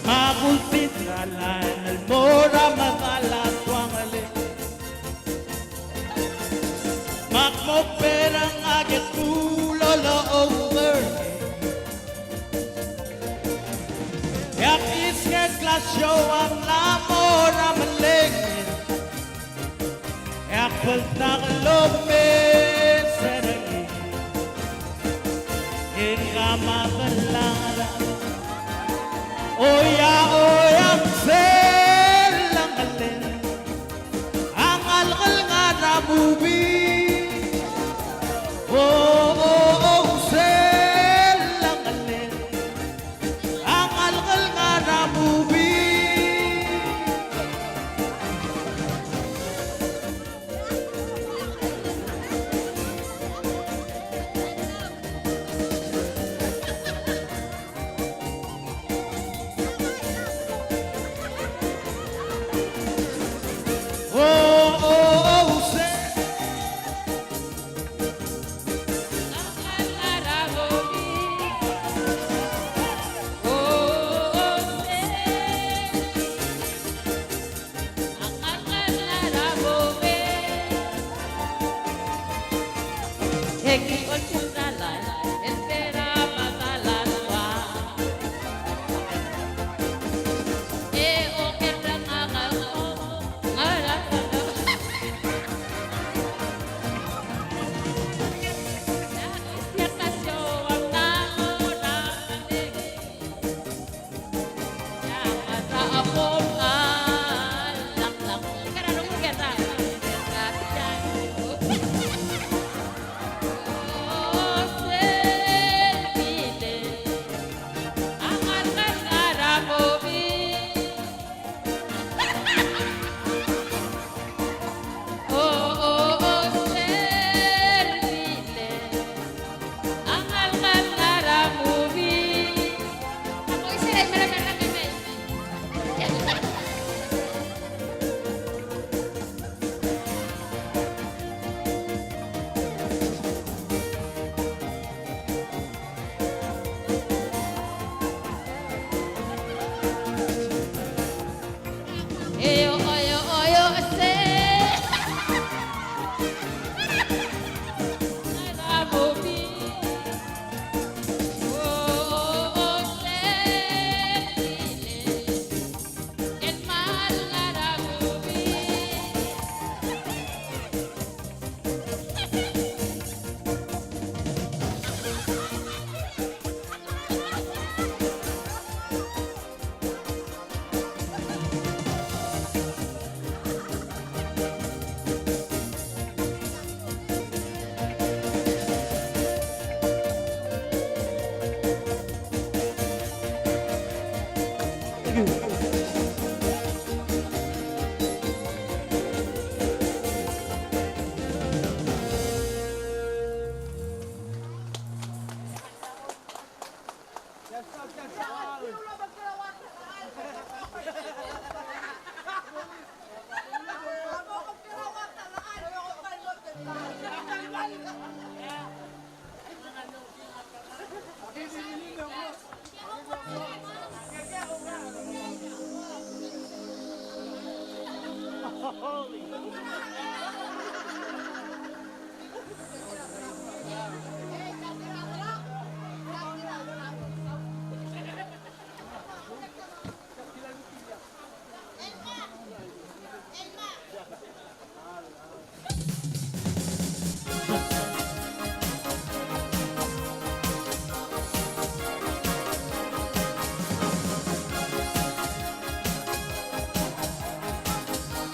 Me a kultit er a line el mo er a medal a tuangelel. Me ak mo operang a ketul el over. E ak isngekl a show a mla mo er a melengel. E ak beltak el omes er ngii. E ng kmal a oia, oia sel ngalek a ngalek el ngar er a movie. O,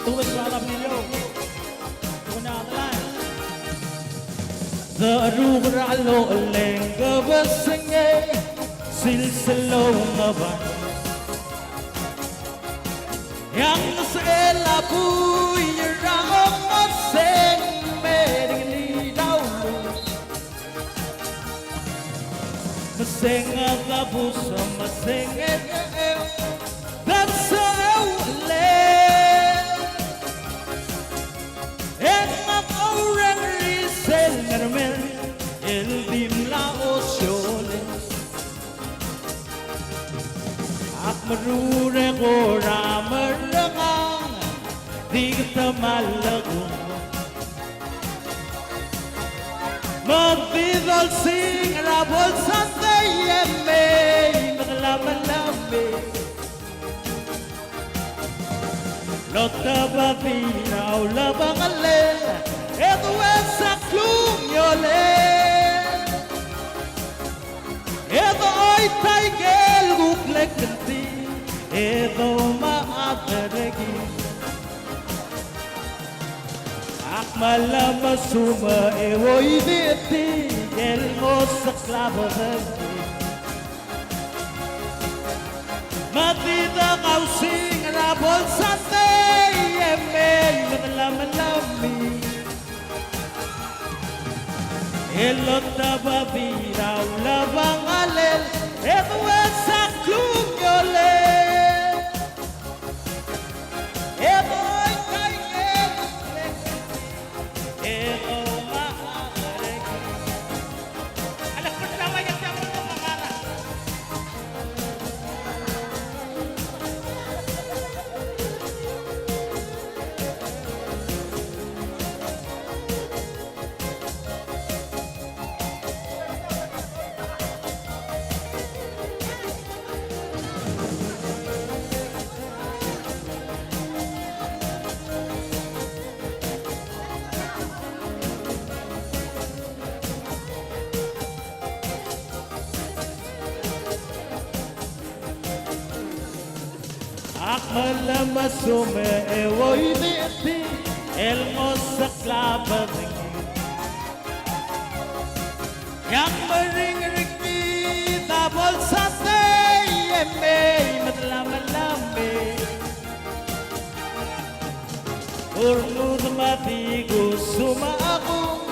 Tuwes a lab nilo. Kuna a line. Decheruk er a lochel e ng kebesengei, silsel a ongebai. E a ngesechel a buil er a omoseng, me ringel a ulo. Mesenged a bus, mesenged a eu, debsecheuchel. E ngak a oureng er sel ngermel el di mla osiolel. Ak merur e kora merrengang, di ktemall a kung. Me di dolsing er a bolsang e mei me de lamelame. Lotebedii er a ulebengelel e dues a klungiolel. E dochoit a ikel kuk lekngtii e doumad er kid. Ak mla mesume e oidechetii el ngosekl a bedengki. Me di dekausing er a bolsang e mei me de lamelame. E lotebedii er a ulebengelel e dues a klungiolel. E dochoit a ikel kuk lekngtii e doumad er kid. Ak mla mesume e oidechetii el ngosekl a bedengki. E a meringel er kid a bolsang e mei me de lamelame. Urnguud me di kusum a kung,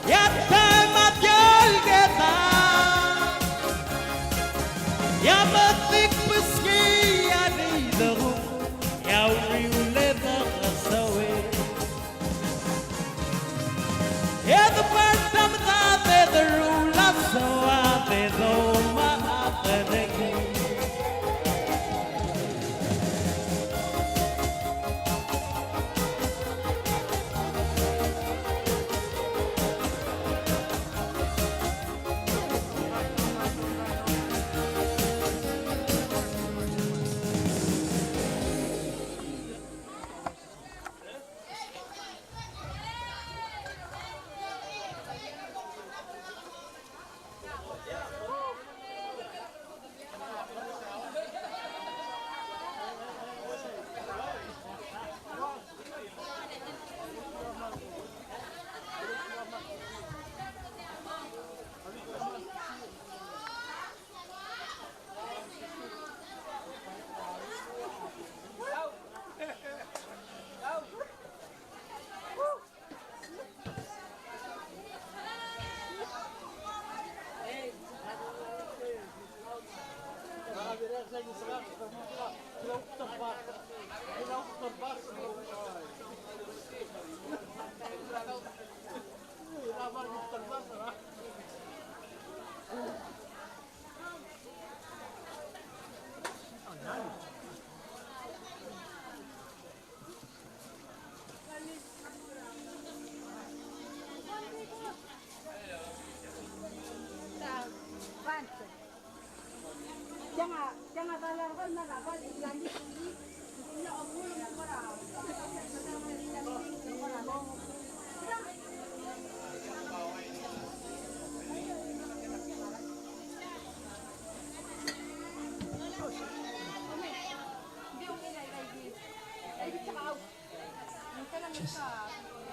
e a taem a di olkeda. E a metik beskii a di dekung, e a uriul e de kesauei. E de bar a medad e deruul a soad e doumad er kid.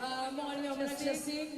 A, mo ngar er ngii a blessing.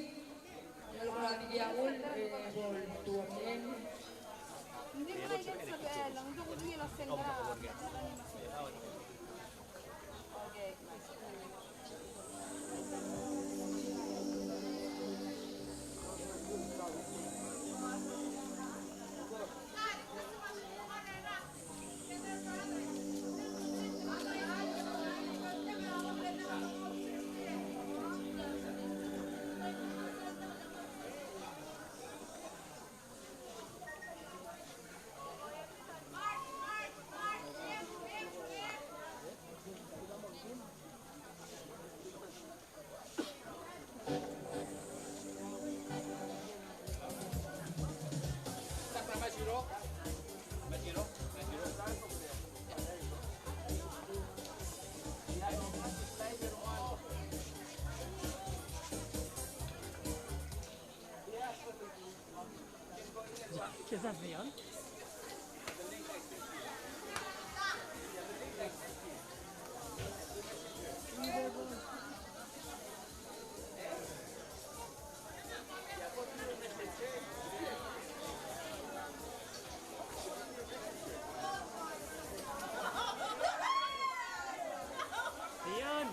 Ayan.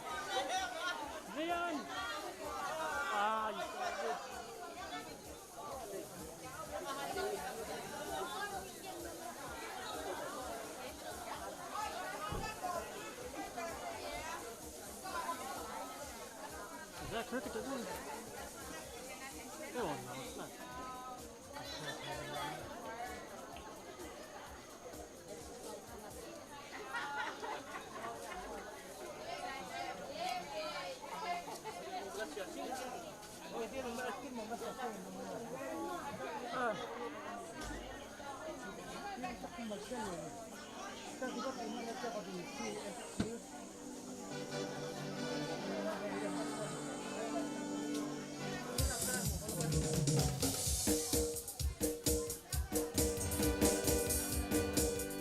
Ayan. Ay. Is that crooked, doesn't it? Oh, no, it's not.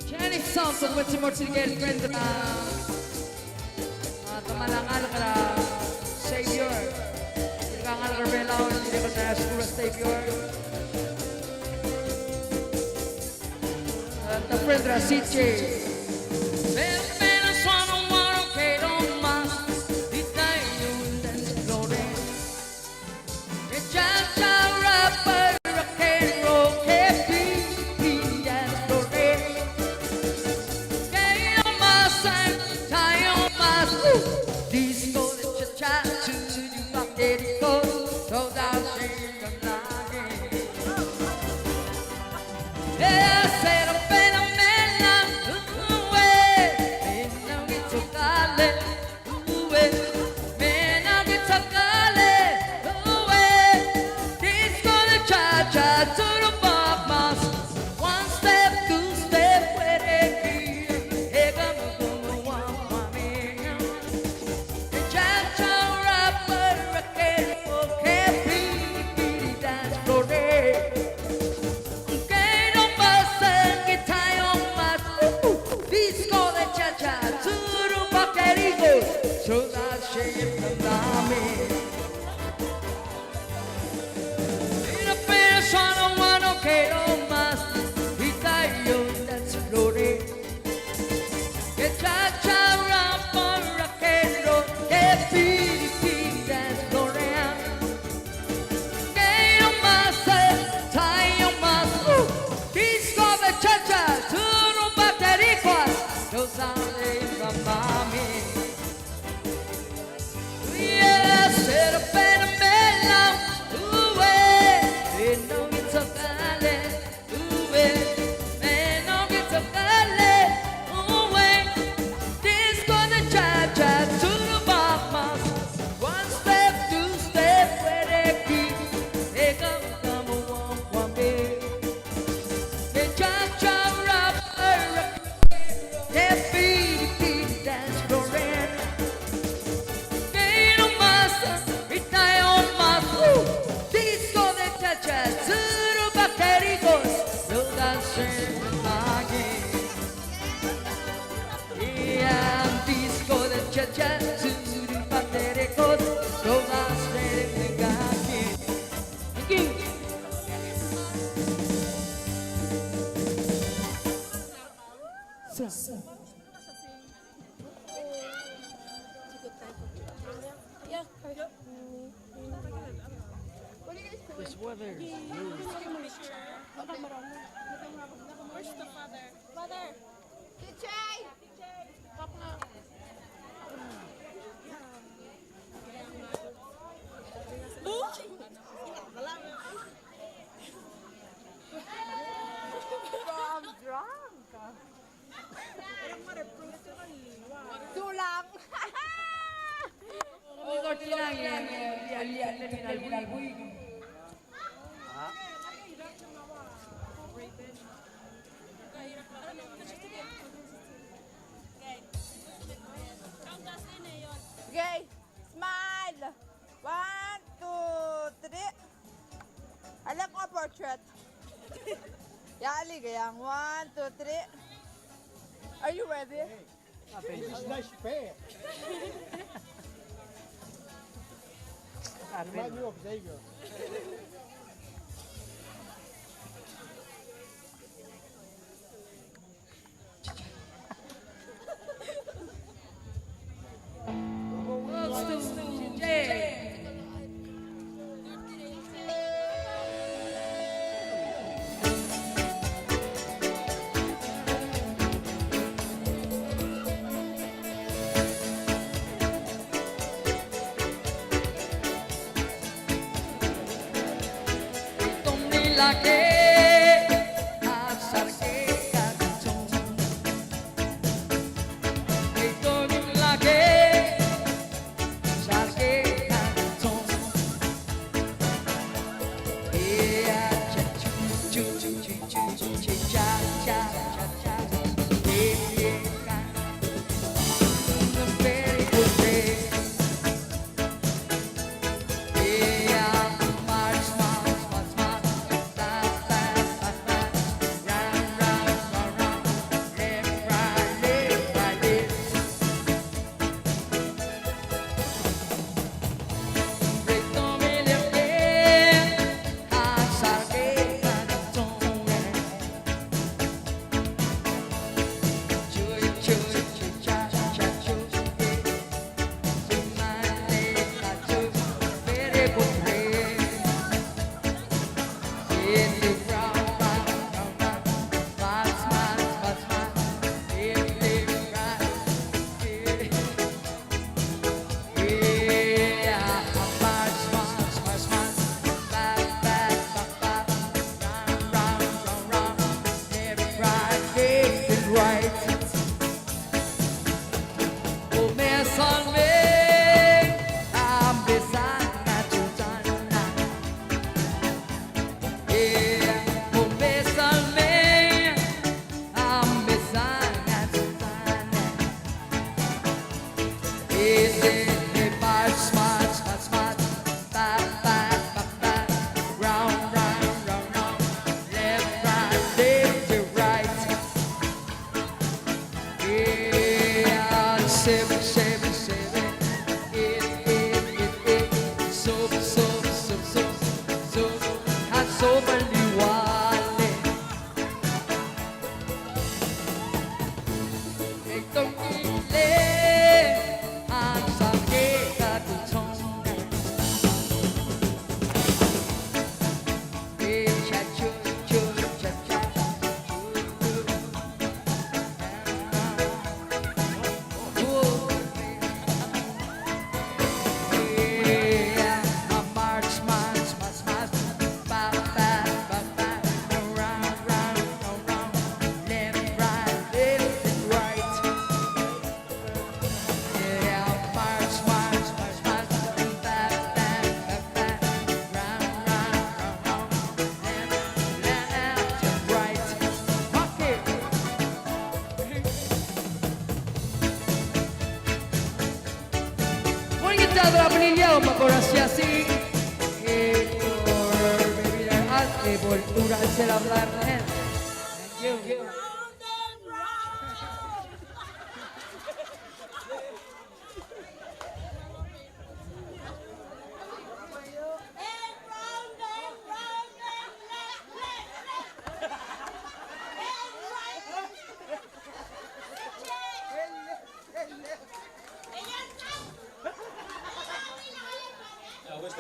Johnny Samson, with some more to get friend, uh, uh, te mla ngalek er a Savior. Ngalek er a Belau, ngalek er a Savior. Uh, the friend er a C J. This weather is rude. Where's the father? Father! T J! I'm drunk. Sulang. Okay, smile. One, two, three. I like our portrait. Yeah, I like it. One, two, three. Are you ready? This is nice pair. Remind me of Xavier. Morning, Teatro Aprilia, me a Horacia Singh, e, for being here, e, for ua chelsel a bla er ngii. Thank you.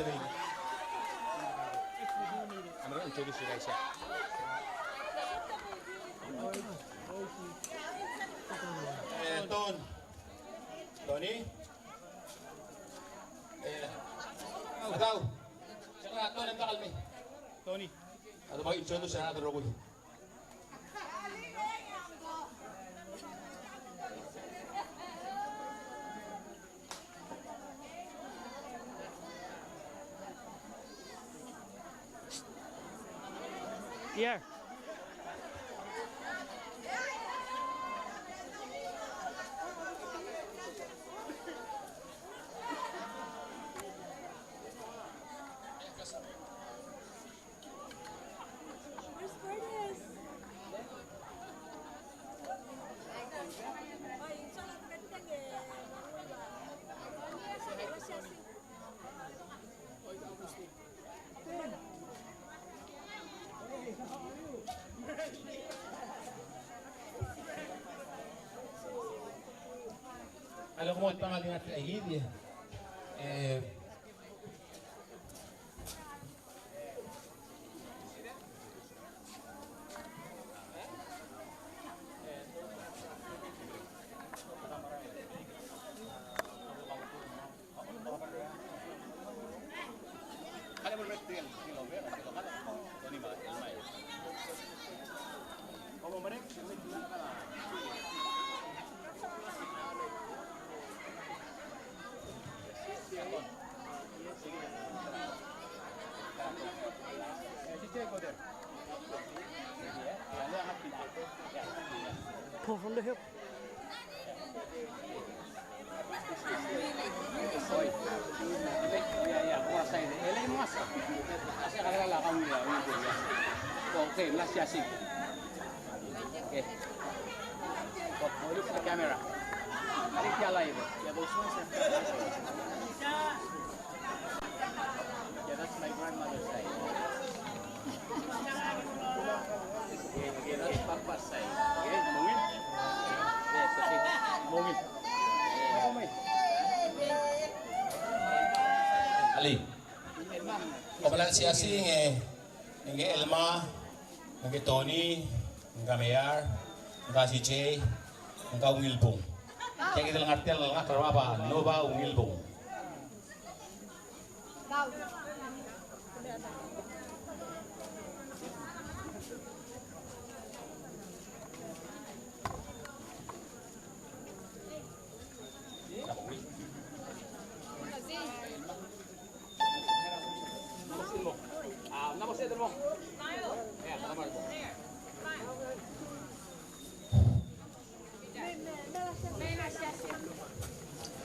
I'm gonna introduce you guys here. Eh, Ton. Tony. Eh, Adau. Sera Ton, ng diak el mei. Tony. Adau, bai introduce er a rokui. Yeah. A leko mo tang a di ngar er a ikid, e. Pull from the hip. Okay, let's just see. Okay. Oh, oh, look at the camera. Are you alive? Yeah, that's my grandmother's side. Okay, okay, that's Papa's side. Okay, mongil. Yes, okay. Mongil. Ali. Kom kmal siasing e. Ngike Elma, ngike Tony, ngika Meiar, ngika C J, ngika Ungilbung. Tia kid el ngar tia el ngak er a bab a Noba Ungilbung.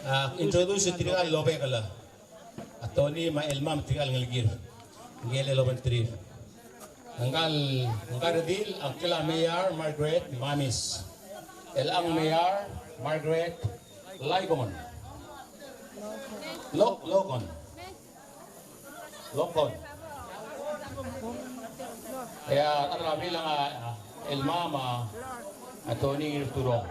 A, introduce tirka el lobek el, a, Tony me a Elma me tirka el ngelekir. Ngike el lobengterir. Ngka el, ngka el redil, a ngklel a Meiar, Margaret, Mamis. Chelechang Meiar, Margaret, Laikon. Lok, Lokon. Lokon. E a rechad er a blil a, a, Elma me a, a Tony Ngirturong.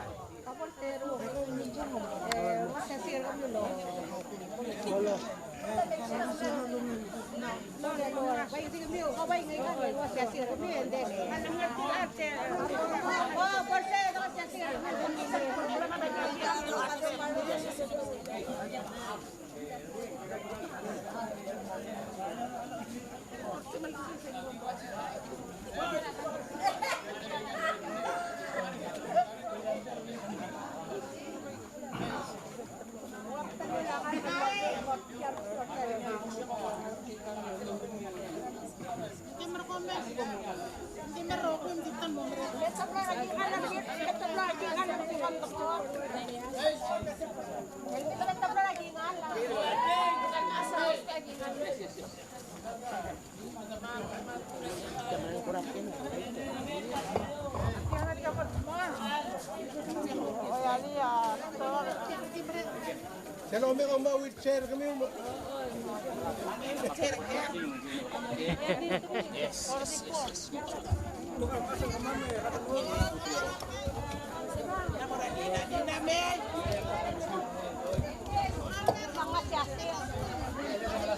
Yes, yes, yes,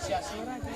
yes.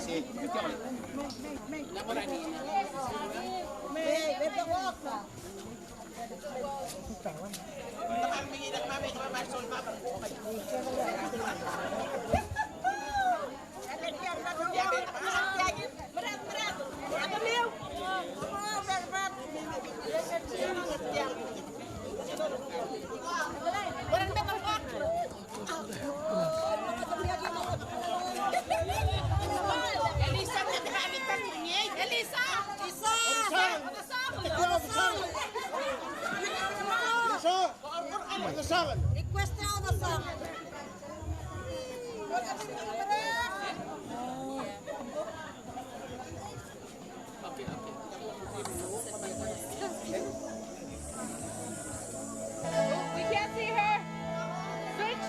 Request a song. We can't see her. Switch.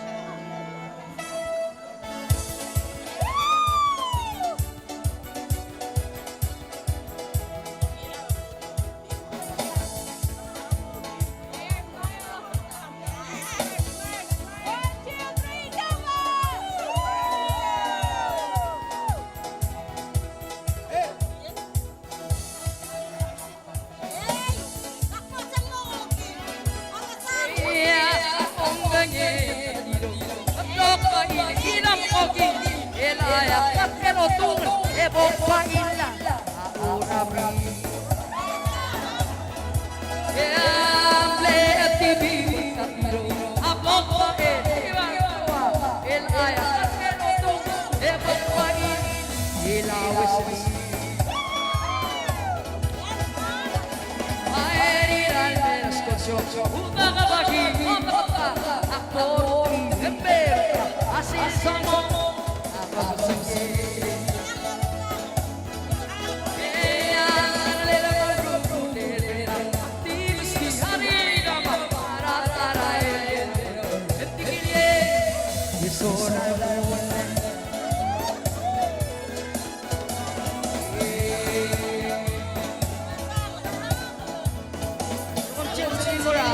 One, two, three, double!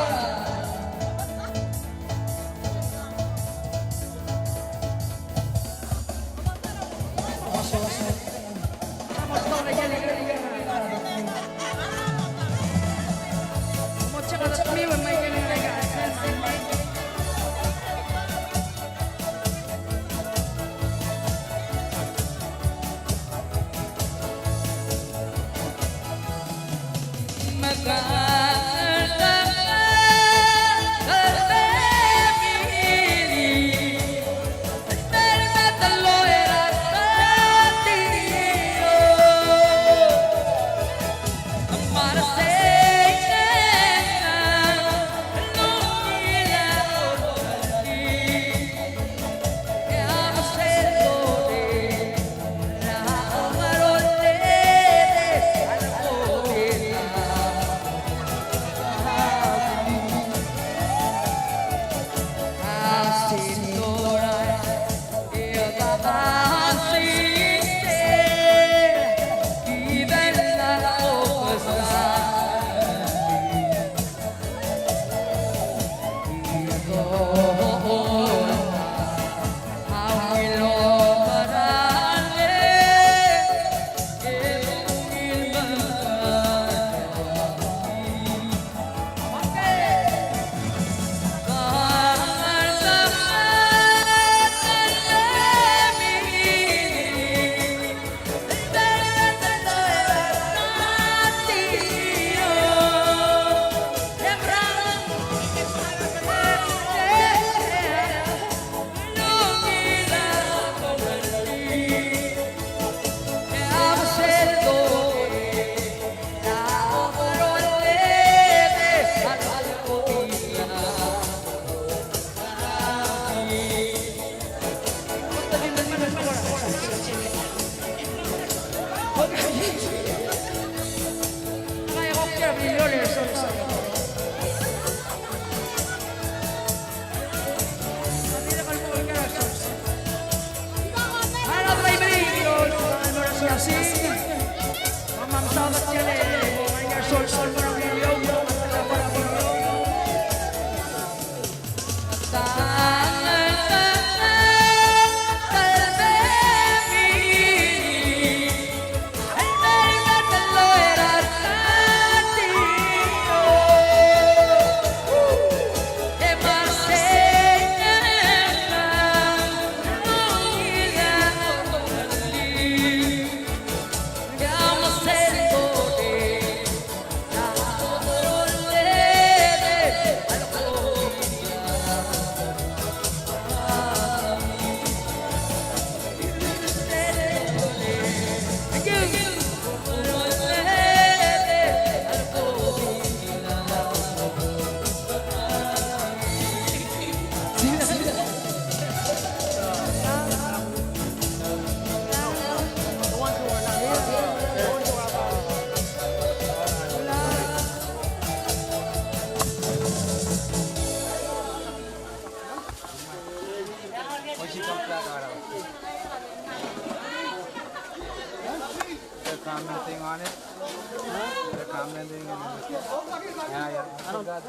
Commenting on it. They're commenting on it. Yeah, yeah. I forgot.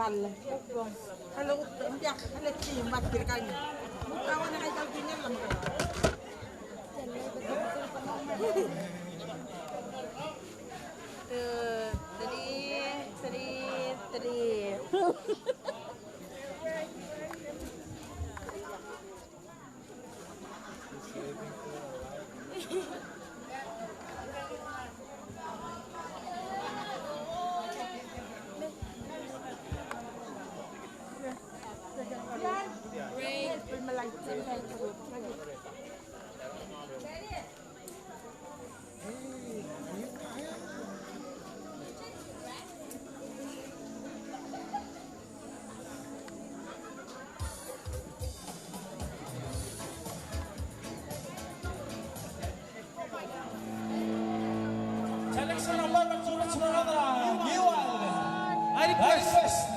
Two, three, three, three. Selection number one, Ngiwal. I request.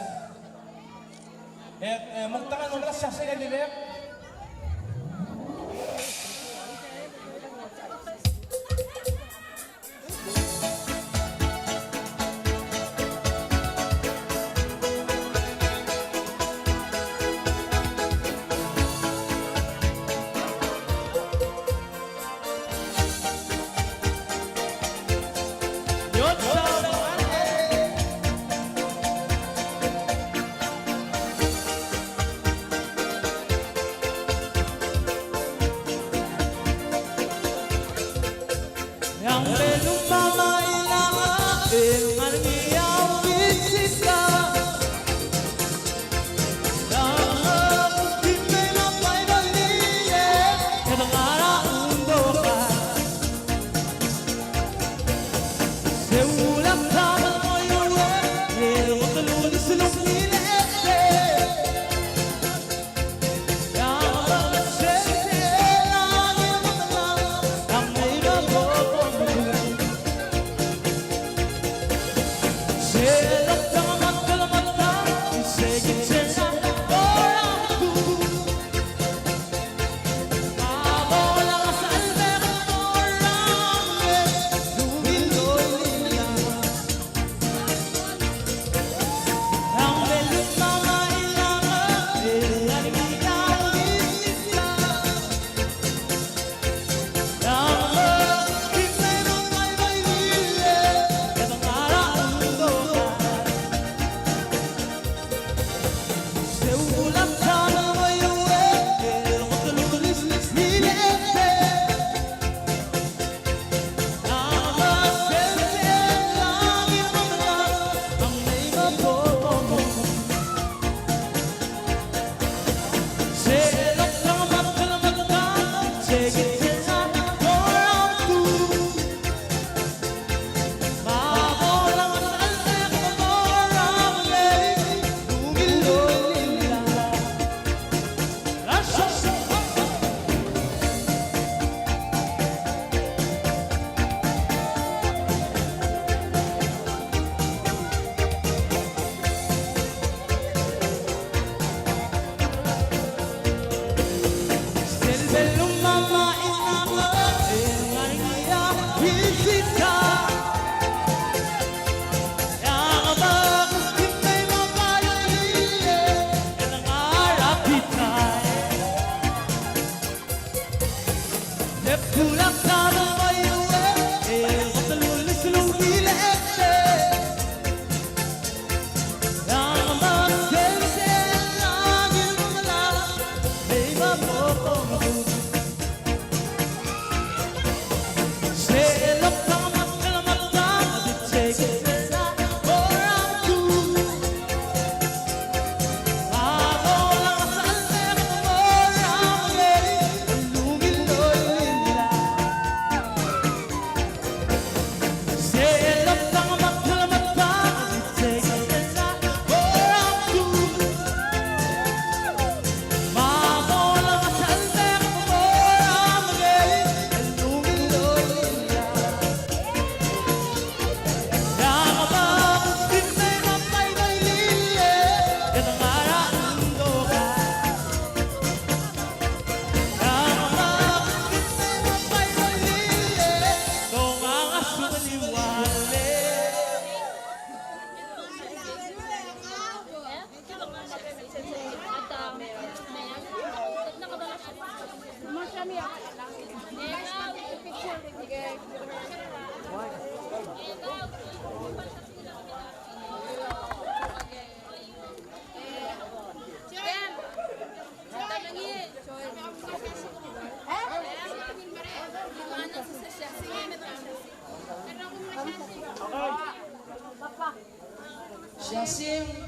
E, e, moktek el mo mesa sel dirrek. Yasim.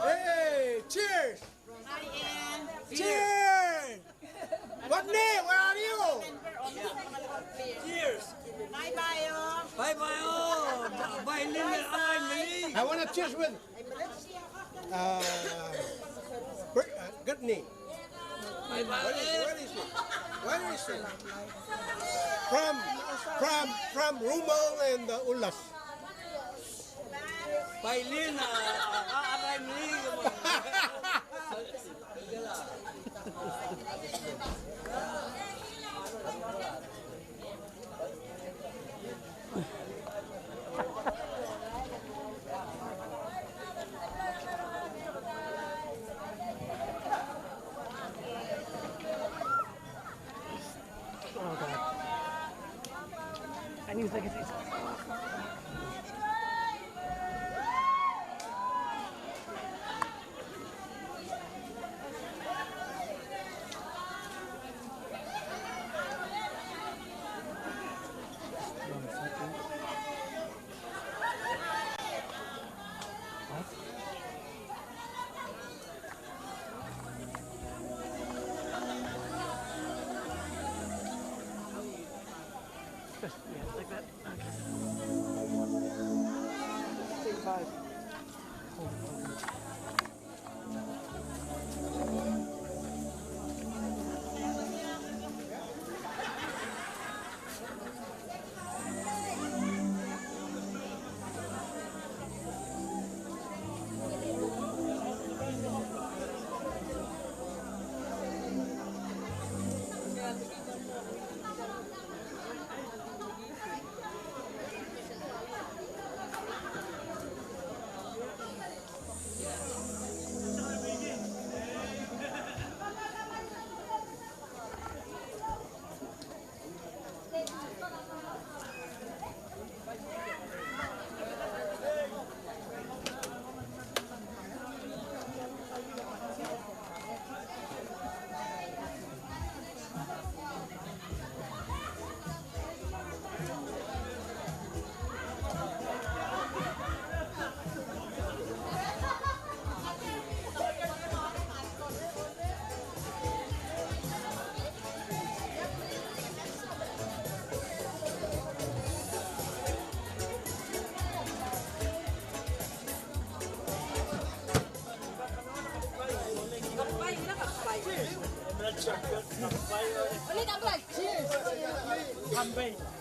Hey, cheers! Hi, Ian. Cheers! Rodney, where are you? Cheers! Bye bye, oh. Bye bye, oh. Bye, Lynn. Bye, Lynn. I wanna cheers with, uh, Br-, uh, Gurney. Bye bye. Where is, where is he? Where is he? From, from, from Rumang and, uh, Ulas. Bailin, a, a, a, Bailin. Oh, God. I need to take a seat. Just, yeah, like that. Okay. Say five.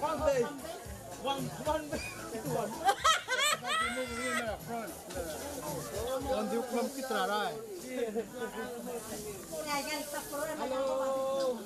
Hold it, hold it. One, one, one. Hello.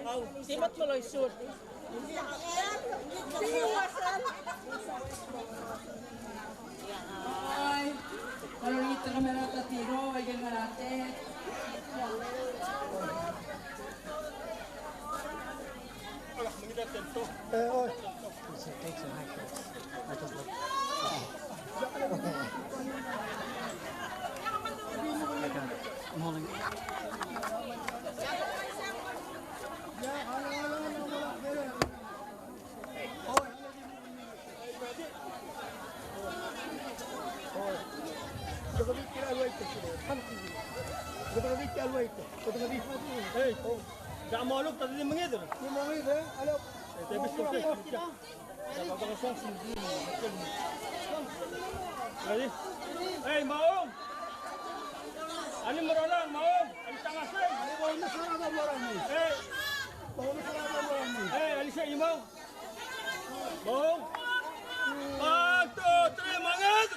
Simet me loisur. Ai, kaloit er kemiu er a ta er tir, aike el ngar er a tet. Ei, Maong! Ani merolang, Maong! Ani tangasei! Ei! Ei, ani sei, Maong! Maong! One, two, three, manged!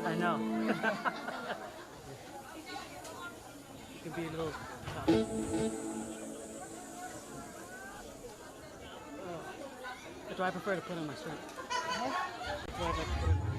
I know. It could be a little tough. Do I prefer to put on my shirt? Do I like to put on my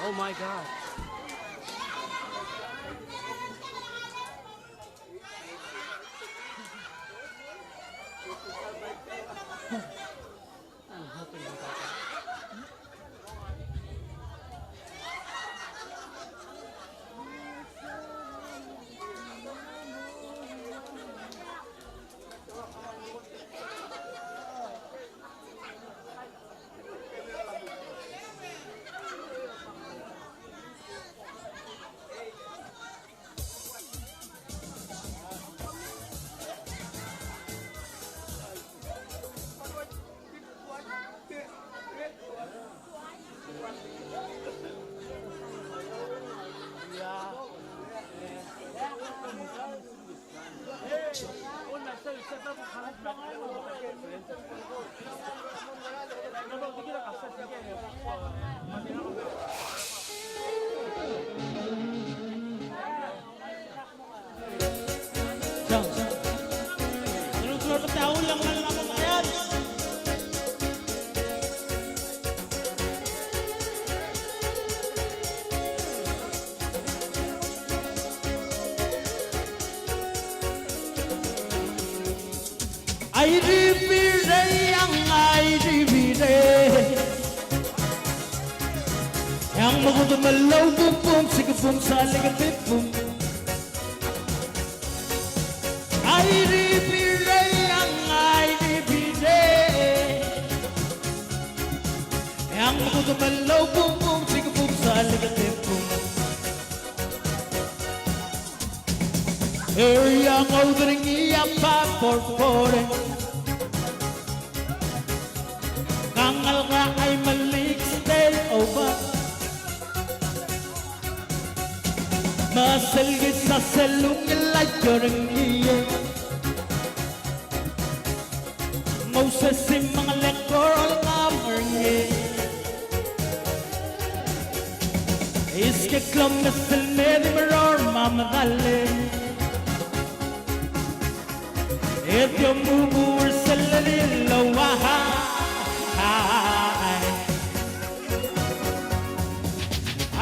Oh my God. Airibirei ang airibirei. Ang mokudem el oububum, sikubum, saliketibum. Airibirei ang airibirei. Ang mokudem el oububum, sikubum, saliketibum. Area ng oudringii a baborboreng. Kangalek a Aimeliik stay over. Me sel kid a sel ungil a iorengii. Moses Simengelekor el ngar er ngii. Iskek el omes el me di meror me a medal. E di omubu er sel lilou a.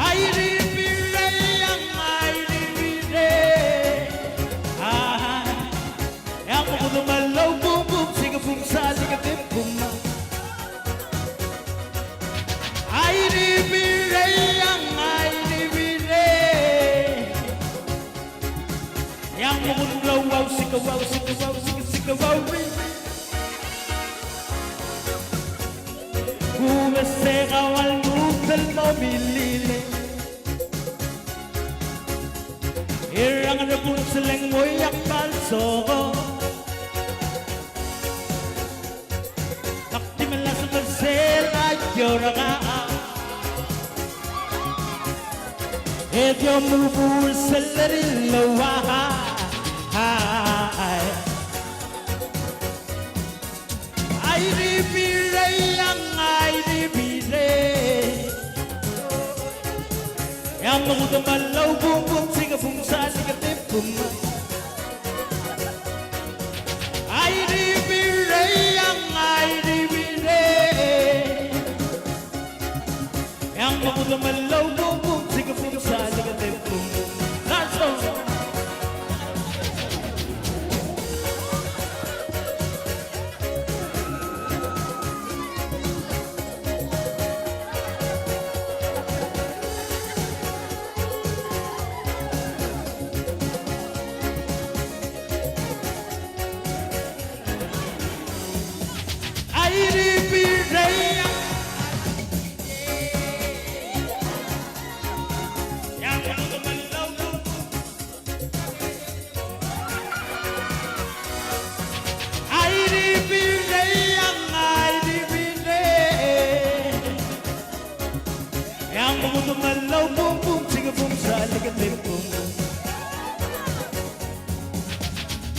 Airibirei ang airibirei. Ai. E a mokudem el oububum, sikubum, saliketibum. Airibirei ang airibirei. E a mokudem el ouau, sikeuau, sikeuau, sike, sikeuau. Kubes e kau a lmuut el mo milil. Irang er a bun seleng moiak bal soko. Ak di melasem er sel a ioraka. E di omuchel er a llach. Airibirei ang airibirei. E a mekudem el oububum, sikebum, salikedebum. Airibirei ang airibirei. E a mekudem el oububum, sikebum, salikedebum. That's all.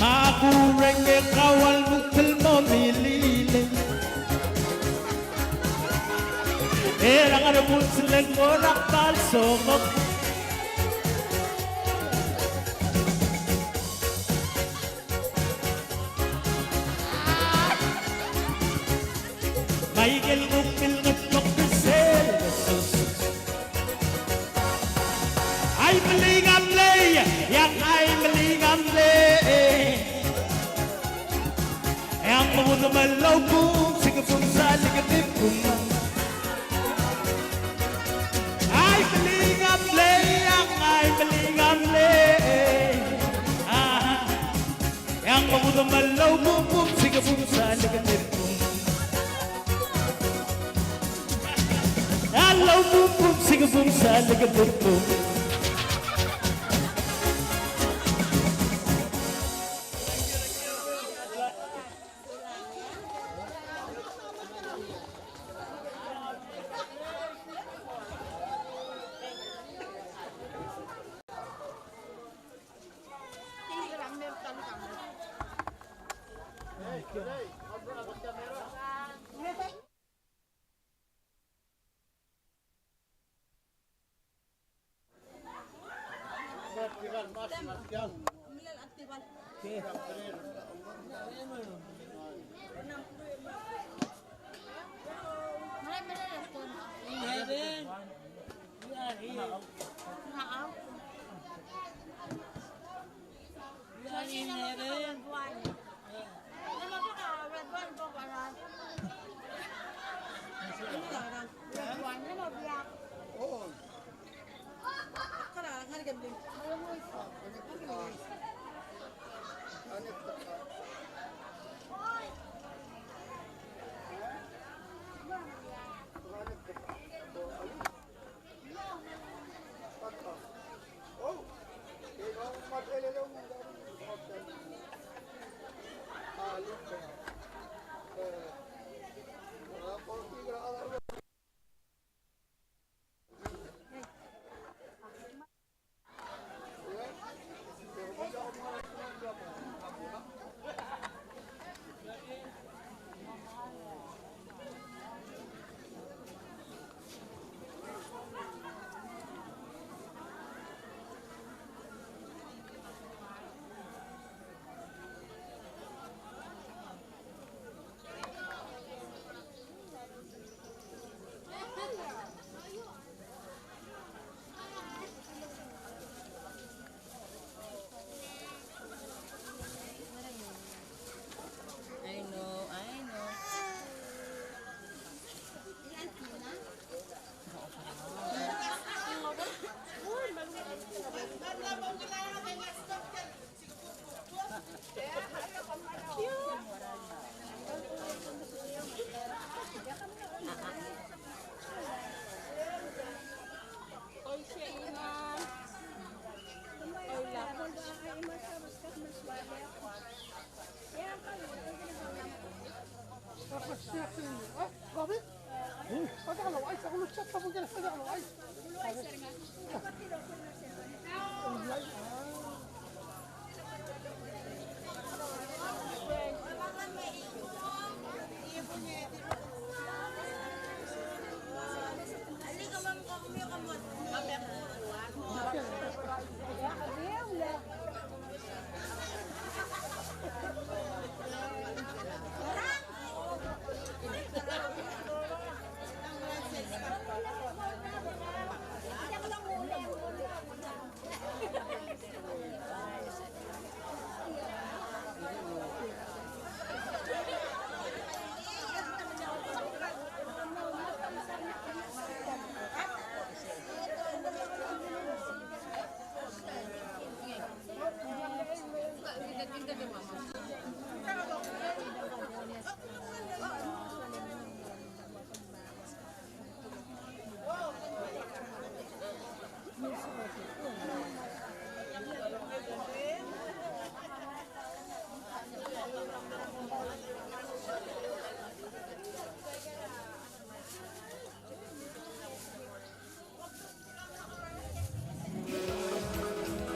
Me a kureng e kau a lmuut el mo milil. E a ngar er a bus el mo er a kbal sokok. Michael Mukil ngetok er sel besus. Ai meling a mlei, e ak ai meling a mlei. E a mekudem el oububum, sikebum, salikedebum. Ai meling a mlei, e ak ai meling a mlei. Ah. E a mekudem el oububum, sikebum, salikedebum. A loububum, sikebum, salikedebum. In heaven, we are here. We are in heaven. I know, I know.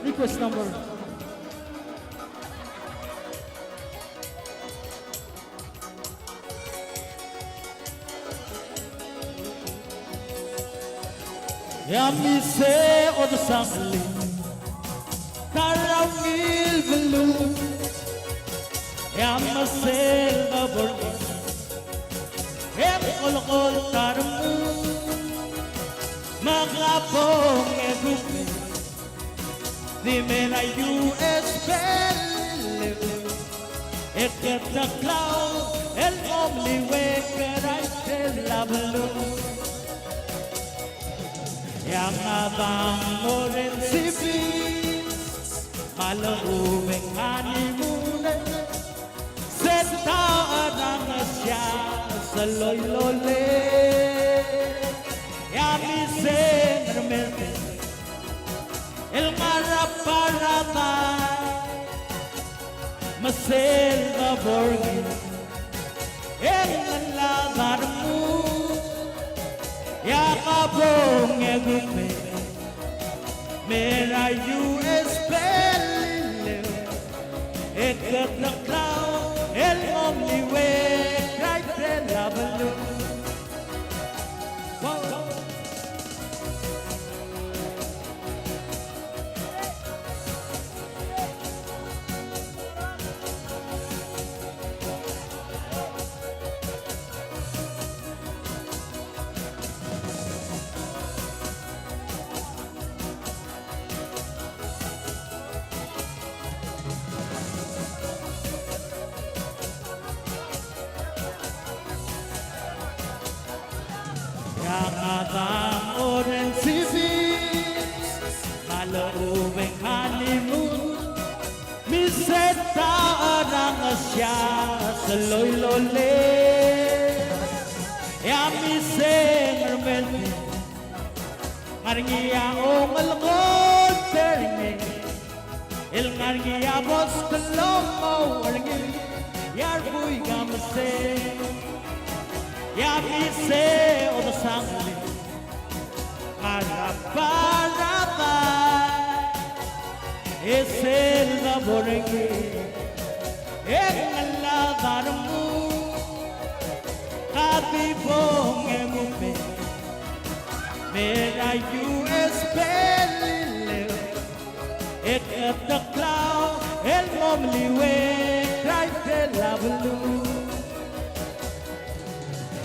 Request number. E a misei odesangel, ta er a ungil beluu, e a mesei el bo er ngii, e ng kolkol ta er a rengud, me a kabong e kuk di mei er a U S beluu, e kede klau el mo meliuekl er a ikrel a beluu. E a ngadang orange beans, me a lechub e ng honeymoon, se ta er a Ngesias el loilolel. E a misei er a Merten el ngar er a Paradais, me sel bo er ngii e ng ngelad a rengud, e a kabong e kuk mei, mei er a U S beluu, e kede klau el mo meliuekl er a ikrel a beluu. E a ngadang orange beans, me a lechub e ng honeymoon, me se ta er a Ngesias el loilolel. E a misei er a Merten, ngar er ngii a ongelkolt er ngii, el ngar er ngii a bostel el mo er ngii, e a rebuik a mesei. E a misei odesangel, ngar er a Paradais, e sel bo er ngii e ng ngelad a rengud, kabibong e kuk mei, mei er a U S beluu, e kede klau el mo meliuekl er a ikrel a beluu.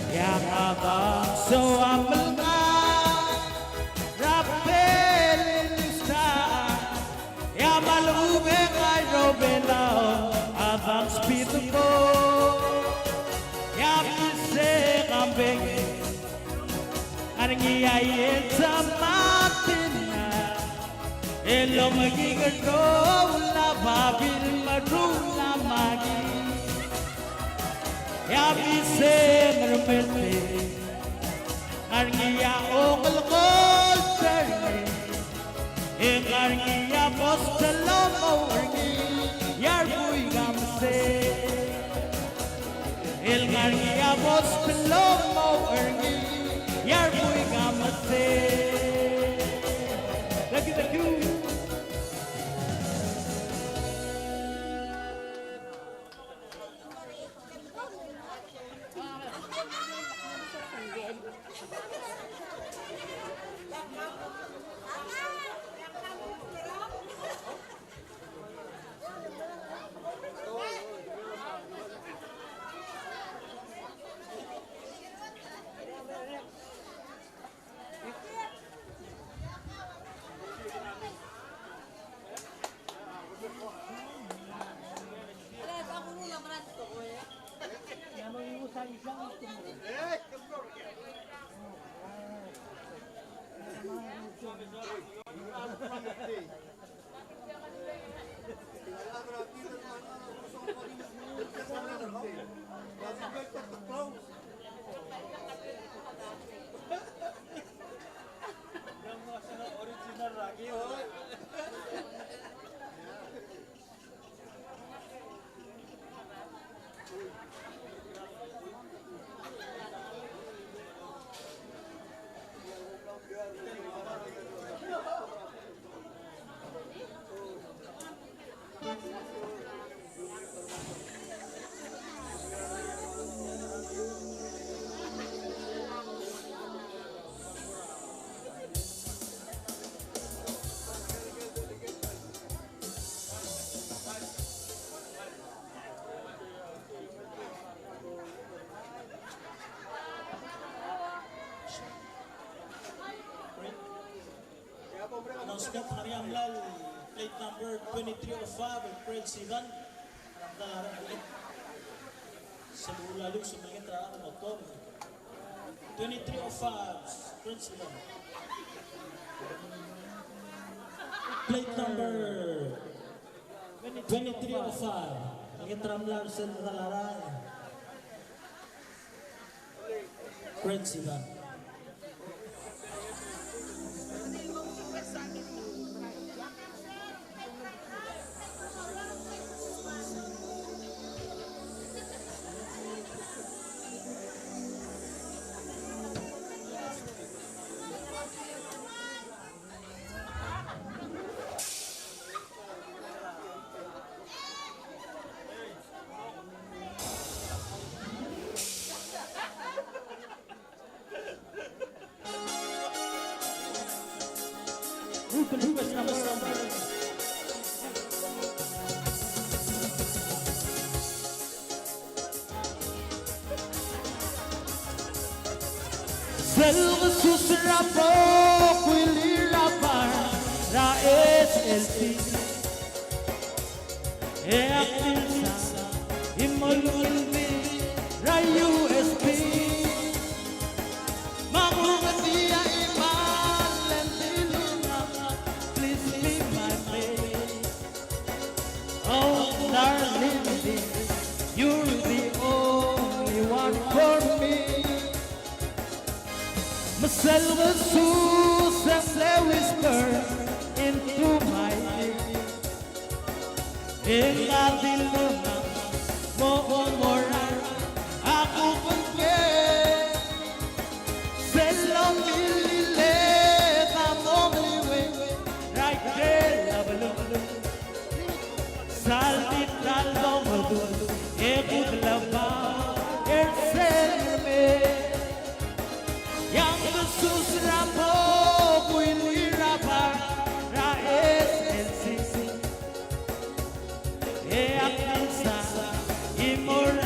E a ngadang soam el ngar er a Palestine, e a me a lechub e ng ngar er a Belau a Thanksgiving. E a misei a kambing, ngar er ngii a ietsa me a tina, el omekingel er a babil me a rruul a magi. E a misei er a Merten, ngar er ngii a ongelkolt er ngii, e ngar er ngii a bostel el mo er ngii, e a rebuik a mesei. El ngar er ngii a bostel el mo er ngii, Iar buik a mesei. Thank you, thank you. Announcement, ngar er ngii a mla el plate number twenty-three oh five, Prince Ivan. Sel ua lluches el mlengetang er a motor. Twenty-three oh five, Prince Ivan. Plate number twenty-three oh five. Mlengetang er a mla er sel medal a rael. Prince Ivan. Sel kesus er a bokuil er a bar er a S L C. E ak milsa e mo ungil er a U S B. Me a kuk di a imal e ng di lungang, please be my babe. Oh, darling, you're the only one for me. Me sel kesus e ng whisper into my ear. E ng di lungang mo oumora a kuk bengkel. Sel lomililed a mo meliuekl er a ikrel a beluu. Sel di ta el domeduch e kuk lebau er sel me Iang kesus er a bokuil er a bar er a S L C. E ak milsa e mo er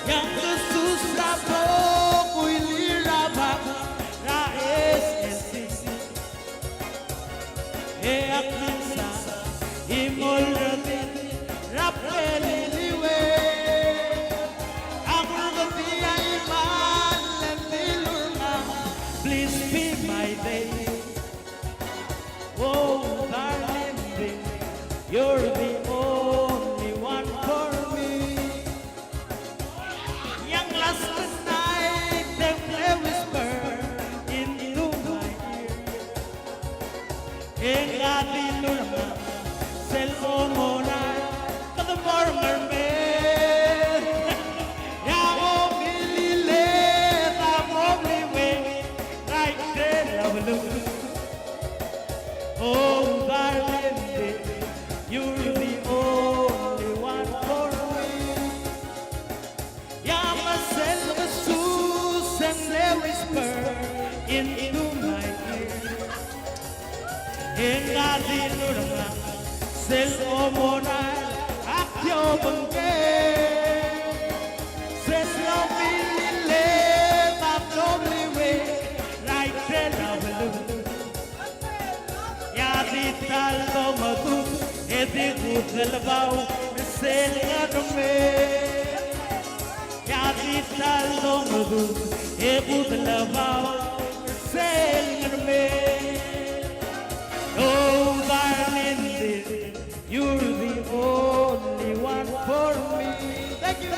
Iang Jesus a brokuilir a bak er a S L C. E ak mesa imol er tir a bliliuel. Ak urked a imal el dilu er ngak, please be my baby. Oh, darling, baby, you're the only one for me. Iang last night e mle whisper into my ear. E ng dilu er ngak sel omorael, kede mo er a Ngermid. E a omililed a mo bliuekl er a ikrel a beluu. Oh, darling, baby, you're the only one for me. E a me sel Jesus e mle whisper into my ear. E ng dilu er ngak sel omorael ak di obengkel. Sel omililed a mo bliuekl er a ikrel a beluu. E a di ta el domdung e di kudelebau er sel Ngermid. E a di ta el domdung e kudelebau er sel Ngermid. Oh, darling, dear, you're the only one for me. Thank you.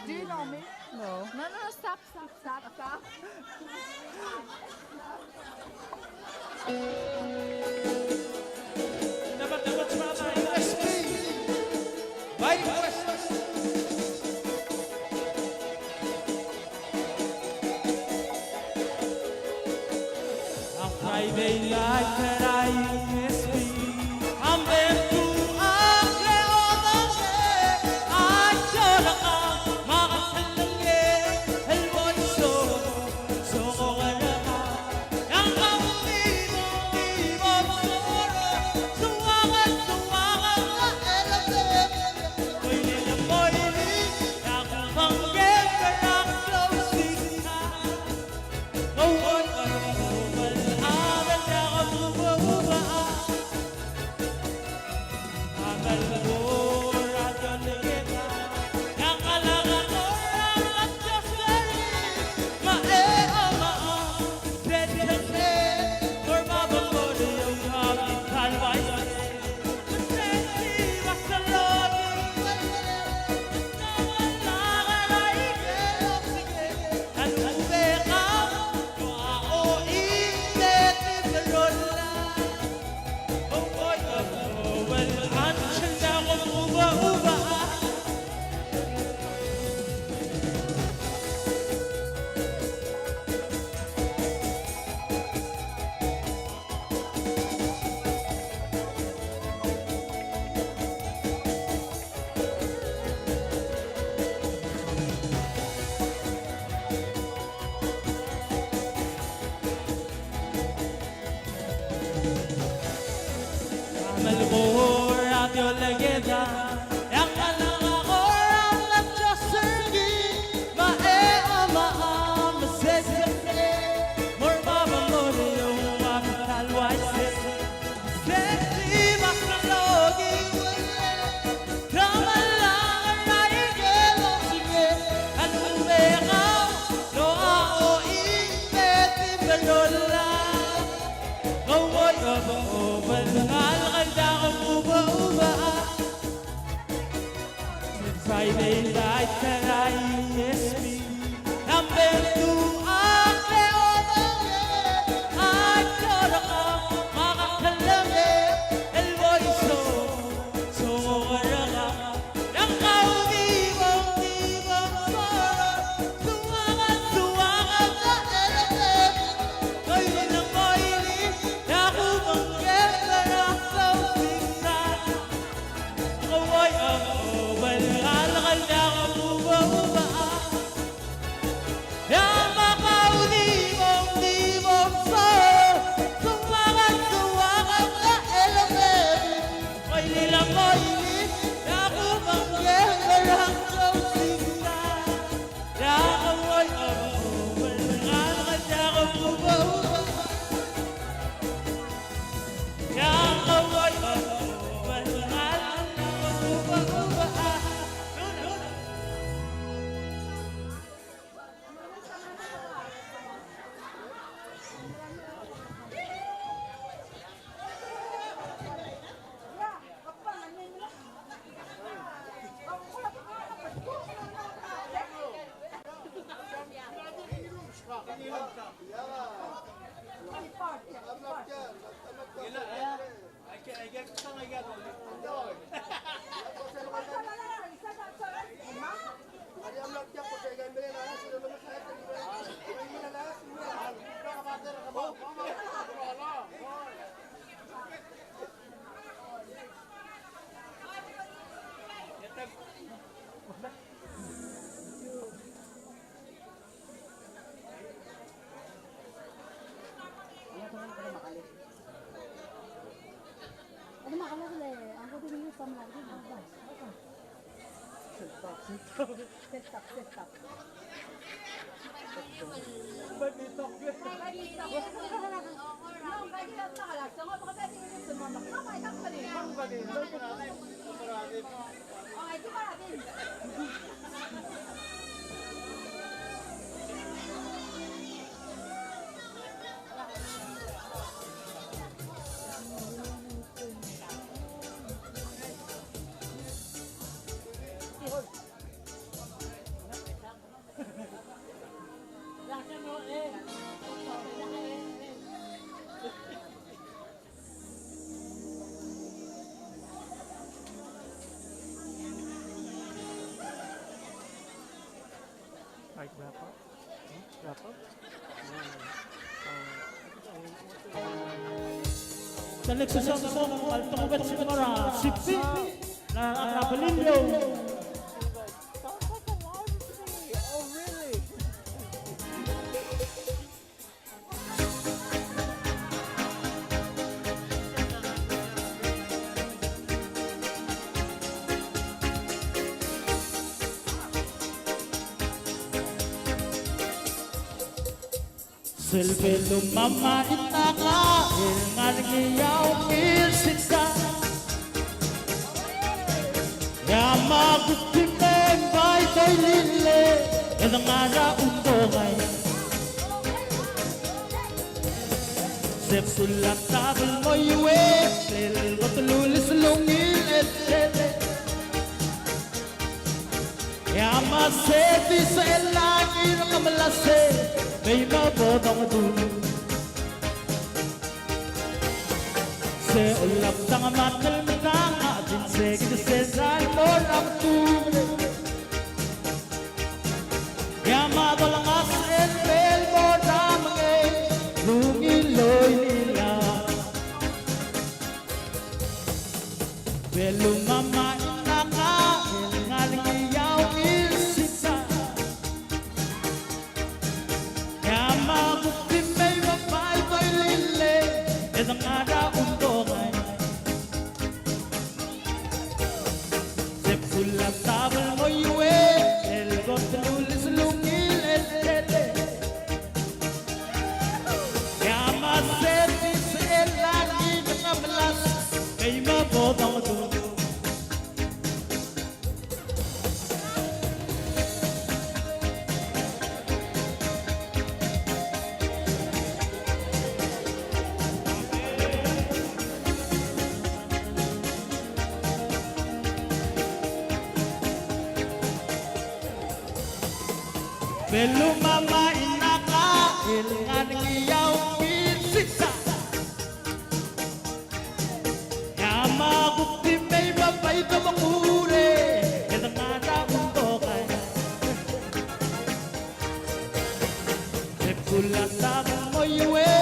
Do you know me? No. No, no, no, stop, stop, stop, stop. Friday night at I S P, number two, a kleodong, a kleodong, a kleodong, el boiso, so, Mic wrap up? Hmm? Wrap up? Te next song, song, a tokubets el mo er a Sipi, er a, er a Beliliou. Sel belumam a Inaka el ngar er ngii a ungil sils. E a ma kuk di mei me bai doilil e de ngar er a Undongai. Se bsul a tab el mo iueklel kot el ulis el ungil el sede. E a ma se di sel a ngii er a melasem, mei me bo dongedul. Se olab tang a matel mekang a di se kid se sal mo er a metublek. E a ma dolengasech el bel mo er a mengei, lungil loilila. Belumam a Inaka el ngar er ngii a ungil sils. E a ma kuk di mei me bai doilil e de ngar er a Undongai. Se bsul a tab el Belumamai naka el ngar er ngii a umisik. E a ma kuk di mei babai domengure, e de ngar a undokai. E kula sa mo iue